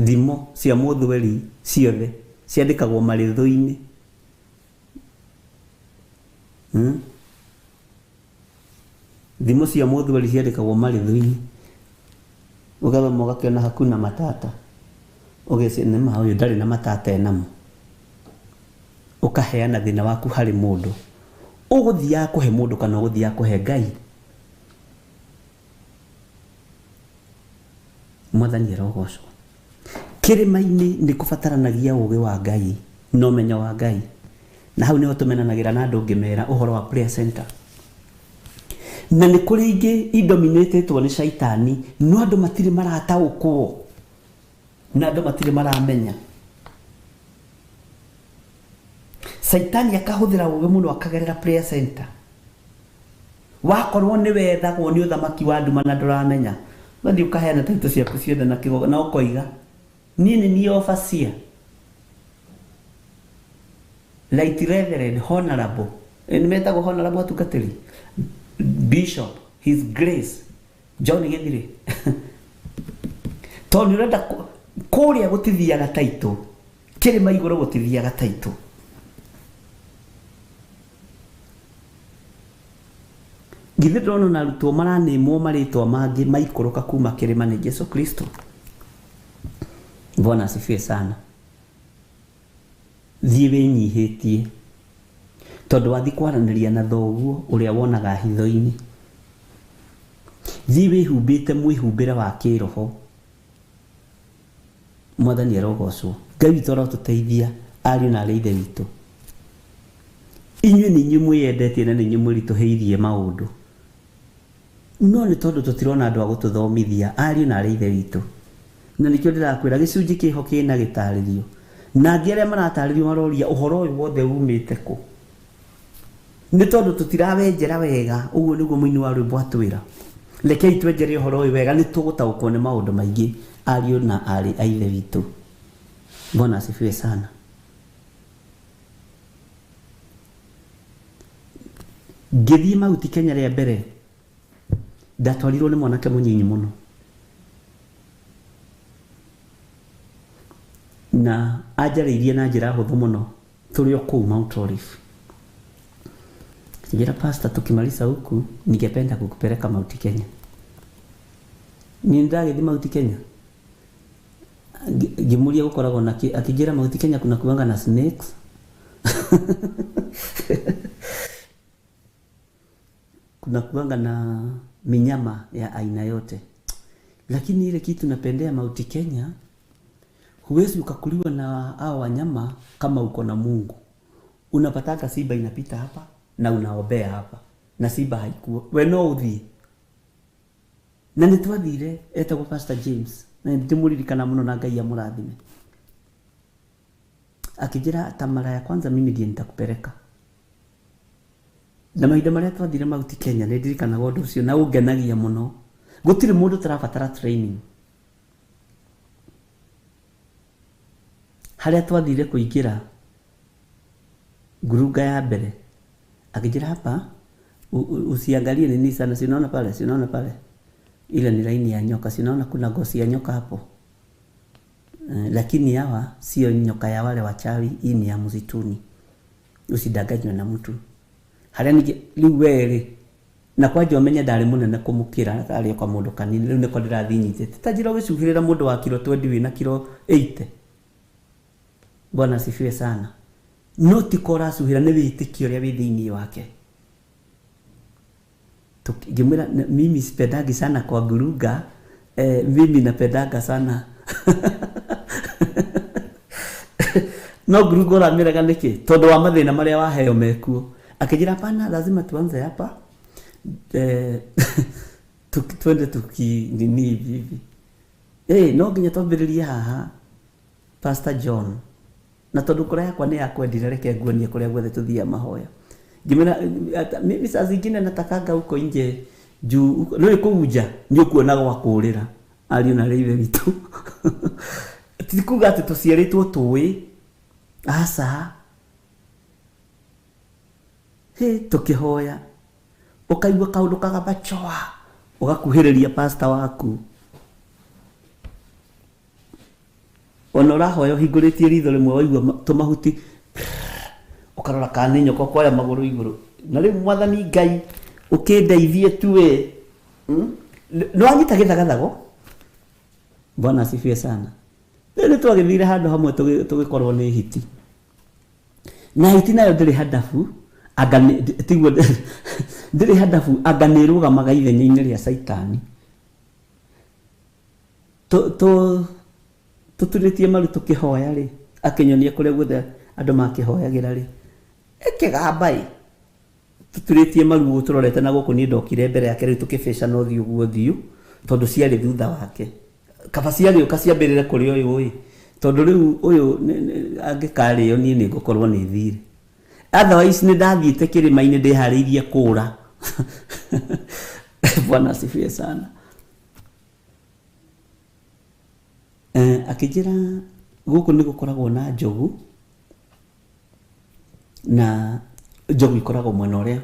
thimo cia mũthweri ciothe ciandĩkagwo marĩthũ-inĩ. Thimo cia mũthweri ciandĩkagwo marĩthũ-inĩ. Ũgathoma ũgakĩona hakuna matata, ũgeciria nĩ ma ũyũ ndarĩ na matata enamo. Ũkaheana thĩna waku harĩ mũndũ. Ũgũthiaga kũhe mũndũ kana ũgũthiaga kũhe Ngai? Mwathani arogocwo. Kĩrĩma-inĩ nĩ kũbataranagia ũũgĩ wa Ngai na ũmenyo wa Ngai. Na hau nĩho tũmenanagĩra na andũ ngĩmera ũhoro wa prayer center. Na nĩ kũrĩ ingĩ idominatĩtwo nĩ caitani, no andũ matirĩ marataũkwo na andũ matirĩ maramenya. Caitani akahũthĩra ũũgĩ mũno akagerera prayer center. Wakorwo nĩ wethagwo nĩ ũthamaki wa nduma na ndũramenya, ũgathiĩ ũkaheana taito ciaku ciothe na kĩgogo na ũkoiga niĩ nĩ niĩ overseer, right reverend, honorable, nĩ metagwo honorable atungatĩri, bishop, his grace John Gĩthirĩ. Tondũ nĩ ũrenda kũrĩa gũtithiaga taito, kĩrĩma igũrũ gũtithiaga taito. Githĩ ndĩrona na arutwo maranĩmwo marĩtwa mangĩ maikũrũka kuma kĩrĩma nĩ Jesu Kristo. Bwana asifiwe sana. Thiĩ wĩnyihĩtie tondũ wathiĩ kwaranĩria na thoguo ũrĩa wonaga hitho-inĩ. Thiĩ wĩhumbĩte mwĩhumbĩre wa kĩroho. Mwathani arogocwo. Ngai witũ arotũteithia ariũ na arĩ ithe witũ. Inyuĩ nĩ inyuĩ mwĩyendetie na nĩ inyuĩ mwĩritũhĩirie maũndũ. No nĩ tondũ tũtirona andũ a gũtũthomithia ariũ na arĩ ithe witũ. Na nĩkĩo ndĩrakwĩra gĩcunjĩ kĩho kĩna gĩtarĩrio. Na angĩ arĩa maratarĩrio maroria ũhoro ũyũ wothe umĩte kũ. Nĩ tondũ tũtirawenjera wega, ũguo nĩguo mũini wa rwĩmbo atwĩra. Rekei twenjere ũhoro ũyũ wega nĩ tũgũtaũkwo nĩ maũndũ maingĩ ariũ na arĩ a ithe witũ. Bwana asifiwe sana. Ngĩthiĩ Mount Kenya rĩa mbere, ndatwarirwo nĩ mwanake mũnyinyi mũno. Na anjarĩirie na njĩra hũthũ mũno tũrĩ o kũu Mount Olive. Akĩnjĩra, pastor, tukimaliza huku ningependa kukupeleka Mount Kenya. Niĩ ndagĩthiĩ Mount Kenya, ngĩmũria gũkoragwo na kĩ, akĩnjĩra Mount Kenya kuna kuanga na snakes. Kuna kuanga na minyama ya aina yote. Lakini ile kitu napendea Mount Kenya, huwezi ukakuliwa na hao wanyama kama uko na Mungu. Unapataka simba inapita hapa na unaombea hapa na simba haikuwa. We no uthie. Na nĩtwathire, etagwo Pastor James, na nĩndĩmũririkana mũno na Ngai amũrathime. Akĩnjĩra ta mara ya kwanza mimi ndiye nitakupeleka. Na mahinda marĩa twathire Mount Kenya nĩ ndirikanaga ũndũ ũcio na ũngenagia mũno. Gũtirĩ mũndũ tũrabatara training. Harĩa twathire kũingĩra ngurunga ya mbere, akĩnjĩra hapa usiangalie nini sana, si unaona pale, si unaona pale, ile ni laini ya nyoka, si unaona kuna ngozi ya nyoka hapo. Lakini hawa sio nyoka ya wale wachawi, hii ni ya msituni, usidanganywe na mtu. Harĩa ningĩ rĩu we rĩ, na kwanja ũmenye ndarĩ mũnene kũmũkĩra, arĩ kwa mũndũ kanini, rĩu nĩko ndĩrathiĩ nyitĩte. Ta njĩra ũgĩcuhĩrĩra mũndũ wa kiro 20 wĩna kiro 80. Bwana asifiwe sana. No ti ko ũracuhĩra, nĩ wĩtĩkio ũrĩa wĩ thĩinĩ wake. Ngĩmwĩra, mimi sipendagi sana kwa ngurunga, mimi napendaga sana. No ngurunga ũramĩrega nĩkĩ? Tondũ wa mathĩna marĩa waheo mekuo. Akĩnjĩra hapana, lazima tuanze hapa. Twende tuki nini hivi hivi. No nginya twambĩrĩrie haha, Pastor John. Na tondũ kũrĩa yakwa nĩ yakwendire, reke nguonie kũrĩa guothe tũthiaga mahoya. Ngĩmwĩra, mimi saa zingine natakanga huko nje juu nĩ kũu nja nĩ ũkuona gwa kũũrĩra ariũ na arĩa ithe witũ. Ti kuga atĩ tũciarĩtwo tũĩ, aca. Hĩ, tũkĩhoya ũkaigua kaũndũ kagabachoa, ũgakuhĩrĩria pastor waku. Ona ũrahoya ũhingũrĩtie ritho rĩmwe, waigua tũmahuti, ũkarora kana nĩ nyoka, ũkoya magũrũ igũrũ. Na rĩu Mwathani Ngai ũkĩndeithie tu we. Nĩ wanyita gĩthagathago? Bwana asifiwe sana. Rĩu nĩ twagĩthire handũ hamwe tũgĩkorwo nĩ hiti. Na hiti nayo ndĩrĩ handabu, anga nĩ, tiguo ndĩrĩ handabu, anga nĩ ĩrũgamaga ithenya-inĩ rĩa Caitani. Tũturĩtie maru tũkĩhoya rĩ, akĩnyonia kũrĩa guothe andũ makĩhoyagĩra rĩ, ĩkĩgamba ĩ. Tũturĩtie maru ũguo tũrorete na gũkũ, niĩ ndokire mbere yake rĩu tũkĩbĩcana ũthiũ guo ũthiũ, tondũ ciarĩ thutha wake. Kaba ciagĩũka ciambĩrĩre kũrĩ ũyũ ĩ, tondũ rĩu ũyũ angĩkarĩo niĩ nĩ ngũkorwo nĩ thire. Otherwise nĩ ndathiĩte kĩrĩma-inĩ ndĩharĩirie kũũra. Bwana asifiwe sana. Akĩnjĩra gũkũ nĩ gũkoragwo na njogu, na njogu ikoragwo mwena ũrĩa.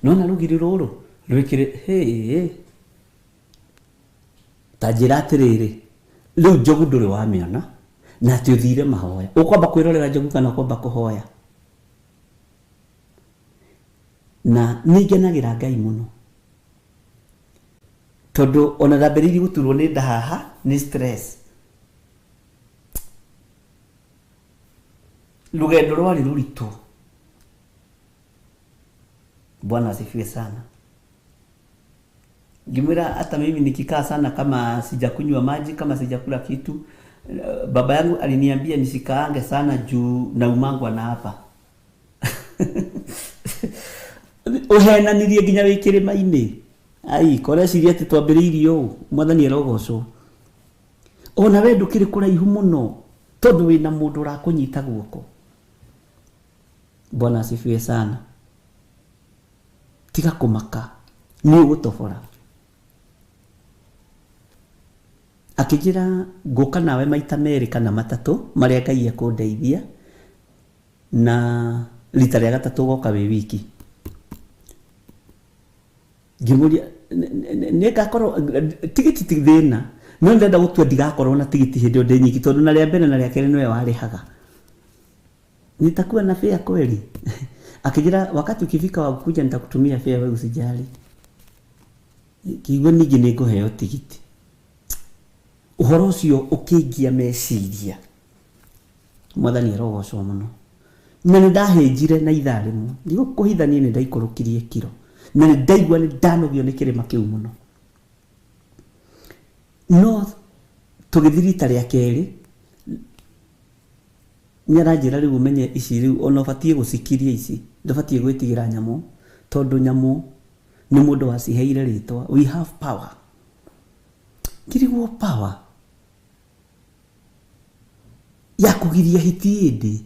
Nĩwona rũgiri rũrũ rwĩkĩrĩ, hĩ, ta njĩra atĩrĩrĩ, rĩu njogu ndũrĩ wamĩona, na atĩ ũthire mahoya. Ũkwamba kwĩrorera njogu kana ũkwamba kũhoya? Na nĩ ngenagĩra Ngai mũno, tondũ ona ndambĩrĩirie gũturwo nĩ nda haha nĩ stress. Rũgendo rwarĩ rũritũ. Bwana asifiwe sana. Ngĩmwĩra hata mimi nikikaa sana kama sijakunywa maji, kama sijakula kitu, baba yangu aliniambia nisikaange sana juu naumangwa na hapa. Ũhenanirie nginya wĩ kĩrĩma-inĩ. Ai, koreciria atĩ twambĩrĩirie ũũ, Mwathani arogocwo. Ona we ndũkĩrĩ kũraihu mũno, tondũ wĩna mũndũ ũrakũnyita guoko. Bwana asifiwe sana. Tiga kũmaka, nĩ ũgũtobora. Akĩnjĩra ngũka nawe maita merĩ kana matatũ marĩa Ngai ekũndeithia, na rita rĩa gatatũ ũgoka wĩ wiki. Ngĩmũria nĩ ngakorwo tigiti ti thĩna, no ndĩrenda gũtua ndigakorwo na tigiti hĩndĩ ĩyo ndĩ nyiki, tondũ na rĩa mbere na rĩa kerĩ nĩwe warĩhaga. Nitakuwa na fare kweli? Akijira wakati ukifika wa kuja nitakutumia fare, wewe usijali. Kiigua ningĩ nĩ ngũheo tigiti. Ũhoro ũcio ũkĩngia meciria. Mwathani arogocwo mũno. Na nĩ ndahĩnjire na ithaa rĩmwe. Ndigũkũhitha niĩ nĩ ndaikũrũkirie kiro. Na nĩ ndaigua nĩ ndanogio nĩ kĩrĩma kĩu mũno. No tũgĩthiĩ rita rĩa kerĩ, nĩ aranjĩra rĩu ũmenye ici rĩu ona ũbatiĩ gũcikiria ici, ndũbatiĩ gwĩtigĩra nyamũ, tondũ nyamũ nĩ mũndũ waciheire rĩtwa. We have power. Ngĩrigwo power ya kũgiria hiti ĩndĩ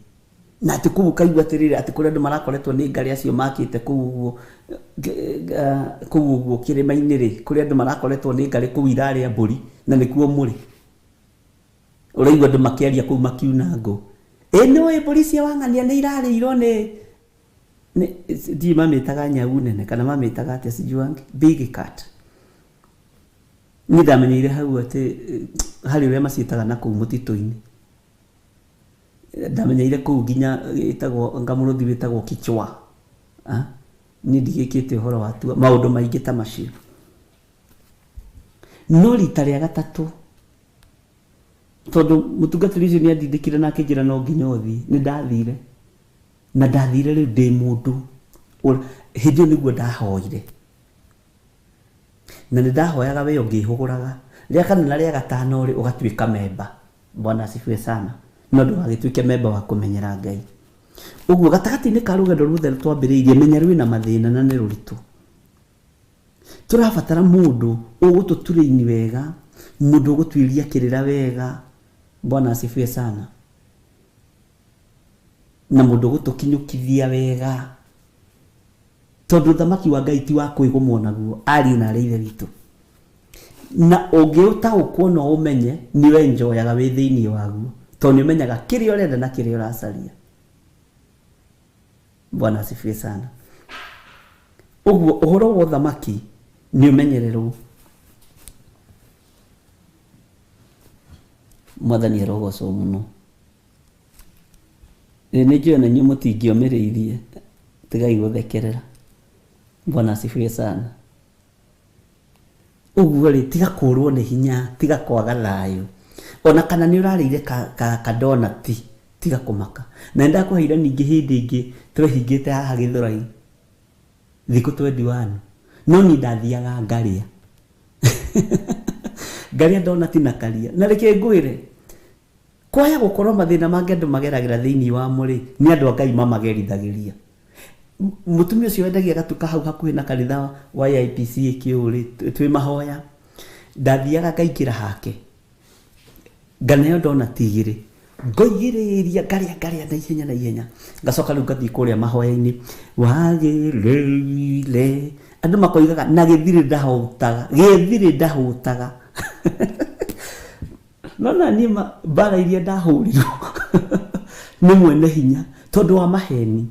na atĩ kũu ũkaigua atĩrĩrĩ atĩ kũrĩa andũ marakoretwo nĩ ngarĩ acio makĩte kũu ũguo kũu ũguo kĩrĩma-inĩ rĩ, kũrĩa andũ marakoretwo nĩ ngarĩ kũu irarĩa mbũri na nĩkuo mũrĩ, ũraigua andũ makĩaria kũu makiuna ngũ, ĩ nĩũĩ mbũri cia Wang'ania nĩ irarĩirwo nĩ ndiũĩ mamĩtaga nyau nene kana mamĩtaga atĩa sijuangi, big cat. Niĩ ndamenyeire hau atĩ harĩ ũrĩa maciĩtaga na kũu mũtitũ-inĩ. Ndamenyeire kũu nginya ĩtagwo ngamũrũthi wĩtagwo kichwa. Niĩ ndigĩkĩte ũhoro wa tua maũndũ maingĩ ta macio. No rita rĩa gatatũ, tondũ mũtungatĩri ũcio nĩ andindĩkire na akĩnjĩra no nginya ũthiĩ, nĩ ndathire. Na ndathire rĩu ndĩ mũndũ hĩndĩ ĩyo nĩguo ndahoire. Na nĩ ndahoyaga we ũngĩhũgũraga. Rĩa kana na rĩa gatano rĩ, ũgatuĩka memba. Bwana asifiwe sana. No ndũgagĩtuĩke memba wa kũmenyera Ngai. Ũguo gatagatĩ-inĩ ka rũgendo ruothe twambĩrĩirie, menya rwĩna mathĩna na nĩ rũritũ. Tũrabatara mũndũ ũgũtũturaini wega, mũndũ ũgũtuĩria kĩrĩra wega. Bwana asifiwe sana. Na mũndũ ũgũtũkinyũkithia wega. Tondũ ũthamaki wa Ngai ti wa kwĩgũmwo naguo, ariũ na arĩ ithe witũ. Na ũngĩũtaũkwo no ũmenye nĩ wenjoyaga wĩ thĩinĩ waguo, tondũ nĩ ũmenyaga kĩrĩa ũrenda na kĩrĩa ũracaria. Bwana asifiwe sana. Ũguo ũhoro wa ũthamaki nĩ ũmenyererwo. Mwathani arogocwo mũno. Nĩ njũĩ ona inyuĩ mũtingĩomĩrĩirie, tigai gũthekerera. Bwana asifiwe sana. Ũguo rĩ, tiga kũrwo nĩ hinya, tiga kwaga thayũ. Ona kana nĩ ũrarĩire ka donati, tiga kũmaka. Na nĩndakũheire ningĩ hĩndĩ ĩngĩ twehingĩte haha Gĩthũrai thikũ 21, no niĩ ndathiaga ngarĩa. Ngarĩa donati na karia. Na reke ngwĩre, kwaya gũkorwo mathĩna mangĩ andũ mageragĩra thĩinĩ wamo rĩ, nĩ andũ a Ngai mamagerithagĩria. Mũtumia ũcio wendagia gatuka hau hakuhĩ na kanitha wa AIPC kĩũ rĩ, twĩ mahoya, ndathiaga ngaingĩra hake, nganeo donati igĩrĩ, ngoigĩrĩria ngarĩa ngarĩa na ihenya na ihenya, ngacoka rĩu ngathiĩ kũrĩa mahoya-inĩ, wagĩrĩire, andũ makoigaga na gĩthirĩ ndahũtaga, gĩthirĩ ndahũtaga. No na niĩ mbara iria ndahũrirwo nĩ mwene hinya tondũ wa maheni.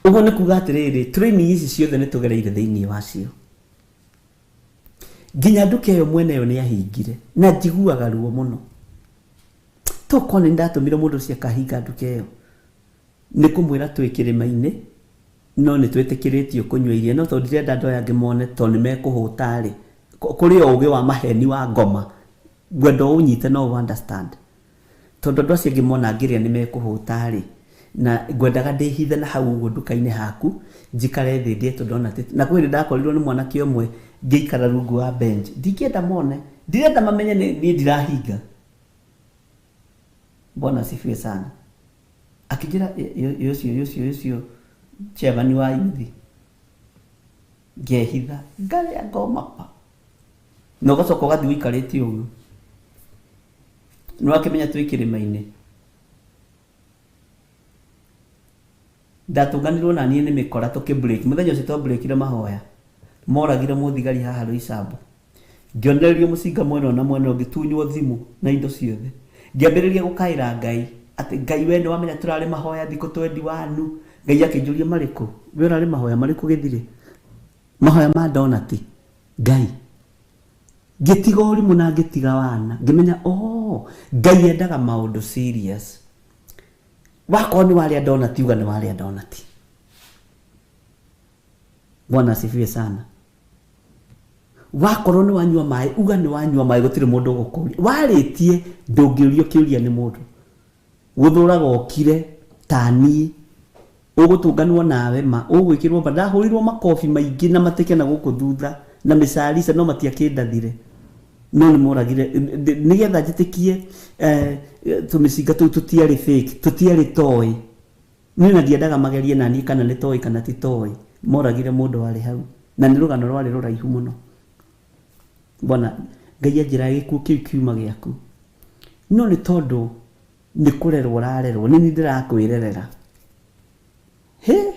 Ũguo nĩ kuga atĩrĩrĩ, training ici ciothe nĩ tũgereire thĩinĩ wacio. Nginya nduka ĩyo mwene yo nĩ ahingire na njiguaga ruo mũno. Tokorwo nĩ ndatũmire mũndũ ũcio akahinga nduka ĩyo, nĩ kũmwĩra twĩ kĩrĩma-inĩ, no nĩ twĩtĩkĩrĩtio kũnyua iria, no tondũ ndirenda andũ aya angĩ mone tondũ nĩ mekũhũta rĩ, kũrĩ o ũgĩ wa maheni wa ngoma, ngwenda ũnyite no ũ understand. Tondũ andũ acio angĩ mona ngĩrĩa nĩ mekũhũta rĩ, na ngwendaga ndĩhithe na hau ũguo nduka-inĩ haku, njikare thĩ ndĩe tondũ ndona na kwĩ hĩndĩ ndakorirwo nĩ mwanake ũmwe ngĩikara rungu wa bench, ndingĩenda mone, ndirenda mamenye niĩ ndirahinga. Bwana asifiwe sana. Akĩnjĩra ũcio ũcio ũcio chairman wa youth, ngehitha ngarĩa ngoma pa, na ũgacoka ũgathiĩ ũikarĩte ũguo, nĩ wakĩmenya twĩ kĩrĩma-inĩ. Ndatũnganirwo na niĩ nĩ mĩkora tũkĩ break. Mũthenya ũcio twa breakire mahoya, moragire mũthigari haha Roysambu, ngĩonererio mũcinga mwena ũyũ na mwena ũngĩ, ngĩtunywo thimũ na indo ciothe. Ngĩambĩrĩria gũkaĩra Ngai atĩ Ngai we nĩ wamenya tũrarĩ mahoya thikũ 21. Ngai akĩnjũria marĩkũ, we ũrarĩ mahoya marĩkũ gĩthirĩ? Mahoya ma donati Ngai ngĩtiga ũrimũ na ngĩtiga wana ngĩmenya oh Ngai endaga maũndũ serious. Wakorwo nĩ warĩa donati uga nĩ warĩa donati. Bwana asifiwe sana. Wakorwo nĩ wanyua maĩ uga nĩ wanyua maĩ, gũtirĩ mũndũ ũgũkũria. Warĩtie ndũngĩũrio kĩũria nĩ mũndũ. Gũthũraga ũkire ta niĩ ũgũtũnganwo nawe ma ũgwĩkĩrwo mba. Ndahũrirwo makobi maingĩ na mateke na gũkũ thutha na mĩcarica no matiakĩndathire, no nĩ moragire nĩgetha njĩtĩkie tũmĩcinga tũu tũtiarĩ fake, tũtiarĩ toy. Niĩ na ndiendaga magerie na niĩ kana nĩ toy kana ti toy. Moragire mũndũ warĩ hau na nĩ rũgano rwarĩ rũraihu mũno. Bwana Ngai anjĩra gĩkuũ kĩu kiuma gĩaku, no nĩ tondũ nĩ kũrerwo ũrarerwo, nĩ niĩ ndĩrakwĩrerera. He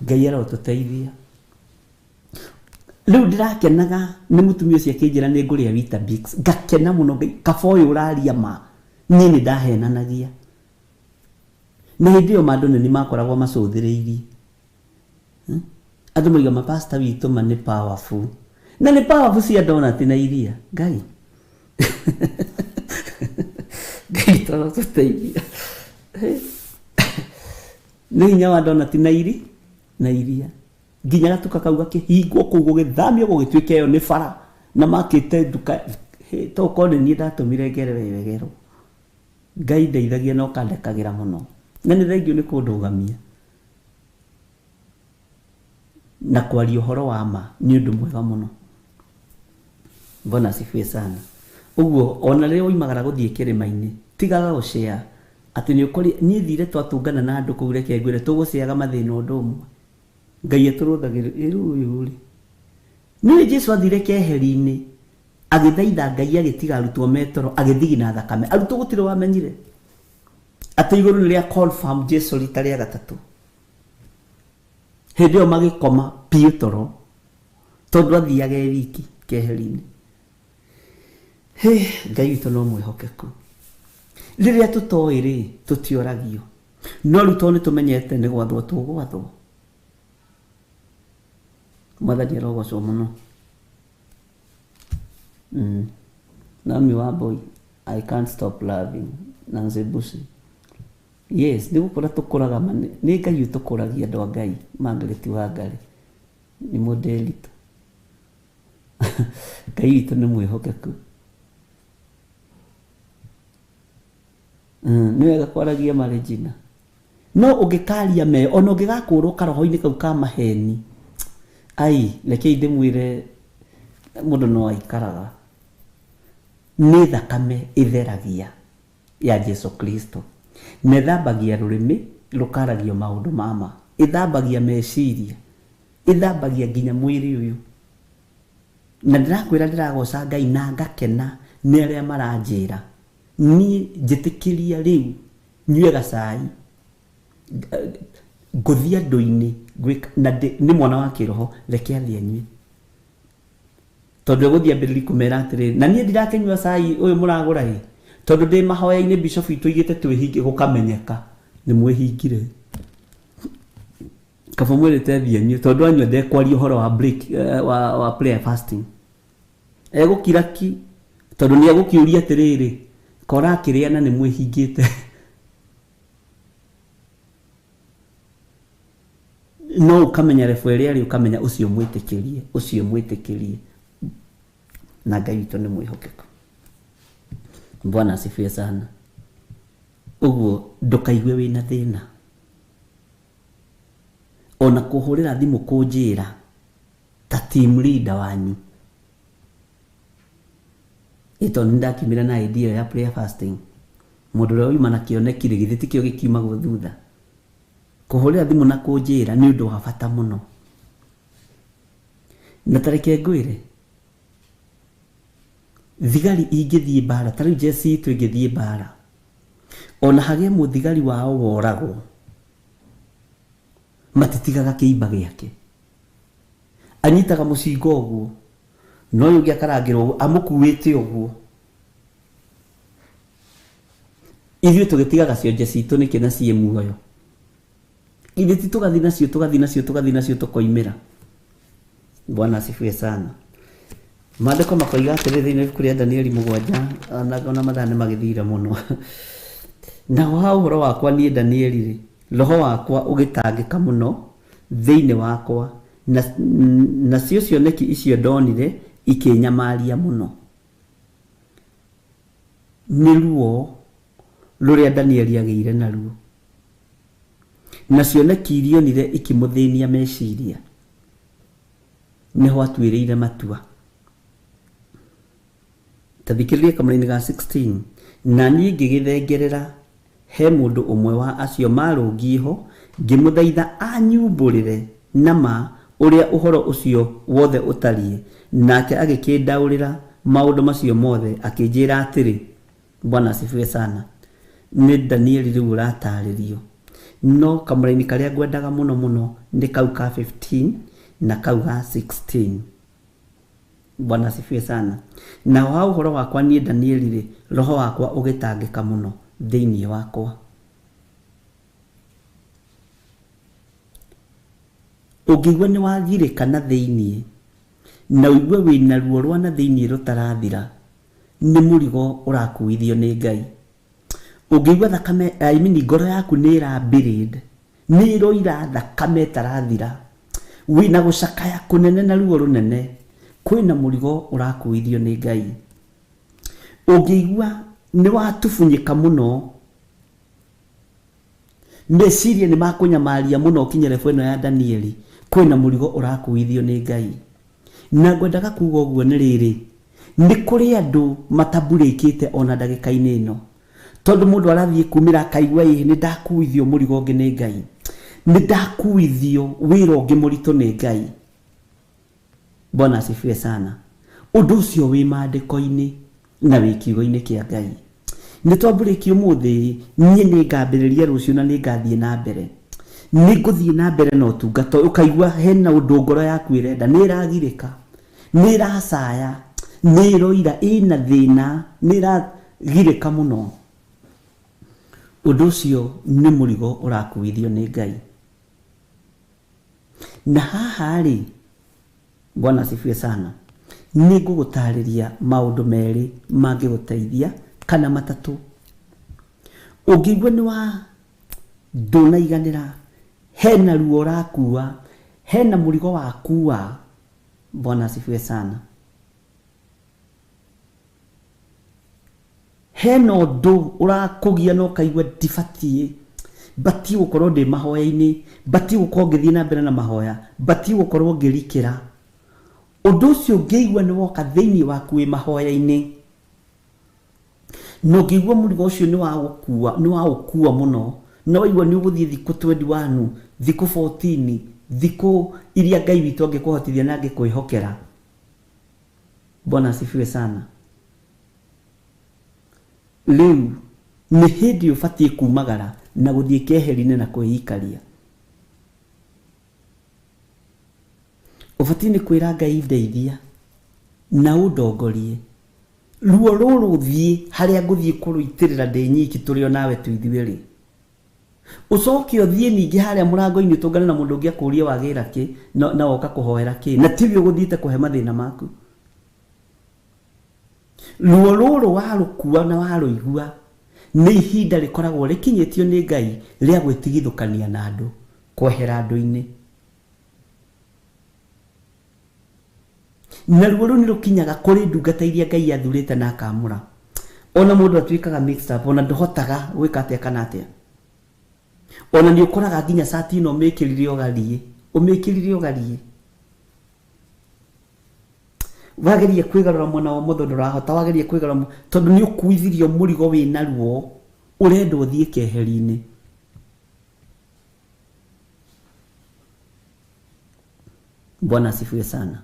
Ngai arotũteithia. Rĩu ndĩrakenaga nĩ mũtumia ũcio akĩnjĩra nĩ ngũrĩa Weetabix, ngakena mũno. Ngai kaba ũyũ ũraria ma, niĩ nĩ ndahenanagia. Na hĩndĩ ĩyo mandũ nĩ makoragwo macũthĩrĩirie. Andũ moiga mapasta witũ ma nĩ powerful, na nĩ powerful cia donati na iria. Ngai Ngai tũteithia. Nĩ hinya wa donati na iri na iria nginya gatuka kau gakĩhingwo kũu gũgĩthamio gũgĩtuĩka ĩyo nĩ bara na makĩte nduka. Tokorwo nĩ niĩ ndatũmire ngerere ĩyo. Ngai ndeithagia na ũkandekagĩra mũno, na nĩ thengiũ nĩ kũndũgamia na kwaria ũhoro wa ma nĩ ũndũ mwega mũno. Bwana asifiwe sana. Ũguo ona rĩrĩa woimagara gũthiĩ kĩrĩma-inĩ tigaga gũcea atĩ nĩ ũkori. Niĩ thire twatũngana na andũ kũu, reke ngwĩre tũgũceaga mathĩna ũndũ ũmwe. Ngai atũrũthagĩrĩria ĩrĩu ũyũ rĩ. Nĩwe Jesu athire keheri-inĩ agĩthaitha Ngai agĩtiga arutwo metoro agĩthigina thakame. Arutwo gũtirĩ wamenyire atĩ igũrũ nĩ rĩa confirm Jesu rita rĩa gatatũ. Hĩndĩ ĩyo magĩkoma biũ toro tondũ athiaga e wiki keheri-inĩ. Hĩ, Ngai witũ no mwĩhokeku. Rĩrĩa tũtoĩ rĩ tũtioragio, no rĩu tondũ nĩ tũmenyete nĩ gwathwo tũgwathwo. Mwathani arogocwo mũno. Naomi Wambui, I can't stop loving Nancy Busi. Yes, nĩ gũkũra tũkũraga ma nĩ Ngai ũtũkũragia andũ a Ngai. Margaret Wangari nĩ mũndĩritũ. Ngai witũ nĩ mwĩhokeku. Nĩ wega kwaragia ma Regina. No ũngĩkaria me ona ũngĩgakũrwo karoho-inĩ kau ka maheni, ai rekei ndĩmwĩre mũndũ no aikaraga. Nĩ thakame ĩtheragia ya Jesu Kristo, na ĩthambagia rũrĩmĩ rũkaragio maũndũ ma ma, ĩthambagia meciria, ĩthambagia nginya mwĩrĩ ũyũ. Na ndĩrakwĩra ndĩragoca Ngai na ngakena nĩ arĩa maranjĩra niĩ njĩtĩkĩria rĩu nyue gacai ngũthiĩ andũ-inĩ na nĩ mwana wa kĩroho, reke athiĩ anyue. Tondũ egũthiĩ ambĩrĩrie kũmera atĩrĩrĩ, na niĩ ndirakĩnyua cai ũyũ mũragũra ĩ, tondũ ndĩ mahoya-inĩ bishop witũ aigĩte twĩhinge, gũkamenyeka nĩ mwĩhingire. Kaba mwĩrĩte athiĩ anyue, tondũ anyua ndekwaria ũhoro wa break, wa prayer fasting. Egũkira ki, tondũ nĩ egũkĩũria atĩrĩrĩ, kora akĩrĩa na nĩ mwĩhingĩte. No ũkamenya level ĩrĩa arĩ, ũkamenya ũcio mwĩtĩkĩrie, ũcio mwĩtĩkĩrie. Na Ngai witũ nĩ mwĩhokeku. Bwana asifiwe sana. Ũguo ndũkaigue wĩna thĩna. Ona kũhũrĩra thimũ kũnjĩra ta team leader wanyu. Ĩ tondũ nĩndakiumire na idea ya prayer fasting. Mũndũ ũrĩa wauma na kĩoneki rĩ, githĩ tikĩo gĩkiumagwo thutha. Kũhũrĩra thimũ na kũnjĩra nĩ ũndũ wa bata mũno. Na ta reke ngwĩre, thigari ingĩthiĩ mbara, ta rĩu jeshi itũ ĩngĩthiĩ mbara, ona hagĩe mũthigari wao woragwo, matitigaga kĩimba gĩake. Anyitaga mũcinga ũguo, no ũyũ ũngĩ akarangĩrwo ũguo, amũkuĩte ũguo. Ithuĩ tũgĩtigaga cionje citũ nĩkĩ na ciĩ muoyo? Ithe ti tũgathiĩ nacio tũgathiĩ nacio tũgathiĩ nacio tũkoimĩra. Bwana asifiwe sana. Maandĩko makoiga atĩrĩ thĩinĩ wa ibuku rĩa Danieli 7, ona mathaa nĩ magĩthire mũno. Naho ha ũhoro wakwa niĩ Danieli-rĩ, roho wakwa ũgĩtangĩka mũno thĩinĩ wakwa, nacio cioneki icio ndonire ikĩnyamaria mũno. Nĩ ruo rũrĩa Danieli agĩire naruo, na cioneki iria onire ikĩmũthĩnia meciria, nĩho atuĩrĩire matua. Ta thikĩrĩria kamũraini ga 16. Na niĩ ngĩgĩthengerera he mũndũ ũmwe wa acio marũngiĩ ho, ngĩmũthaitha anyumbũrĩre na ma ũrĩa ũhoro ũcio wothe ũtariĩ. Nake agĩkĩndaũrĩra maũndũ macio mothe, akĩnjĩra atĩrĩ, Bwana asifiwe sana. Nĩ Danieli rĩu ũratarĩrio. No kamũraini karĩa ngwendaga mũno mũno nĩ kau ka 15 na kau ga 16. Bwana asifiwe sana. Naho ha ũhoro wakwa niĩ Danieli-rĩ, roho wakwa ũgĩtangĩka mũno thĩinĩ wakwa. Ũngĩigua nĩ wagirĩka na thĩinĩ, na ũigue wĩna ruo rwa na thĩinĩ rũtarathira, nĩ mũrigo ũrakuithio nĩ Ngai. Ũngĩigua thakame, I mean ngoro yaku nĩ ĩra bleed, nĩ ĩroira thakame ĩtarathira, wĩna gũcakaya kũnene na ruo rũnene, kwĩna mũrigo ũrakuithio nĩ Ngai. Ũngĩigua nĩ watubunyĩka mũno, meciria nĩ makũnyamaria mũno ũkinye level ĩno ya Danieli, kwĩna mũrigo ũrakuithio nĩ Ngai. Na ngwendaga kuga ũguo nĩ rĩrĩ, nĩ kũrĩ andũ matamburĩkĩte ona ndagĩka-inĩ ĩno, tondũ mũndũ arathiĩ kumĩra akaigua ĩ nĩ ndakuithio mũrigo ũngĩ nĩ Ngai, nĩ ndakuithio wĩra ũngĩ mũritũ nĩ Ngai. Bwana asifiwe sana. Ũndũ ũcio wĩ maandĩko-inĩ na wĩ kiugo-inĩ kĩa Ngai. Nĩ twambũrĩki ũmũthĩ, niĩ nĩ ngambĩrĩria rũciũ na nĩ ngathiĩ na mbere. Nĩ ngũthiĩ na mbere na ũtungata ũyũ, ũkaigua hena ũndũ ngoro yaku ĩrenda, nĩ ĩragirĩka, nĩ ĩracaya, nĩ ĩroira, ĩna thĩna, nĩ ĩragirĩka mũno. Ũndũ ũcio nĩ mũrigo ũrakuithio nĩ Ngai. Na haha rĩ, Bwana asifiwe sana, nĩ ngũgũtarĩria maũndũ merĩ mangĩgũteithia kana matatũ. Ũngĩigua nĩ wa ndũnaiganĩra, hena ruo ũrakua, hena mũrigo wakua, Bwana asifiwe sana, hena ũndũ ũrakũgia na ũkaigua ndibatiĩ, batiĩ gũkorwo ndĩ mahoya-inĩ, batiĩ gũkorwo ngĩthiĩ na mbere na mahoya, batiĩ gũkorwo ngĩrikĩra. Ũndũ ũcio ũngĩigua nĩ woka thĩinĩ waku wĩ mahoya-inĩ, na ũngĩigua mũrigo ũcio nĩ wa gũkua, nĩ wa gũkua mũno, na waigua nĩ ũgũthiĩ thikũ 21, thikũ 14, thikũ iria Ngai witũ angĩkũhotithia na angĩkwĩhokera. Bwana asifiwe sana. Rĩu nĩ hĩndĩ ũbatiĩ kumagara na gũthiĩ keheri-inĩ na kwĩikaria. Ũbatiĩ nĩ kwĩra Ngai ndeithia na ũndongorie. Ruo rũrũ thiĩ harĩa ngũthiĩ kũrũitĩrĩra ndĩ nyiki tũrĩ o nawe tu ithuerĩ. Ũcoke ũthiĩ ningĩ harĩa mũrango-inĩ ũtũngane na mũndũ ũngĩ akũrie wagĩra kĩ, na woka kũhoera kĩ, na tiwe ũgũthiĩte kũhe mathĩna maku. Ruo rũrũ warũkua na warũigua nĩ ihinda rĩkoragwo rĩkinyĩtio nĩ Ngai rĩa gwĩtigithũkania na andũ, kwehera andũ-inĩ. Na ruo rũu nĩ rũkinyaga kũrĩ ndungata iria Ngai athurĩte na akamũra. Ona mũndũ atuĩkaga mixed up, ona ndũhotaga gwĩka atĩa kana atĩa. Ona nĩ ũkoraga nginya cati ĩno ũmĩkĩrire ũgariĩ, ũmĩkĩrire ũgariĩ. Wageria kwĩgarũra mwena wa ũmotho ndũrahota, wageria kwĩgarũra tondũ nĩ ũkuithirio mũrigo wĩna ruo, ũrenda ũthiĩ keheri-inĩ. Bwana asifiwe sana.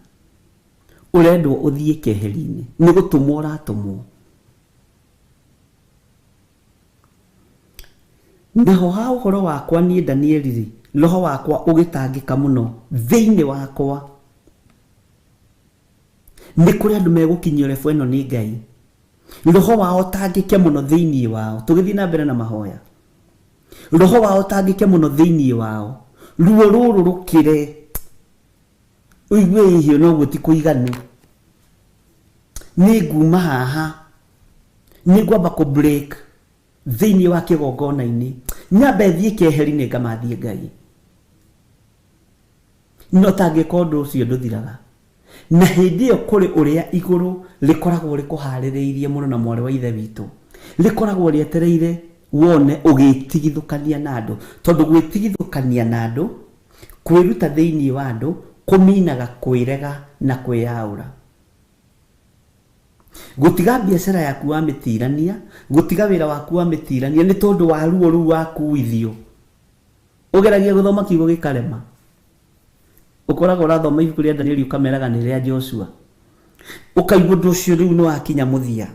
Ũrendwo ũthiĩ keheri-inĩ, nĩ gũtũmwo ũratũmwo. Naho ha ũhoro wakwa niĩ Danieli rĩ, roho wakwa ũgĩtangĩka mũno thĩinĩ wakwa. Nĩ kũrĩ andũ megũkinyio level ĩno nĩ Ngai, roho wao ũtangĩke mũno thĩinĩ wao. Tũgĩthiĩ na mbere na mahoya, Roho wao ũtangĩke mũno thĩinĩ wao. Ruo rũrũ rũkĩre. Ũigue ihio noguo ti kũiganu. Nĩ nguma haha. Nĩ ngwamba kũ break thĩinĩ wa kĩgongona-inĩ. Nyambe thiĩ keheri-inĩ ngamathie Ngai. No tangĩka ũndũ ũcio ndũthiraga. Na hĩndĩ ĩyo kũrĩ ũrĩa igũrũ rĩkoragwo rĩkũharĩrĩirie mũno na mwarĩ wa ithe witũ. Rĩkoragwo rĩetereire wone ũgĩtigithũkania na andũ. Tondũ gwĩtigithũkania na andũ, kwĩruta thĩinĩ wa andũ, kũminaga kwĩrega na kwĩyaũra. Gũtiga biacara yaku wamĩtirania, gũtiga wĩra waku wamĩtirania nĩ tondũ wa ruo rũu wakuithio. Ũgeragia gũthoma kiugo gĩkarema. Ũkoragwo ũrathoma ibuku rĩa Danieli ũkameraga nĩ rĩa Joshua. Ũkaigua ũndũ ũcio rĩu nĩ wakinya mũthia.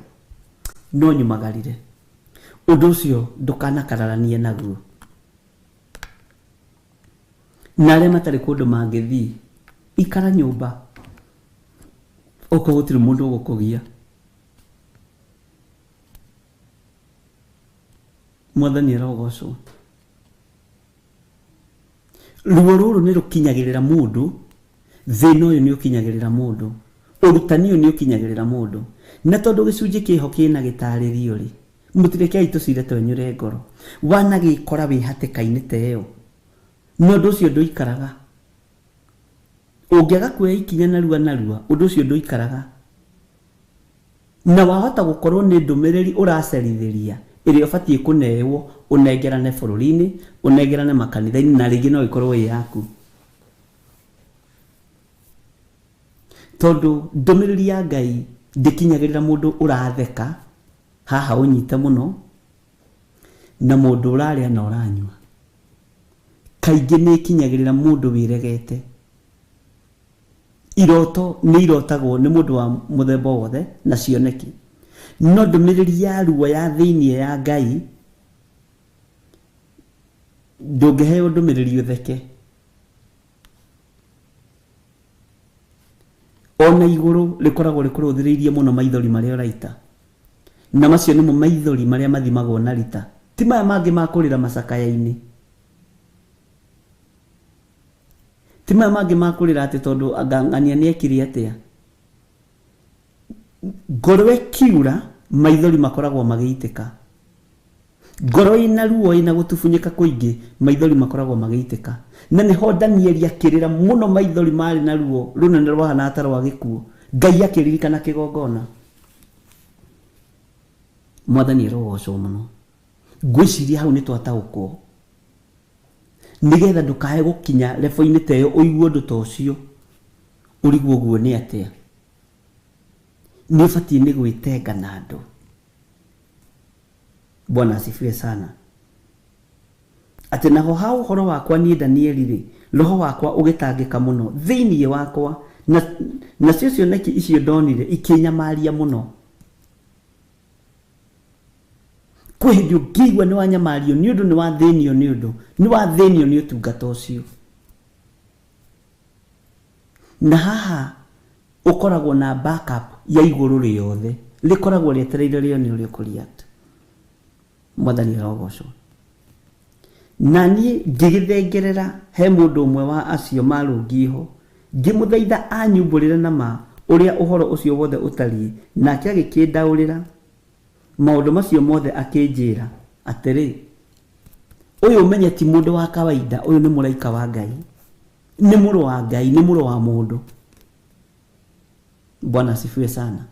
No nyumagarire. Ũndũ ũcio ndũkanakararanie naguo. Na arĩa matarĩ kũndũ mangĩthiĩ, ikara nyũmba. Okorwo gũtirĩ mũndũ ũgũkũgia. Mwathani arogocwo. Ruo rũrũ nĩ rũkinyagĩrĩra mũndũ, thĩna ũyũ nĩ ũkinyagĩrĩra mũndũ, ũrutani ũyũ nĩ ũkinyagĩrĩra mũndũ. Na tondũ gĩcunjĩ kĩho kĩna gĩtarĩrio rĩ, mũtirekei tũcire twenyũre ngoro. Wanagĩkora wĩ hatĩka-inĩ ta ĩyo, na ũndũ ũcio ndũikaraga. Ũngĩaga kuoya ikinya narua narua, ũndũ ũcio ndũikaraga. Na wahota gũkorwo nĩ ndũmĩrĩri ũracerithĩria ĩrĩa ũbatiĩ kũnewo ũnengerane bũrũri-inĩ, ũnengerane makanitha-inĩ, na rĩngĩ no ĩkorwo ĩ yaku. Tondũ ndũmĩrĩri ya Ngai ndĩkinyagĩrĩra mũndũ ũratheka, haha ũnyite mũno, na mũndũ ũrarĩa na ũranyua. Kaingĩ nĩ ĩkinyagĩrĩra mũndũ wĩregete. Iroto nĩ irotagwo nĩ mũndũ wa mũthemba wothe na cioneki. No ndũmĩrĩri ya ruo ya thĩinĩ ya Ngai ndũngĩheo ndũmĩrĩri ũtheke. Ona igũrũ rĩkoragwo rĩkũrũthĩrĩirie mũno maithori marĩa ũraita. Na macio nĩmo maithori marĩa mathimagwo na rita. Ti maya mangĩ ma kũrĩra macakaya-inĩ. Ti maya mangĩ ma kũrĩra atĩ tondũ ng'ania nĩ ekire atĩa. Ngoro ĩkiura, maithori makoragwo magĩitĩka. Ngoro ĩna ruo ĩna gũtubunyĩka kũingĩ, maithori makoragwo magĩitĩka. Na nĩho Danieli akĩrĩra mũno maithori marĩ na ruo rũnene rwahana ta rwa gĩkuũ. Ngai akĩririkana kĩgongona. Mwathani arogocwo mũno. Ngwĩciria hau nĩ twataũkwo. Nĩgetha ndũkae gũkinya level-inĩ ta ĩyo ũigue ũndũ ta ũcio, ũrigwo ũguo nĩ atĩa. Nĩ ũbatiĩ nĩ gwĩtenga na andũ. Bwana asifiwe sana. Atĩ naho ha ũhoro wakwa niĩ Danieli rĩ, roho wakwa ũgĩtangĩka mũno thĩinĩ wakwa, nacio cioneki icio ndonire ikĩnyamaria mũno. Kwĩ hĩndĩ ũngĩigua nĩ wanyamario nĩ ũndũ nĩ wathĩnio nĩ ũndũ, nĩ wathĩnio nĩ ũtungata ũcio. Na haha ũkoragwo na backup ya igũrũ rĩothe, rĩkoragwo rĩetereire rĩone ũrĩa ũkũ-react. Mwathani arogocwo. Na niĩ ngĩgĩthengerera he mũndũ ũmwe wa acio marũngiĩ ho, ngĩmũthaitha anyumbũrĩre na ma ũrĩa ũhoro ũcio wothe ũtariĩ, nake agĩkĩndaũrĩra maũndũ macio mothe akĩnjĩra atĩrĩ, ũyũ ũmenye ti mũndũ wa kawaida, ũyũ nĩ mũraika wa Ngai, nĩ mũrũ wa Ngai, nĩ mũrũ wa mũndũ. Bwana asifiwe sana.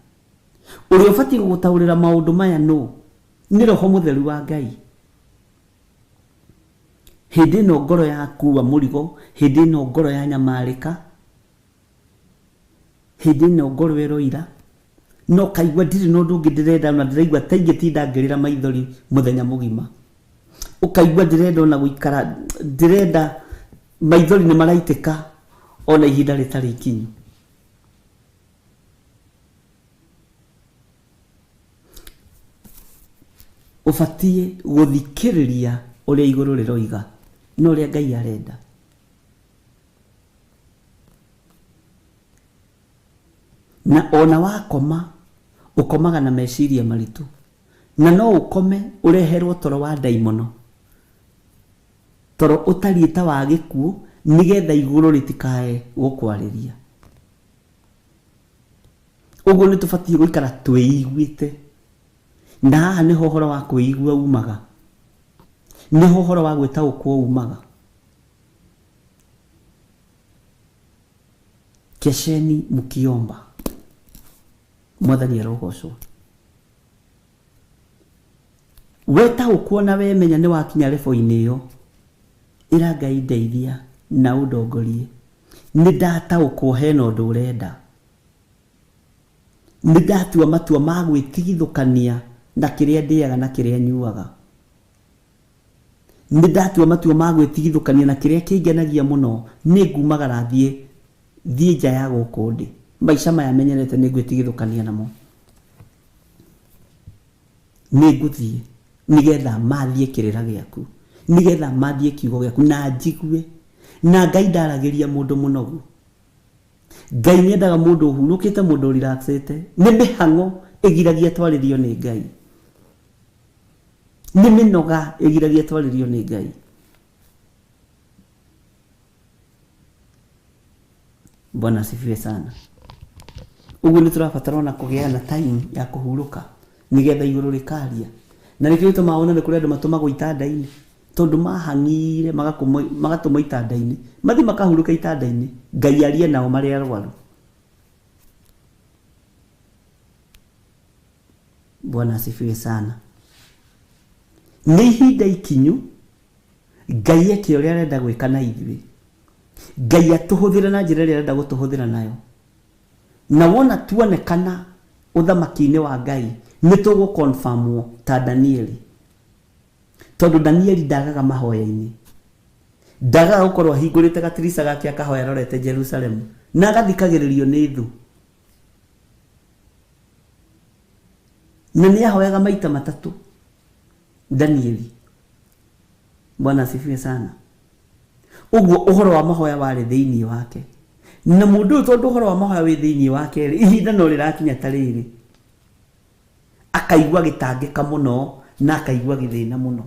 Ũrĩa ũbatiĩ gũgũtaũrĩra maũndũ maya nũ? Nĩ Roho Mũtheru wa Ngai. Hĩndĩ ĩno ngoro yakua mũrigo, hĩndĩ ĩno ngoro yanyamarĩka, hĩndĩ ĩno ngoro ĩroira, no kaigua ndirĩ na ũndũ ũngĩ ndĩrenda na ndĩraigua ta ingĩtinda ngĩrĩra maithori mũthenya mũgima. Ũkaigua ndĩrenda ona gũikara, ndĩrenda maithori nĩ maraitĩka ona ihinda rĩtarĩ ikinyu. Ũbatiĩ gũthikĩrĩria ũrĩa igũrũ rĩroiga na ũrĩa Ngai arenda. Na ona wakoma, ũkomaga na meciria maritũ. Na no ũkome ũreherwo toro wa ndaimono. Toro ũtariĩ ta wa gĩkuũ, nĩgetha igũrũ rĩtikae gũkwarĩria. Ũguo nĩ tũbatiĩ gũikara twĩiguĩte. Na haha nĩho ũhoro wa kwĩigua umaga. Nĩho ũhoro wa gwĩtaũkwo umaga. Kesheni mkiomba. Mwathani arogocwo. Wetaũkwo na wemenya nĩ wakinya level-inĩ ĩyo, ĩra Ngai ndeithia na ũndongorie. Nĩ ndataũkwo hena ũndũ ũrenda. Nĩ ndatua matua ma gwĩtigithũkania na kĩrĩa ndĩaga na kĩrĩa nyuaga. Nĩ ndatua matua ma gwĩtigithũkania na kĩrĩa kĩngenagia mũno, nĩ ngumagara thiĩ thiĩ nja ya gũkũ ndĩ. Maica maya menyerete nĩ ngwĩtigithũkania namo. Nĩ ngũthiĩ nĩgetha mathiĩ kĩrĩra gĩaku, nĩgetha mathiĩ kiugo gĩaku na njigue. Na Ngai ndaragĩria mũndũ mũnogu. Ngai nĩ endaga mũndũ ũhurũkĩte, mũndũ ũrelaxĩte. Nĩ mĩhang'o ĩgiragia twarĩrio nĩ Ngai. Nĩ mĩnoga ĩgiragia twarĩrio nĩ Ngai. Bwana asifiwe sana. Ũguo nĩ tũrabatara ona kũgĩa na time ya kũhurũka nĩgetha igũrũ rĩkaria. Na nĩkĩo gĩtũmaga wone nĩ kũrĩ andũ matũmagwo itanda-inĩ, tondũ mahang'ire magatũmwo itanda-inĩ, mathiĩ makahurũke itanda-inĩ, Ngai arie nao marĩ arwaru. Bwana asifiwe sana. Nĩ ihinda ikinyu Ngai eke ũrĩa arenda gwĩka na ithuĩ. Ngai atũhũthĩre na njĩra ĩrĩa arenda gũtũhũthĩra nayo. Na wona tuonekana ũthamaki-inĩ wa Ngai, nĩ tũgũ-confirmwo ta Danieli. Tondũ Danieli ndagaga mahoya-inĩ. Ndagaga gũkorwo ahingũrĩte gatirica gake akahoya arorete Jerusalemu. Na agathikagĩrĩrio nĩ thũ. Na nĩ ahoyaga maita matatũ. Danieli. Bwana asifiwe sana. Ũguo ũhoro wa mahoya warĩ thĩinĩ wake. Na mũndũ ũyũ tondũ ũhoro wa mahoya wĩ thĩinĩ wake rĩ, ihinda no rĩrakinya ta rĩrĩ, akaigua agĩtangĩka mũno na akaigua agĩthĩna mũno.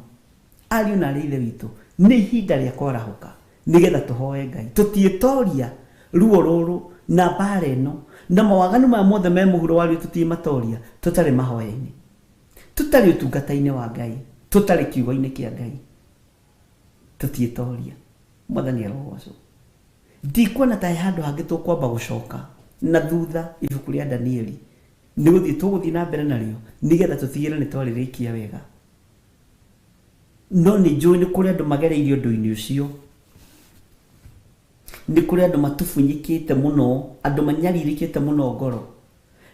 Ariũ na arĩ ithe witũ, nĩ ihinda rĩa kwarahũka nĩgetha tũhoe Ngai. Tũtiĩtoria ruo rũrũ na mbara ĩno na mawaganu maya mothe me mũhuro wa riũ, tũtiĩmatoria tũtarĩ mahoya-inĩ, tũtarĩ ũtungata-inĩ wa Ngai, tũtarĩ kiugo-inĩ kĩa Ngai. Tũtiĩtoria. Mwathani arogocwo. Ndikuona ta he handũ hangĩ tũkwamba gũcoka na thutha ibuku rĩa Danieli. Nĩ gũthiĩ tũgũthiĩ na mbere narĩo nĩgetha tũtigĩrĩre nĩ twarĩrĩkia wega. No nĩ njũĩ nĩ kũrĩ andũ magereirie ũndũ-inĩ ũcio. Nĩ kũrĩ andũ matubunyĩkĩte mũno, andũ manyarirĩkĩte mũno ngoro.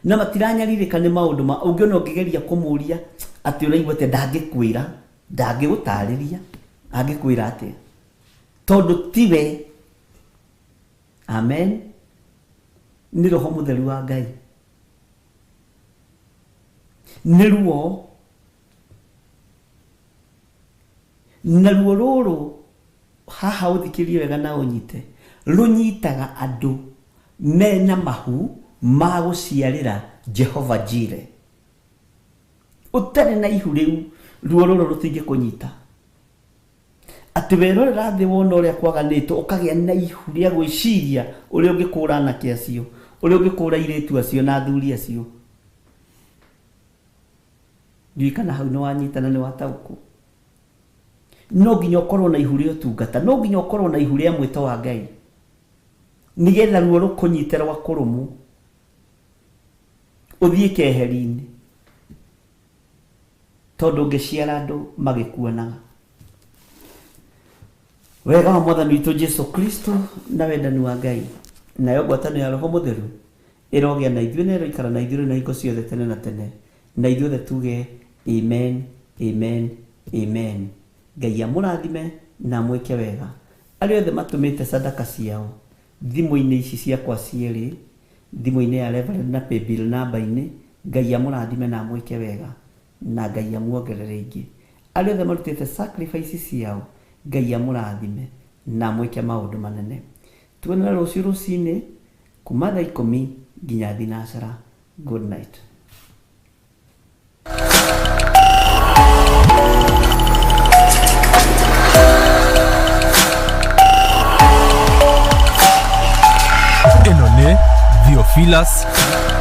Na matiranyarirĩka nĩ maũndũ ma ũngĩona ũngĩgeria kũmũria atĩ ũraigua atĩa, ndangĩkwĩra, ndangĩgũtarĩria, angĩkwĩra atĩa? Tondũ tiwe. Amen. Nĩ Roho Mũtheru wa Ngai. Nĩ ruo. Na ruo rũrũ haha ũthikĩrie wega na ũnyite, rũnyitaga andũ mena mahu ma gũciarĩra Jehova Jireh. Ũtarĩ na ihu rĩu, ruo rũrũ rũtingĩkũnyita. Atĩ werorera thĩ wona ũrĩa kwaganĩtwo, ũkagĩa na ihu rĩa gwĩciria ũrĩa ũngĩkũra anake acio, ũrĩa ũngĩkũra airĩtu acio na athuri acio. Ndiũĩ kana hau nĩ wanyita na nĩ wataũkwo. No nginya ũkorwo na ihu rĩa ũtungata, no nginya ũkorwo na ihu rĩa mwĩto wa Ngai, nĩgetha ruo rũkũnyite rwa kũrũmwo, ũthiĩ keheri-inĩ, tondũ ũngĩciara andũ magĩkuonaga. Wega wa Mwathani witũ Jesu Kristo na wendani wa Ngai nayo ngwatanĩro ya Roho Mũtheru ĩrogĩa na ithuĩ na ĩroikara na ithuĩ rĩu na hingo ciothe tene na tene. Na ithuothe tuge amen, amen, amen. Ngai amũrathime na amwĩke wega. Arĩa othe matũmĩte sadaka ciao thimũ-inĩ ici ciakwa cierĩ, thimũ-inĩ ya Reverend na paybill namba-inĩ, Ngai amũrathime na amwĩke wega na Ngai amuongerere ingĩ. Arĩa othe marutĩte sacrifice ciao, Ngai amũrathime na amwĩke maũndũ manene. Tuonane rũciũ rũcinĩ kuma thaa ikũmi nginya thinacara. Good night. Theophilus.